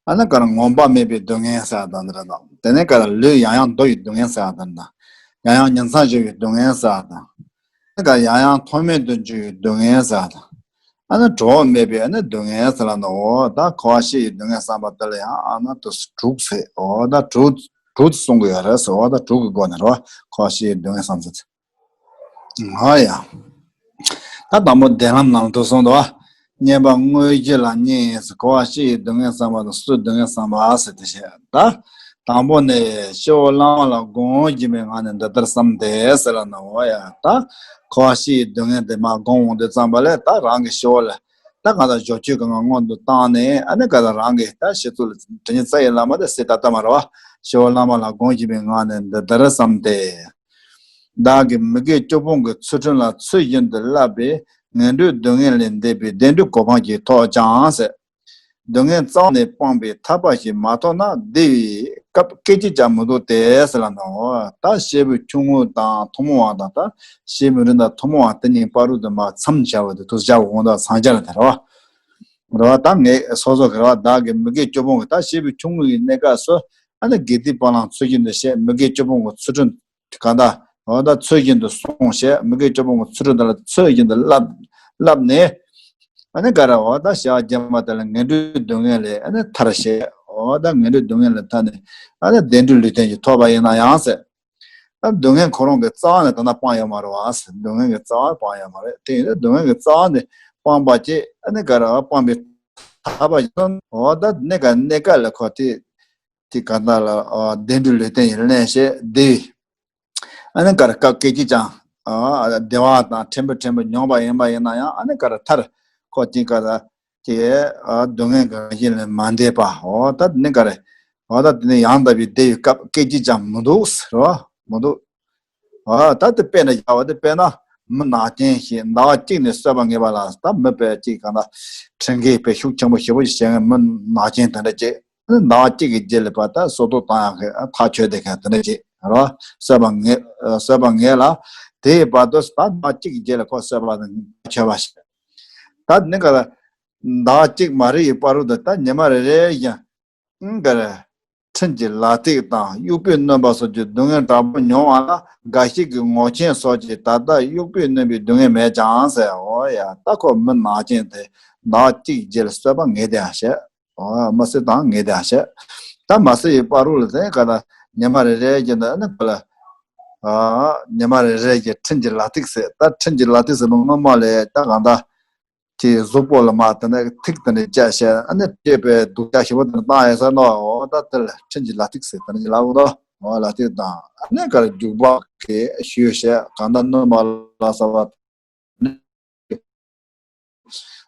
ཨ་ནི་ག་རེ་ངོམས་པ་མེད་པའི་སྡུག་བསྔལ་ཟེར་དང་འདི་ར་དང་དེ་ནས་ག་རེ་ལུས་ཡང་ཡང་འདོར་བའི་སྡུག་བསྔལ་ཟེར་དང་དང་། ཡང་ཡང་ཉིང་མཚམས་སྦྱོར་བའི་སྡུག་བསྔལ་ཟེར་དང་། ཨ་ནི་ག་རེ་ཡང་ཡང་མཐོ་དམན་དུ་འགྱུར་བའི་སྡུག་བསྔལ་ཟེར་དང་། ཨ་ནི་གྲོགས་མེད་པའི་ཨ་ནི་སྡུག་བསྔལ་ཟེར་ལ་ནི་འོ་ད་འཁོར་བ་སྤྱི་ཡི་སྡུག་བསྔལ་བསམ་པ་དེ་ལ་ཡང་ཨ་ནི་དུ་དྲུག་ཟེར། འོ་ད་དྲུག་དྲུག་ཏུ་གསུང་གི་ཡོད་རེད་ཟེར། འོ་ད་དྲུག་གི་སྒོ་ནས་རོ་འཁོར་བ་སྤྱི་ཡི་སྡུག་བསྔལ་བསམ་ཟེར། ཨ་ཡ། ད་དང་པོ་བདེན་ལམ་ནང་དུ་གསུངས་འདུག་བ། གཉིས་པ་དངོས་གཞི་ལ་གཉིས་ཟེར། འཁོར་བ་སྤྱི་ཡི་སྡུག་བསྔལ་བསམ་པ་དང་སོ་སོའི་སྡུག་བསྔལ་བསམ་པ་ཟེར་དེ་བཤད། ད་དང་པོ་ནས་སྤྱི་བོ་བླ་མ་ལ་དགོངས་བཞིན་པའི་ངང་ནས་འདི་ལྟར་བསམ་སྟེ་ཟེར་ལ་ནི་འོ་ཡ། ད་འཁོར་བ་སྤྱི་ཡི་སྡུག་བསྔལ་དེ་མར་བསྒོམ་འོང་དུས་ཙམ་པ་ལས་ད་རང་གི་སྤྱི་བོ་ལ་ད་གང་ལྟར་སྦྱོར་ཆོས་གང་ག་སྔོན་དུ་བཏང་ནས་ཨ་ནི་ག་ད་རང་གི་ད་སྤྱི་གཙུག་ལ་དྲི་ཉིན་རྩ་ཡི་བླ་མ་དེ་སྲིད་ད་ལྟ་མ་རེད་བ། སྤྱི་བོ་བླ་མ་ལ་དགོངས་བཞིན་པའི་ངང་ནས་འདི་ལྟར་བསམ་སྟེ། བདག་གིས་མི་དགེ་བཅུ་སྤོང་གི་ཚུལ་ཁྲིམས་ལ་ཚུལ་བཞིན་དུ་བསླབས་པས་ངན་འགྲོའི་སྡུག་བསྔལ་ལས་འདས་པའི་བདེ་འགྲོའི་གོ་འཕང་ཞིག་ཐོབ་ཀྱང་ཟེར། སྡུག་བསྔལ་རྩ་བ་ནས་སྤངས་པའི་ཐར་པ་ཞིག་མ་ཐོབ་ན་བདེ་བའི་སྐབས་སྐད་ཅིག་ཀྱང་མི་འདུག་སྟེ་ཟེར་ལ་ནོ། ད་སྐྱེས་བུ་ཆུང་ངུ་དང་ཐུན་མོང་བ་དང་ད་སྐྱེས་བུ་རིགས་དང་ཐུན་མོང་བ་དེ་གཉིས་བར་དུ་མ་མཚམས་སྦྱར་བ་དེ་དུས་སྦྱར་བ་གོང་དུ་མཚམས་སྦྱར་ལ་དེ་རེད་བ། རེད་བ། ད་ངས་སོ་སོ་གི་རེད་བ། བདག་གིས་མི་དགེ་བཅུ་སྤོང་གི་ད་སྐྱེས་བུ་ཆུང་ངུ་ཡི་གནས་སྐབས་སུ་ཨ་ནི་དགེ་སྡིག་སྤང་བླང་ཚུལ་བཞིན་དུ་བྱས། མི་དགེ་བཅུ་སྤོང་གི་ཚུལ་ཁྲིམས་གང་ལྟར་འོ་ད་ཚུལ་བཞིན་དུ་སྲུང་བྱས། མི་དགེ་བཅུ་སྤོང་གི་ཚུལ་ཁྲིམས་དེ་ལ་ཚུལ་བཞིན་དུ་བསླབ་བསླབས་ནས་ཨ་ནི་ག་རེ་འོ་ད་བྱ་བ་སྒྱུ་མ་དེ་ལ་ངན་འགྲོའི་སྡུག་བསྔལ་ལས་ཨ་ནི་ཐར་བྱས། འོ་ད་ངན་འགྲོའི་སྡུག་བསྔལ་ལས་ཐར་ནས་ཨ་ནི་བདེ་འགྲོའི་ལུས་རྟེན་ཞིག་ཐོབ་པ་ཡིན་ན་ཡང་ཟེར། ཨ་སྡུག་བསྔལ་ཁོ་རང་གི་རྩ་བ་ནས་ད་ལྟ་སྤངས་ཡོད་མ་རེད་བ། སྡུག་བསྔལ་གྱི་རྩ་བ་སྤངས་ཡོད་མ་རེད། དེ་ཡིན་ན་སྡུག་བསྔལ་གྱི་རྩ་བ་ནས་སྤངས་པ་ཅིག་ཨ་ནི་ག་རེ་བ་སྤངས་པའི་ཐར་པ་ཡིན་ན་འོ་ད་གནས་ག་གནས་སྐབས་ལ་ཁོ་དེ་དེ་ག་ད་ལ་བདེ་འགྲོའི་ལུས་རྟེན་ཡིན་ལེན་བྱས་བདེ་བའི་ཨ་ནི་ག་རེ་སྐབས་སྐད་ཅིག་ཀྱང་བདེ་བ་དང་ཕྲན་བུ་ཕྲན་བུ་མྱོང་བ་ཡིན་པ་ཡིན་ན་ཡང་ཨ་ནི་ག་རེ་མཐར་ཁོ་དེ་ག་ད། ཀྱི་སྡུག་བསྔལ་གྱི་རང་བཞིན་ལས་མ་འདས་པ། འོ་ད་ནི་ག་རེ། འོ་ད་དེ་ནི་ཡང་དག་པའི་བདེ་བའི་སྐབས་སྐད་ཅིག་ཀྱང་མི་འདུག་ཟེར་བ་མི་འདུག་འོ་ད་དེ་དཔེ་ན་ཡག་པ་དེ་དཔེར་ན་མི་ནག་ཅན་ཞིག་ཟླ་བ་གཅིག་ནས་གསོད་པ་ངེས་པ་ལ་ད་མི་དཔེ་གཅིག་གང་ལ་ཁྲིམས་འགལ་བའི་ཤུགས་ཆེན་པོ་ཞེ་པོ་ཞིག་བྱེད་མཁན་མི་ནག་ཅན་དེ་འདྲ་ཅིག་ཟླ་བ་གཅིག་གི་རྗེས་ལ་ཕར་ད་སྲོག་ཐོག་བཏང་ཡག་གི་ཐག་ཆོད་བསྡད་མཁན་དེ་འདྲ་ཅིག་རེད་བ། གསོད་པ་ངེས་གསོད་པ་ངེས་ལ་དེའི་བར་དུ་ད་ཟླ་བ་གཅིག་གི་རྗེས་ལ་ཁོ་གསོད་པ་ཆོད་པ་ཞིག་ད་ནི་ག་ལ། ཟླ་བ་གཅིག་མ་རེད་ཡི་བར་དུ་ད་ཉི་མ་རེ་རེ་བཞིན་ཨང་ག་རེ། ཁྲིམས་ཀྱི་ལག་ཐིག་དང་དབྱུག་པས་གནོན་པ་སོགས་ཀྱི་སྡུག་བསྔལ་དྲག་པོ་མྱོང་བ་ལ་འགའ་ཞིག་གིས་ངོ་ཆེན་སོགས་ཀྱིས་ད་ལྟ་དབྱུག་པས་གནོན་པའི་སྡུག་བསྔལ་མེད་ཀྱང་ཟེར། འོ་ཡ་ད་ཁོ་མི་ནག་ཅན་དེ་ཟླ་བ་གཅིག་རྗེས་ལ་གསོད་པ་ངེས་དེ་ཡང་བཤད། འོ་མི་གསོད་དང་ངེས་དེ་ཡང་བཤད། ད་མ་གསོད་ཡི་བར་དུ་ལ་དེ་ག་ད་ཉི་མ་རེ་རེ་བཞིན་དུ་ཨ་ནི་ཁོ་ལ་ཉི་མ་རེ་རེ་བཞིན་ཁྲིམས་ཀྱི་ལག་ཐིག་ཟེར། ད་ཁྲིམས་ཀྱི་ལག་ཐིག་ཟེར་བ་སྔོན་མ་ལས་ད་གང་ལྟར། དེའི་གཟུགས་པོ་ལ་མར་དེ་ནས་ཐིག་དེ་འདྲ་བཅག་བྱས་ཨ་ནི་སྤྲད་པའི་སྡུག་ཅག་ཞེ་པོ་དེ་འདྲ་བཏང་ཡོད་ས་ནོ། འོ་ད་དེ་ལ་ཁྲིམས་ཀྱི་ལག་ཐིག་ཟེར་དེ་འདྲ་ལབ་དགོས་དོ། འོ་ལག་ཐིག་དང་ཨ་ནི་ག་རེ་རྒྱུག་པ་གི་ཞུས་བྱས་གང་ལྟར་གནོན་པ་ལ་སོགས་པ་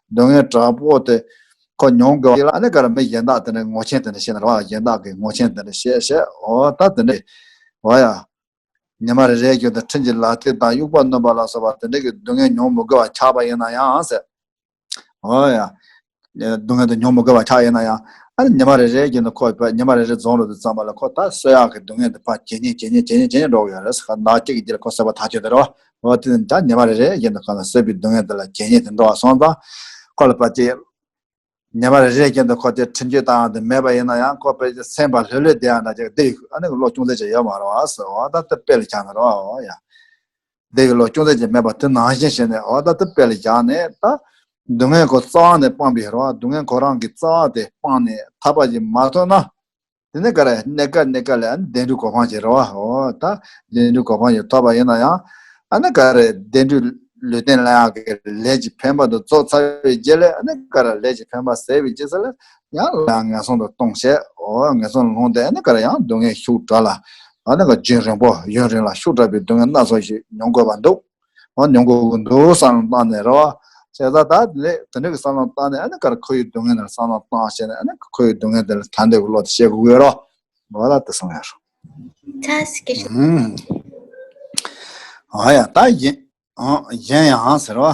སྡུག་བསྔལ་དྲག་པོ་དེ་ཁོ་མྱོང་དགོས་པ་ལ་ཨ་ནི་ག་རེ་མི་གཞན་དག་དེ་འདྲ་ངོ་ཆེན་དེ་འདྲ་བྱས་ན་རེད་བ། གཞན་དག་གི་ངོ་ཆེན་དེ་འདྲ་བྱས་བྱས་འོ་ད་དེ་འདྲ་འོ་ཡ། ཉི་མ་རེ་རེ་བཞིན་དུ་ཁྲིམས་ཀྱི་ལག་ཐིག་དང་དབྱུག་པ་གནོན་པ་ལ་སོགས་པ་དེ་འདྲ་གི་སྡུག་བསྔལ་མྱོང་མི་དགོས་པ་ཆགས་པ་ཡིན་ན་ཡང་ཟེར། འོ་ཡ། སྡུག་བསྔལ་དེ་མྱོང་མི་དགོས་པ་ཆགས་ཡིན་ན་ཡང་ཨ་ནི་ཉི་མ་རེ་རེ་བཞིན་དུ་ཁོ་ཉི་མ་རེ་རེ་རྫོགས་འགྲོ་དུས་ཙམ་པ་ལ་ཁོ་ད་གསོད་ཡག་གི་སྡུག་བསྔལ་དེ་ཕར་ཇེ་ཉེ་ཇེ་ཉེ་ཇེ་ཉེ་ཇེ་ཉེ་འགྲོ་གི་ཡོད་རེད་ཟེར། ཟླ་གཅིག་གི་རྗེས་ལ་ཁོ་གསོད་པ་ཐག་ཆོད་དེ་རེད་བ། འོ་དེ་ད་ཉི་མ་རེ་རེ་བཞིན་དུ་ཁོ་ལ་གསོད་པའི་སྡུག་བསྔལ་དེ་ལ་ཇེ་ཉེ་དུ་འགྲོ་བ་སོང་ཙང་ཁོ་ལ་ཕར་ཅིག་ཉི་མ་རེ་རེ་བཞིན་དུ་ཁོ་དེ་ཁྲིམས་གཅོད་བཏང་ཡག་དེ་མེད་པ་ཡིན་ན་ཡང་ཁོ་དཔེ་སེམས་པ་ལྷོད་ལྷོད་བསྡད་ཡག་འདྲ་ཅིག་དེ་ཨ་ནི་བློ་ཅུང་ཟད་ཅིག་ཡོད་མ་རེད་བ་ཟེར་བ། ད་དེ་དཔེ་ལ་ཆགས་ན་རེད་བ། འོ་ཡ། འདས་ཀྱི་ལོ་ཅུང་ཟད་ཅིག་མེད་པ་དེ་ནང་བཞིན་བྱས་ནས་འོ་ད་དེ་དཔེ་ལ་བཞག་ནས་ད་སྡུག་བསྔལ་ཁོ་རྩ་བ་ནས་སྤངས་པའི་རེད་བ། སྡུག་བསྔལ་ཁོ་རང་གི་རྩ་བ་དེ་སྤངས་ནས་ཐར་པ་ཞིག་མ་ཐོབ་ན། དེ་ནས་ག་རེ་གནས་སྐབས་གནས་སྐབས་ལ་ཨ་ནི་བདེ་འགྲོའི་གོ་འཕང་ཞིག་རེད་བ། འོ་ད་བདེ་འགྲོའི་གོ་འཕང་ཞིག་ཐོབ་པ་ཡིན་ན་ཡང་ཨ་ནི་ག་རེ་བདེ་འགྲོའི་ལུས་རྟེན་ལ་ཡང་གི་ལས་ཀྱི་འཕེན་པ་དེ་རྫོགས་ཚར་བའི་རྗེས་ལ་ཨ་ནི་ག་རེ་ལས་ཀྱི་འཕེན་པ་ཟད་པའི་རྗེས་ལ་ཡང་ལ་ཡང་ངན་སོང་དུ་ལྟུང་བྱས། འོ་ངན་སོང་ལ་ལྷུང་སྟེ་ཨ་ནི་ག་རེ་ཡང་སྡུག་བསྔལ་ཤུགས་དྲག་ལ་ཨ་ནི་ག་རྒྱུན་རིང་པོ་ཡུན་རིང་ལ་ཤུགས་དྲག་པའི་སྡུག་བསྔལ་སྣ་ཚོགས་ཤིག་མྱོང་དགོས་པ་འདུག་འོ་མྱོང་དགོས་ཀྱི་འདུག་བསམ་བློ་བཏང་ནས་རེད་བ། བྱས་ཙང་ད་དེ་ལས་དེ་འདྲ་གི་བསམ་བློ་བཏང་ནས་ཨ་ནི་ག་རེ་ཁོ་ཡི་སྡུག་བསྔལ་ནང་བསམ་བློ་བཏང་བྱས་ནས་ཨ་ནི་ཁོ་ཡི་སྡུག་བསྔལ་དེ་ལ་ཐར་འདོད་ཀྱི་བློ་དེ་བཤད་དགོས་ཀྱི་ཡོད་རོ། འོ་ད་དེ་གསུངས་ཡོད་རོ། ཁ་སྐད་ཤོད། ཨུམ། འོ་ཡ་ད་ཡིན། འོ་གཞན་ཡང་ཟེར་བ།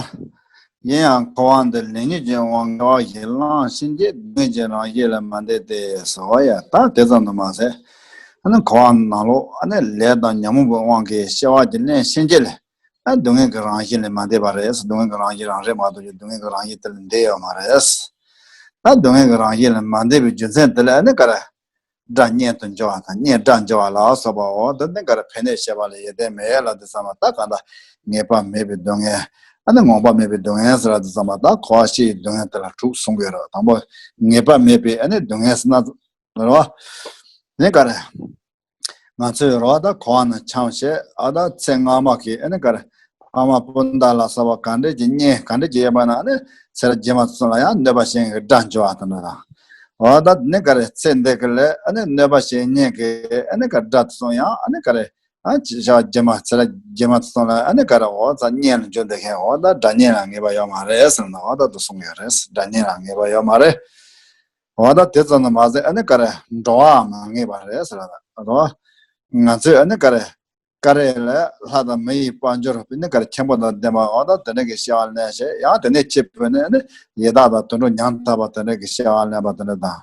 ཡིན་ཡང་འཁོར་བ་འདི་ལེགས་ཉེས་ཀྱི་དབང་གིས་དབང་ཞིག་བླངས་ཕྱིན་ཆད་སྡུག་བསྔལ་གྱི་རང་བཞིན་ལས་མ་འདས་ཏེ་ཟེར་བ་ཡ། ད་དེ་ཙམ་དུ་མ་ཟད། ཨ་ནི་འཁོར་བ་ནང་ལོགས་ཨ་ནི་ལས་དང་ཉོན་མོངས་པའི་དབང་གིས་སྐྱེ་བ་ཅིག་ལེན་ཕྱིན་ཆད་ལ། ཨ་སྡུག་བསྔལ་གྱི་རང་བཞིན་ལས་མ་འདས་པ་རེད། སྡུག་བསྔལ་གྱི་རང་བཞིན་རང་རེད་མ་གཏོགས་ཀྱི་སྡུག་བསྔལ་གྱི་རང་བཞིན་དེ་ལས་འདས་ཡོད་མ་རེད། ཨ་སྡུག་བསྔལ་གྱི་རང་བཞིན་ལས་མ་འདས་པའི་རྒྱུ་མཚན་དེ་ལ་ཨ་ནི་ག་རེ། དགྲ་གཉེན་དུ་འགྱུར་བ་དང་གཉེན་དགྲ་འགྱུར་བ་ལ་སོགས་པའོ། འདི་ནི་ག་རེ་ཕན་གནོད་བྱེད་པ་ལ་ཡོན་ཏན་མེད་ལབ་དུས་ཙམ་པ་ད་གང་ལྟར་ངེས་པ་མེད་པའི་སྡུག་བསྔལ། ཨ་ནི་ངོ་མ་མེད་པའི་སྡུག་བསྔལ་ཟེར་ལབ་དུས་ཙམ་པ་ད་འཁོར་བ་སྐྱེ་བའི་སྡུག་བསྔལ་དེ་ལ་དྲུག་གསུང་གི་ཡོད་རེད། དང་པོ་ངེས་པ་མེད་པའི་ཨ་ནི་སྡུག་བསྔལ་ཟེར་ན་རེད་བ། ནི་ག་རེ། ང་ཚོས་རོ་ད་འཁོར་བ་ནང་འཁྱམས་བྱས་ཨ་ད་ཚེ་སྔ་མ་གི་ཨ་ནི་ག་རེ་ཕ་མ་སྤུན་ཟླ་ལ་སོགས་པ་ག་འདྲས་ཀྱི་གཉེན་ག་འདྲས་ཀྱི་ཡོད་པ་ན་ཨ་ནི་ཚེ་རབས་རྗེས་མ་ཚོ་ལ་ཡང་གནོད་པ་བྱེད་མཁན་གྱི་དགྲ་འབྱུང་བ་དང་འདྲ་དང་། འོ་ད་ནི་ག་རེ་ཚེ་འདི་གི་ལས་ཨ་ནི་གནོད་པ་བྱེད་མཁན་གྱི་ཨ་ནི་ག་དགྲ་དེ་ཚོ་ཡང་ཨ་ནི་ག་རེ་ཨ་ཅི་བྱ་རྗེས་མ་ཚེ་རབས་རྗེས་མ་དེ་ཚོ་ལ་ཨ་ནི་ག་རེ་འོ་ཙ་གཉེན་ལ་འཇོག་བསྡད་མཁན་འོ་ད་དགྲ་གཉེན་ལ་ངེས་པ་ཡོད་མ་རེད་ཟེར་ན་འོ་ད་དུ་གསུང་ཡོད་རེད། དགྲ་གཉེན་ལ་ངེས་པ་ཡོད་མ་རེད། འོ་ད་དེ་ཙམ་དུ་མ་ཟད་ཨ་ནི་ག་རེ་འགྲོ་བའང་མ་ངེས་པ་རེད་ཟེར་བ་རོ། ང་ཚོས་ཨ་ནི་ག་རེ་ཀ་རེ་ལ་ལྷ་དང་མི་ཡི་དཔལ་འབྱོར་ཨ་ནི་ག་རེ་ཁྱད་པར་དང་ལྡན་པ་འོ་ད་དེ་འདྲ་གི་སྐྱེ་བ་ལེན་བྱས་ཡང་དེ་ནས་ཁྱད་པར་ནི་ཨ་ནི་ཡི་དྭགས་དང་དུད་འགྲོ་ཉམ་ཐག་པ་དེ་འདྲ་གི་སྐྱེ་བ་ལེན་པ་དེ་འདྲ་དང་།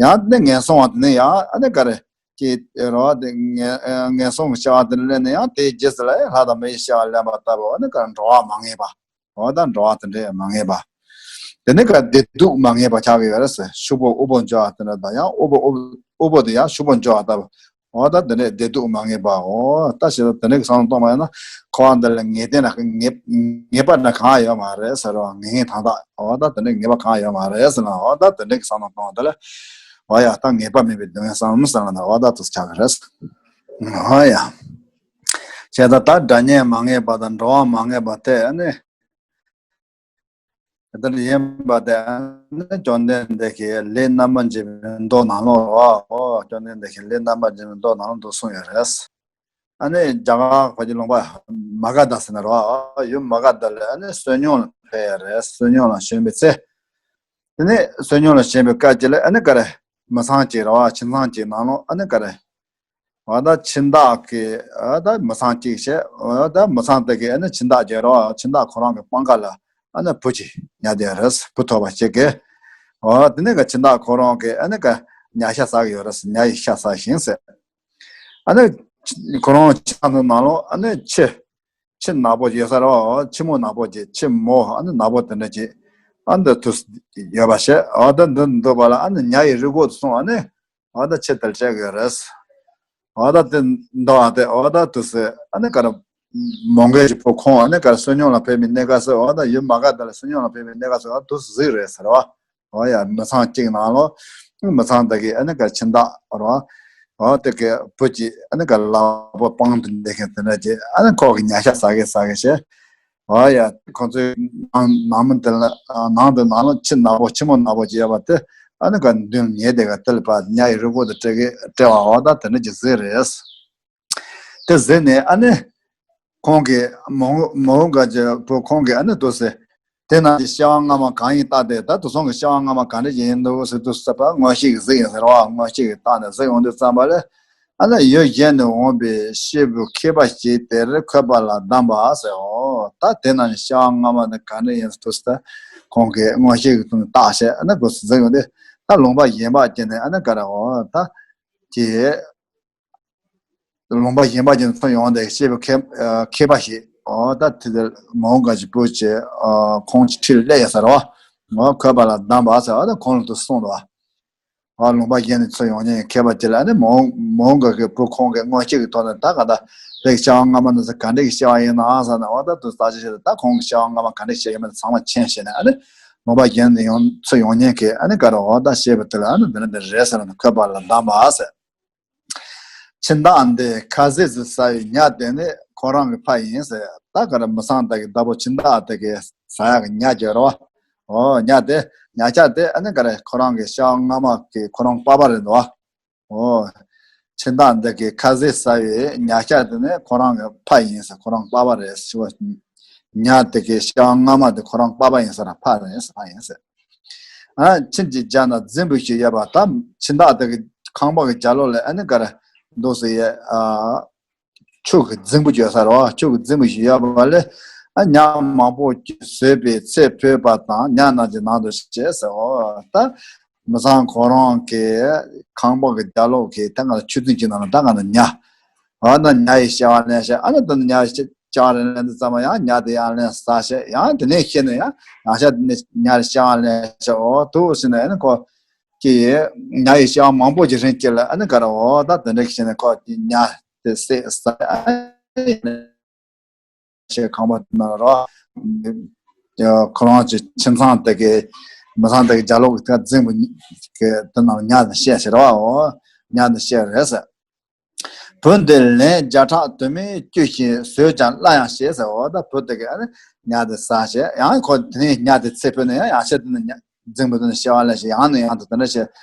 ཡང་ནི་ངན་སོང་བ་དེ་ནི་ཡང་ཨ་ནི་ག་རེ་ཀྱི་རོ་དེ་ངན་ངན་སོང་གི་སྐྱེ་བ་དེ་ལེན་ནས་ཡང་དེའི་རྗེས་སུ་ལ་ཡང་ལྷ་དང་མི་ཡི་སྐྱེ་བ་ལེན་པ་ལྟ་བུ་ཨ་ནི་ག་རེ་འགྲོ་བ་མ་ངེས་པ། འོ་ད་འགྲོ་བ་དེ་འདྲའི་མ་ངེས་པ། དེ་ནས་ཀ་བདེ་སྡུག་མ་ངེས་པ་ཆགས་ཀྱི་ཡོད་རེད་ཟེར། ཕྱུག་པོ་དབུལ་པོ་འགྱུར་བ་དེ་འདྲ་དང་ཡང་དབུལ་པོ་དབུལ་དབུལ་པོ་དེ་ཡང་ཕྱུག་པོ་འགྱུར་བ་ལྟ་བུ། འོ་ད་དེ་འདྲའི་བདེ་སྡུག་མ་ངེས་པའོ། ད་ཞེ་ད་དེ་འདྲའི་བསམ་བློ་གཏོང་བ་ཡིན་ན་འཁོར་བ་འདི་ལ་ངེས་གཏན་ལ་ངེས་ངེས་པ་འདྲ་གང་ཡོད་མ་རེད་ཟེར་བ། ངེས་ངེས་དང་དག་འོ་ད་དེ་འདྲའི་ངེས་པ་གང་ཡོད་མ་རེད་ཟེར་ན་འོ་ད་དེ་འདྲའི་བསམ་བློ་གཏོང་བ་དེ་ལ་འོ་ཡ་ད་ངེས་པ་མེད་པའི་སྡུག་བསྔལ་བསམ་ཟེར་ན་འོ་ད་དེ་ཆགས་ཀྱི་རེད། འོ་ཡ། བྱས་ད་ད་དགྲ་གཉེན་མ་ངེས་པ་དང་འགྲོ་བ་མ་ངེས་པ་དེ་ནི། དེ་ལྟར་ཡིན་པ་དེ་ནི་བཅོམ་ལྡན་འདས་ཀྱིས་ལས་རྣམ་པར་འབྱེད་པའི་མདོ་ནང་ལོགས་ལ་འོ་བཅོམ་ལྡན་འདས་ཀྱིས་ལས་རྣམ་པར་འབྱེད་པའི་མདོ་ནང་ལོགས་སུ་གསུངས་ཡོད་རེད། ཨ་ནི་རྒྱ་གར་བར་གྱི་ལུང་པ་མ་ག་དྷ་ཟེར་ན་རོ། ཡུལ་མ་ག་དྷ་ལ་ཨ་ནི་བསོད་སྙོམས་ལ་ཕེབས་ཡོད་རེད། བསོད་སྙོམས་ལ་བྱོན་པའི་ཚེ། དེ་ནས་བསོད་སྙོམས་ལ་བྱོན་པའི་སྐབས་ཀྱི་ལ་ཨ་ནི་ག་རེ། མི་ཚང་གཅིག་རོ་ཁྱིམ་ཚང་གཅིག་ནང་ལོགས་ཨ་ནི་ག་རེ། འོ་ད་ཁྱིམ་བདག་གི་འོ་ད་མི་ཚང་གཅིག་བྱས་འོ་ད་མི་ཚང་དེ་གི་ཨ་ནི་ཁྱིམ་བདག་བརྗོད་རོགས། ཁྱིམ་བདག་ཁོ་རང་གི་པང་ཁ་ལ་ཨ་ནི་བུ་གཅིག་ཉར་བསྡད་རེད། བུ་ཐོབ་པ་ཞིག་གི། འོ་དེ་ནས་གི་ཁྱིམ་བདག་ཁོ་རང་གི་ཨ་ནི་གི་ཉ་ཤ་ཟ་གི་ཡོད་རེད། ཉ་ཡི་ཤ་ཟ་ཞིང་ཟེར། ཨ་ནི་ཁོ་རང་ཁྱིམ་ཚང་ནང་ལོགས་ཨ་ནི་ཁྱི་ཁྱི་ནག་པོ་ཡོད་ས་རེད། ཁྱི་མོ་ནག་པོ་ཅིག་ཁྱི་མོ་ཨ་ནི་ནག་པོ་དེ་འདྲ་ཅིག་ཨ་འདི་ཐུག་ཡོད་པ་བྱས། འོ་ད་འདི་འདུག་པ་ལ་ཨ་ནི་ཉ་ཡི་རུས་ཁོག་ཏུ་སོང་ཨ་ནི། འོ་ད་ཁྱི་དེར་སྤྲད་དགོས་རེད། འོ་ད་དེ་འདུག་ཨ་དེ་འོ་ད་དུ་ཟེར་ཨ་ནི་ག་རེ། མོའུ་འགལ་གྱི་བུ་ཁོང་ཨ་ནི་ག་རེ་བསོད་སྙོམས་ལ་ཕེབས་པའི་གནས་སྐབས་སུ་འོ་ད་ཡུལ་མ་ག་དྷ་ལ་བསོད་སྙོམས་ལ་ཕེབས་པའི་གནས་སྐབས་སུ་འོ་དུ་གཟིགས་རེད་ཟེར་བ། འོ་ཡ་མི་ཚང་གཅིག་ནང་ལོགས་མི་ཚང་དེ་གི་ཨ་ནི་ག་ཁྱིམ་བདག་རོ། འོ་དེ་གི་བུ་གཅིག་ཨ་ནི་ག་ལག་པ་པང་དུ་འདེད་མཁན་དེ་འདྲ་ཅིག་ཨ་ནི་ཁོ་གི་ཉ་ཤ་ཟ་གི་ཟ་གི་བྱས། འོ་ཡ་ཁོ་ཚོའི་ནང་ནང་མི་དེ་ལ་ནང་དུ་ནང་ལོགས་ཁྱི་ནག་པོ་ཁྱི་མོ་ནག་པོ་ཅིག་ཡོད་པ་དེ་ཨ་ནི་ག་མདུན་ཉལ་དེ་ག་དེ་ལ་ཕར་ཉ་ཡི་རུས་ཁོག་ཏུ་སྤྲད་གི་སྤྲད་བ་འོ་ད་དེ་འདྲ་ཅིག་གཟིགས་རེད། དེ་གཟིགས་ནས་ཨ་ནི། ཁོང་གིས་མོའུ་མོའུ་འགལ་གྱི་བུ་ཁོང་གིས་ཨ་ནི་དུ་ཟེར། དེ་རྣམས་ཀྱི་སྐྱེ་བ་སྔ་མ་གང་ཡིན་བརྟགས་ཏེ་ད་དུ་སོང་གི་སྐྱེ་བ་སྔ་མ་གང་འདྲ་ཞིག་ཡིན་འདུག་ཟེར་དུ་ཟེར་བ་མངོན་ཤེས་ཀྱིས་གཟིགས་ཡིན་ཟེར་བ། མངོན་ཤེས་ཀྱིས་བརྟགས་ནས་གཟིགས་ཡོང་དུས་ཙམ་པ་ལ། ཨ་ནི་ཡུལ་གཞན་ནས་འོངས་པའི་སྐྱེས་བུ་མཁས་པ་ཞིག་དེར་འཁོད་པ་ལ་གདམས་པ་ཟེར། འོ་ད་དེ་རྣམས་ཀྱི་སྐྱེ་བ་སྔ་མ་ནི་གང་འདྲ་ཡིན་ཟེར་དུ་ཟེར། ཁོང་གིས་མངོན་ཤེས་ཀྱི་ཐོག་ནས་བརྟགས་བྱས་ཨ་ནི་སྒོས་སུ་གཟིགས་ཡོང་དུས་ད་ལུང་པ་གཞན་པ་ཅིག་ནས་ཨ་ནི་ག་རེ་འོ་ད་ཀྱེ། ལུང་པ་གཞན་པ་ཅིག་ནས་ཐོན་ཡོང་སྟེ་སྐྱེས་བུ་མཁས་མཁས་པ་ཞིག་འོ་ད་དེ་དེར་མོའུ་འགལ་གྱི་བུ་ཅིག་ཁོང་གི་འཁྲིས་ལ་སླེབས་ཡོད་ས་རེད་བ། འོ་འཁོད་པ་ལ་གདམས་པ་ཟེར་བ་ད་ཁོང་ལ་དུ་གསུངས་འདུག་བ། ཨ་ལུང་པ་གཞན་ནས་ཚུར་ཡོང་མཁན་མཁས་པ་དེ་ལ་ཨ་ནི་མོ་མོ་འགའ་གི་བུ་ཁོང་གི་མངོན་ཤེས་ཀྱི་ཐོག་ནས་ད་ག་ད་དེ་སྐྱེ་བ་སྔ་མ་ནས་ག་འདྲ་གི་སྐྱེ་བ་ཡིན་ནའང་ཟེར་ནས་འོ་ད་དུ་ས་ཆ་ཞིག་ད་ཁོང་གི་སྐྱེ་བ་སྔ་མ་ག་འདྲ་སྐྱེ་ཡོད་མེད་ཚང་མ་མཁྱེན་ཤེས་ནས་ཨ་ནི་ལུང་པ་གཞན་ནས་ཡོང་ཚུར་ཡོང་མཁན་གྱི་ཨ་ནི་ག་རེ་འོ་ད་བཤད་པ་དེ་ལ་ཨ་ནི་འདི་འདྲ་འདི་རེད་ཟེར་ནས་འཁོད་པ་ལ་གདམས་པ་ཟེར། ཕྱི་ཟླ་འདི་ཁ་ཟས་སུ་ཟ་བའི་ཉ་དེ་ནི་ཁོ་རང་གི་ཕ་ཡིན་ཟེར། ད་ག་རེ་མི་ཚང་ད་གི་ཟླ་བོ་ཕྱི་ཟླ་དེ་གི་ཟ་ཡག་གི་ཉ་གྱོད་རོ། ཨོ་ཉ་དེ་ཉ་ཆ་དེ་ཨ་ནི་ག་རེ་ཁོ་རང་གི་སྐྱེ་བ་སྔ་མ་གི་ཁོ་རང་པ་ཕ་རེད་འདུག་ཨོ་ཕྱི་ཟླ་འདི་གི་ཁ་ཟས་ཟ་བའི་ཉ་ཆ་དེ་ནི་ཁོ་རང་གི་ཕ་ཡིན་ཟེར། ཁོ་རང་པ་ཕ་རེད་ཟེར། ཉ་དེ་གི་སྐྱེ་བ་སྔ་མ་དེ་ཁོ་རང་པ་ཕ་ཡིན་ཟེར། ཕ་རེད་ཟེར། ཕ་ཡིན་ཟེར། ཨ་ཁྱིམ་གྱི་རྒྱབ་ན་རྫིང་བུ་ཞིག་ཡོད་པ་དང་ཁྱིམ་བདག་དེ་གི་ཁང་པ་གི་རྒྱབ་ལོགས་ལ་ཨ་ནི་ག་རེ་འདུག་སེ་ཡོད་ཨ། ཆུ་གི་རྫིང་བུ་ཡོད་ས་རེད་བ། ཆུ་གི་རྫིང་བུ་ཞིག་ཡོད་པ་ལས་ཨ་ཉ་མང་པོ་ཞིག་ཟོས་པའི་ཚེ་འཕོས་པ་དང་ཉ་རྣམས་ཀྱི་ནང་དུ་སྐྱེས་ཟེར། འོ་ད་མི་ཚང་ཁོ་རང་གི་ཁང་པ་གི་རྒྱབ་ལོགས་ཀྱི་ད་ང་ལ་ཆུ་རྫིང་གི་ནང་ལ་ད་ང་ལ་ཉ། འོ་ན་ཉ་ཡི་སྐྱེ་བ་ལེན་ཤེས། ཨ་ནི་ད་ཉ་ཡི་སྐྱེ་བ་ལེན་དུས་ཙམ་པ་ཡང་ཉ་དེ་ཡང་ལེན་ཟ་ཤེས། ཡང་དེ་ནས་ཤེས་ནས་ཡང་ཡང་ཤ་དེ་ནས་ཉ་ཡི་སྐྱེ་བ་ལེན་ཤེས། འོ་དུ་ཟེར་ནས་ཨ་ནི་ཁོ་ཀྱི་ཉ་ཡི་སྐྱེ་བ་མང་པོ་ཞིག་རིང་སྐྱེ་ལ་ཨ་ནི་ག་རེ་འོ་ད་དེ་འདྲ་ཞིག་ནས་ཁོ་ཀྱི་ཉ་དེ་བསད་ས་ཨ་ནི་ཁང་པ་དེ་ན་རོ། ཁོ་རང་གི་ཁྱིམ་ཚང་དེ་གི་མི་ཚང་དེ་གི་རྒྱབ་ལོགས་ཀྱི་རྫིང་བུ་གི་དེ་ནང་ཉ་དེ་བཤས་ཤིག་རེད་བ། འོ་ཉ་དེ་བཤས་རེད་ཟེར། བུ་འདི་ལན་བརྒྱ་ཕྲག་དུ་མས་སྐྱེ་ཞིང་ཟོས་ཀྱང་སླར་ཡང་བཞེས་ཟེར། འོ་ད་བུ་དེ་གི་ཨ་ནི་ཉ་དེ་ཟ་བྱས་ཡང་ཁོ་དེ་ནས་ཉ་དེ་ཚེ་འཕོས་ནས་ཡང་ཡང་ཤ་དེ་ནས་ཉ་རྫིང་བུ་དེ་ནས་སྐྱེ་བ་ལེན་ཞིང་ཡང་ནས་ཡང་དུ་དེ་འདྲ་བྱས་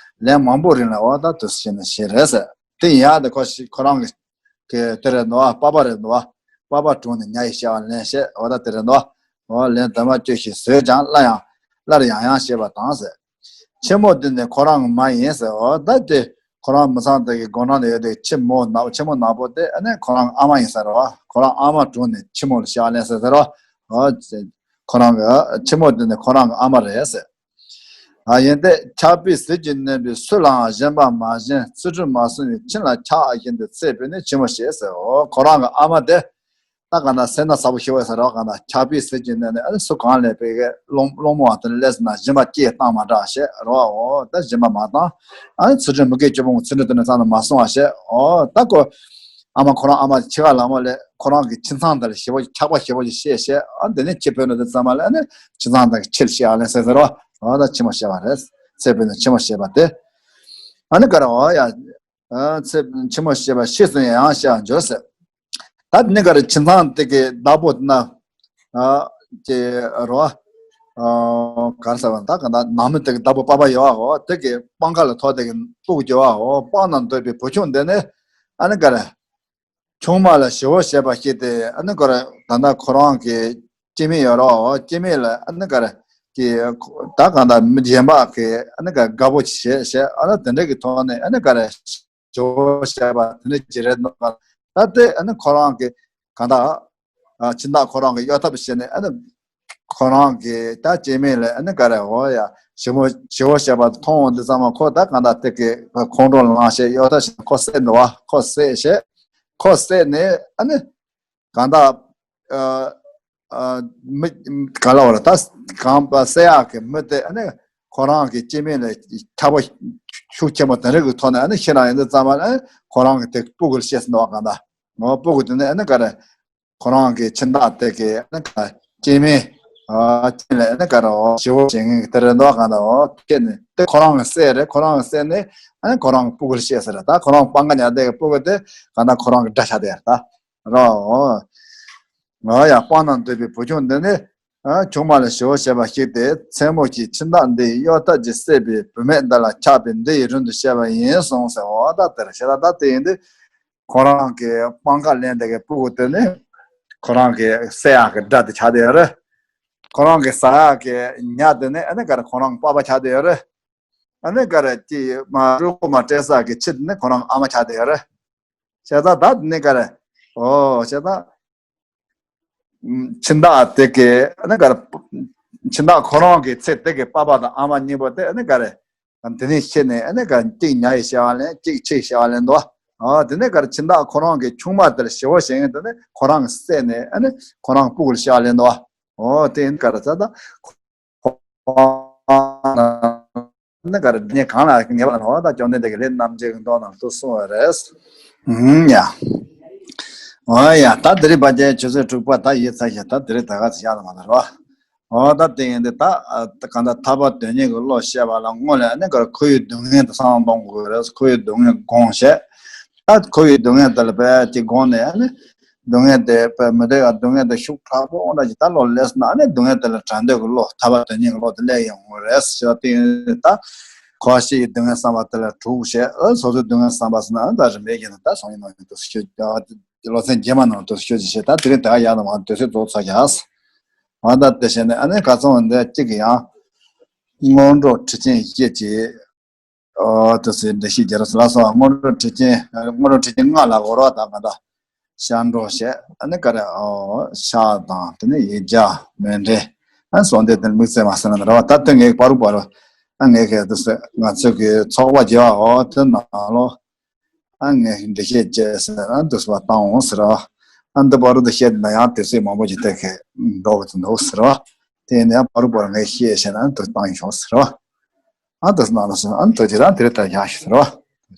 ལན་མང་པོ་རིང་ལ་འོ་ད་དུ་བྱས་ནས་བཞེས་རེད་ཟེར། དེ་ཡང་དེ་ཁོ་ཞིག་ཁོ་རང་གི་གི་དེ་རེད་འདུག་བ། པ་ཕ་རེད་འདུག་བ། པ་ཕ་གྲོངས་ནས་ཉ་ཡི་སྐྱེ་བ་ལེན་བྱས། འོ་ད་དེ་རེད་འདུག་བ། འོ་ལན་དུ་མ་སྐྱེ་ཞིང་ཟོས་ཀྱང་སླར་ཡང་སླར་ཡང་ཡང་བཞེས་པ་དང་ཟེར། ཕྱི་མོ་འདི་ནི་ཁོ་རང་གི་མ་ཡིན་ཟེར། འོ་ད་དེ་ཁོ་རང་མི་ཚང་དེ་གི་སྒོ་ནང་ལ་ཡོད་དེ་ཕྱི་མོ་ནག་ཕྱི་མོ་ནག་པོ་དེ་ཨ་ནི་ཁོ་རང་ཨ་མ་ཡིན་ས་རེད་བ། ཁོ་རང་ཨ་མ་གྲོངས་ནས་ཕྱི་མོ་ལ་སྐྱེ་བ་ལེན་ཟེར་ཟེར་བ། འོ་ཁོ་རང་གི་ཕྱི་མོ་འདི་ནི་ཁོ་རང་གི་ཨ་མ་རེད་ཟེར། ཨ་ཡིན་ཏེ་ཆགས་པའི་ཟིལ་གྱིས་གནོན་པའི་སུ་ལའང་ཞེན་པ་མ་བཞེས། ཚུལ་ཁྲིམས་མ་བསྲུངས་པའི་ཁྱིམ་ལ་ཆགས་བཞིན་དུ་ཚེ་འཕོས་ནས་ཕྱི་མོ་བྱེད་ཟེར། འོ་ཁོ་རང་གི་ཨ་མ་དེ་ད་ག་ན་སེར་སྣ་ཚ་པོ་ཞེ་པོ་ཟེར་རོ། ག་ན་ཆགས་པའི་ཟིལ་གྱིས་གནོན་ནས་ཨ་ནི་སུ་གང་ལས་པའི་གི་སློང་སློང་མོ་བ་དེ་ལས་ན་སྦྱིན་པ་སྐྱེས་བཏང་མ་འདྲ་བྱེད་རོ། འོ་ད་སྦྱིན་པ་མ་བཏང་ཨ་ནི་ཚུལ་ཁྲིམས་མི་དགེ་བཅུ་སྤོང་གི་ཚུལ་ཁྲིམས་དེ་ནི་ཚང་ནས་མ་བསྲུང་བ་བྱེད། འོ་ད་ཁོ་ཨ་མ་ཁོ་རང་ཨ་མ་འཆི་ཁ་ལ་མོ་ལས་ཁོ་རང་གི་ཁྱིམ་ཚང་དེ་ལ་ཞེ་པོ་ཆགས་པ་ཞེ་པོ་ཞིག་བྱེད་བྱེད། ཨ་དེ་ནས་ཕྱི་འཕོས་ནས་དེ་ཙམ་པ་ལ་ཨ་ནི་ཁྱིམ་ཚང་དེ་གི་ཕྱིར་སྐྱེ་བ་ལེན་ཟེར་ཟེར་རོ། འོ་ད་ཕྱི་མོ་བྱེད་པ་རེད། ཚེ་འཕོས་ནས་ཕྱི་མོ་བྱེད་པ་དེ། ཨ་ནི་ག་རེ་འོ་ཡ། ཨ་ཚེ་ཕྱི་མོ་བྱེད་པ་ཤེས་སུ་ཡང་ཡང་བྱ་འཇོག་ཟེར། ད་དེ་ནས་ག་རེ་ཁྱིམ་ཚང་དེ་གི་བདག་པོ་དེ་ན། ཨ་ཀྱེ་རོ། ཨ་ག་རེ་ཟེར་བ་ད་ག་ད་ནང་མི་དེ་གི་བདག་པོ་པ་ཕ་ཡོད་བ། འོ་དེ་གི་སྤང་ཁ་ལ་ཐོག་དེ་གི་སྤུ་གུ་གྱོད་བ། འོ་སྤང་ན་འདོད་པའི་བུ་ཆུང་དེ་ནས་ཨ་ནི་ག་རེ། ཆུང་མ་ལ་ཞེ་བོ་བྱེད་པ་ཞིག་སྟེ་ཨ་ནི་ག་རེ་ད་ལྟ་ཁོ་རང་གི་སྐྱེ་དམན་ཡོད་རོ། འོ་སྐྱེ་དམན་ལ་ཨ་ནི་ག་རེ་གི་ད་ག་ད་མི་གཞན་པ་གི་ཨ་ནི་ག་དགའ་པོ་བྱེད་བྱེད་ཨ་ནི་དེ་འདྲ་གི་ཐོག་ནས་ཨ་ནི་ག་རེ། ཇོ་བོ་ཞེས་པ་དེ་ནི་ཇི་རེད་ནོ། ད་དེ་ཨ་ནི་ཁོ་རང་གི་གང་ལྟར་ཨ་ཕྱི་ནང་ཁོ་རང་གི་གཡོ་ཐབས་བྱས་ནས་ཨ་ནི་ཁོ་རང་གི་ད་སྐྱེ་དམན་ལ་ཨ་ནི་ག་རེ་འོ་ཡ་ཇོ་བོ་ཇོ་བོ་ཞེས་པ་མཐོང་འོང་དུས་ཙམ་པ་ཁོ་ད་གང་ལྟར་དེ་གི་ཁོང་ཁྲོ་ལངས་བྱས་གཡོ་ཐབས་བྱས་ནས་ཁོ་བསད་འདུག་བ། ཁོ་བསད་བྱས་ཁོ་བསད་ནས་ཨ་ནི་གང་ལྟར་ཨ་ཨ་མི་ག་ལ་བ་ལ་ད་གང་པ་བསད་ཡག་གི་མི་དེ་ཨ་ནི་ཁོ་རང་གི་སྐྱེ་དམན་ལ་ཁྱབ་པ་ཤུགས་ཆེན་པོ་དེ་འདྲ་གི་ཐོག་ནས་ཨ་ནི་ཤི་རང་ཡིན་དུས་ཙམ་པ་ཨ་ནི་ཁོ་རང་གི་དེ་སྤུ་གུ་ལ་བཤད་ཟིན་འདུག་བ། གང་ལྟར་ངོ་སྤུ་གུ་དེ་ནི་ཨ་ནི་ག་རེ་ཁོ་རང་གི་ཁྱིམ་བདག་དེ་གི་ཨ་ནི་ག་སྐྱེ་དམན་ཨ་སྐྱེ་དམན་ལ་ཨ་ནི་ག་རེ་འོ་ཞེ་བོ་བྱེད་མཁན་གི་དེ་རེད་འདུག་བ། གང་ལྟར་འོ་སྐྱེས་ནས་དེ་ཁོ་རང་གི་བསད་རེད། ཁོ་རང་གི་བསད་ནས་ཨ་ནི་ཁོ་རང་གི་སྤུ་གུ་ལ་བཤད་ཟེར་རེད། ད་ཁོ་རང་སྤང་ཁ་ཉལ་བསྡད་གི་སྤུ་གུ་དེ་གང་ལྟར་ཁོ་རང་གི་དགྲ་ཆགས་བསྡད་རེད་ད། རོ། ང་ཡང་སྤང་ན་འདོད་པའི་བུ་ཆུང་འདི་ནི། ཨ་ཆུང་མ་ལ་ཞེ་བོ་བྱེད་པ་ཞིག་སྟེ་མཚན་མོ་ཞིག་ཁྱིམ་བདག་འདི་ཡི་གཡོ་ཐབས་ཀྱིས་བསད་པའི་བུད་མེད་འདི་ལ་ཆགས་པས་འདི་ཡི་རིང་དུ་བཤད་པ་ཡིན་གསུངས་ཟེར། འོ་ད་དེར་བཤད་ད་ད་དེ་ཡིན་དུས་ཁོ་རང་གི་སྤང་ཁ་ལེན་དེ་གི་སྤུ་གུ་དེ་ནི་ཁོ་རང་གི་བསད་ཡག་གི་དགྲ་དེ་ཆགས་བསྡད་ཡོད་རེད། ཁོ་རང་གི་ཟ་ཡག་གི་ཉ་དེ་ནི་ཨ་ནི་ག་རེ་ཁོ་རང་གི་པ་ཕ་ཆགས་བསྡད་ཡོད་རེད། ཨ་ནི་ག་རེ་ཀྱི་མ་རུ་ཀོ་མ་སྤྲད་ས་གི་ཁྱི་དེ་ནི་ཁོ་རང་གི་ཨ་མ་ཆགས་བསྡད་ཡོད་རེད། བྱས་ཙང་ད་དེ་ནི་ག་རེ། ཨོ་བྱས་ཙང་། ཁྱིམ་བདག་དེ་གའི་ཨ་ནི་ག་རེ། ཁྱིམ་བདག་ཁོ་རང་གི་ཚེ་དེ་གའི་པ་ཕ་དང་ཨ་མ་གཉིས་པོ་དེ་ཨ་ནི་ག་རེ། དེ་ནས་ཤི་ནས་ཨ་ནི་ག་གཅིག་ཉ་ཡི་བྱ་བ་ལེན་གཅིག་ཁྱི་ཡི་བྱ་བ་ལེན་འདུག་ཨ་དེ་ནས་ག་རེ་ཁྱིམ་བདག་ཁོ་རང་གི་ཆུང་མ་དེར་ཞེ་བོ་བྱེད་མཁན་དེ་ནི་ཁོ་རང་གིས་བསད་ནས་ཨ་ནི་ཁོ་རང་སྤུ་གུར་བྱ་བ་ལེན་འདུག་ཨོ་དེ་ཡིན་ག་རེ་ཚ་ད། ཁོ་རང་ ནི་ག་རེ་ཉེ་གང་ལ་ངེས་པ་ལ་ནོར་བ་དང་བཅོམ་ལྡན་འདས་ཀྱི་ལས་རྣམ་འབྱེད་ཀྱི་མདོ་ནང་དུ་གསུངས་པ་རེད། ཧུམ་ཡ། འོ་ཡ། ད་དེ་རིང་བར་ཅན་ཆུ་ཚོད་དྲུག་པ་ད་ཡིན་ཚར་ཤག་ད་དེ་རིང་ད་ག་ཚོད་བཞག་ན་མ་ལ་རོ། འོ་ད་དེ་ཡིན་དེ་ད་གང་ལྟར་ཐར་པ་དོན་གཉེར་གྱི་བློ་བཤད་པ་ལ་སྔོན་ལ་ནི་ག་རེ་འཁོར་བའི་སྡུག་བསྔལ་དེ་བསམ་བློ་གཏོང་དགོས་རེད། འཁོར་བའི་སྡུག་བསྔལ་སྒོམ་བྱས། ད་འཁོར་བའི་སྡུག་བསྔལ་དེ་ལ་བས་ཀྱི་སྒོམ་ནས་ནི། སྡུག་བསྔལ་དེ་བས་མི་འདོད་ཡ་སྡུག་བསྔལ་དེ་ཤུགས་དྲག་པོ་འོང་འདྲ་ཅིག་ད་བློ་ལས་ན་ནི་སྡུག་བསྔལ་དེ་ལ་བྲལ་འདོད་ཀྱི་བློ་ཐར་པ་དོན་གཉེར་གྱི་བློ་དེ་སླེབས་ཡོང་གི་རེད་ཟེར་བ་དེ་ཡིན་ད། འཁོར་བ་སྤྱིའི་སྡུག་བསྔལ་བསམ་པ་དེ་ལ་དྲུག་བྱས། ཨ་སོ་སོའི་སྡུག་བསྔལ་བསམ་པ་ཟེར་ན་ཨ་ད་རིམ་པས་ཀྱི་ན་ད་སང་ཉིན་ནང་དུ་ཤོད། སློབ་ཚན་རྗེས་མ་ནང་དུ་ཤོད་ཅིག་བྱས། ད་དེ་རིང་ད་ག་ཡག་ནང་དུ་དུས་ཚོད་རྫོགས་ཚར་ཡག་ཨ་ད་དེ་བྱས་ནས་ཨ་ནི་ག་ཚོད་འདི་གཅིག་གི་ཡང་སྔོན་འགྲོ་ཁྲིད་ཆེན་བཞི་ཅིག་ཨོ་དེ་ཚོའི་འགྲེལ་བཤད་རྒྱག་རོགས་ལ་སོགས། སྔོན་འགྲོ་ཁྲིད་ཆེན། སྔོན་འགྲོ་ཁྲིད་ཆེན་ལྔ་ལ་གོ་རོགས་དང་ག་འདྲ། ཤར་འགྲོ་བྱས། ཨ་ནི་ག་རེ་ཨོ་ཕྱག་དང་དེ་ནས་ཡིག་བརྒྱ་མཎྜལ། ཨ་གསོལ་འདེབས་དེ་དམིགས་བརྩེ་མ་ཟེར་ན་ར་བ་ད་ལྟ་ངས་པ་རུ་པ་རུ། ཨ་ངས་ཁྱེད་དུ་ཟེར་ང་ཚོ་གི་ཚོགས་པ་བརྒྱད་པ་འོ་དེ་ནང་ལོ། ཨ་ངས་འགྲེལ་བཤད་བྱས་ཟེར་ཨ་འདུག་སེ་བཏང་འོང་ཟེར་ར་བ། ཨ་འདི་པ་རུ་དུ་བཤད་ན་ཡང་དུས་ཚོད་མང་པོ་ཞིག་ཐེག་གི་འགྲོ་གི་འདུག་ཟེར་ར་བ། དེ་ནས་པ་རུ་པ་རུ་ངས་བཤད་བྱས་ན་འདུག་བཏང་ཤོག་ཟེར་ར་བ། ཨ་འདུག་སེ་ནང་ལ་ཟེར་ཨ་འདུག་ཅི་རང་དེ་རེད་ད་ཡག་ཤོག་ཟེར་ར་བ།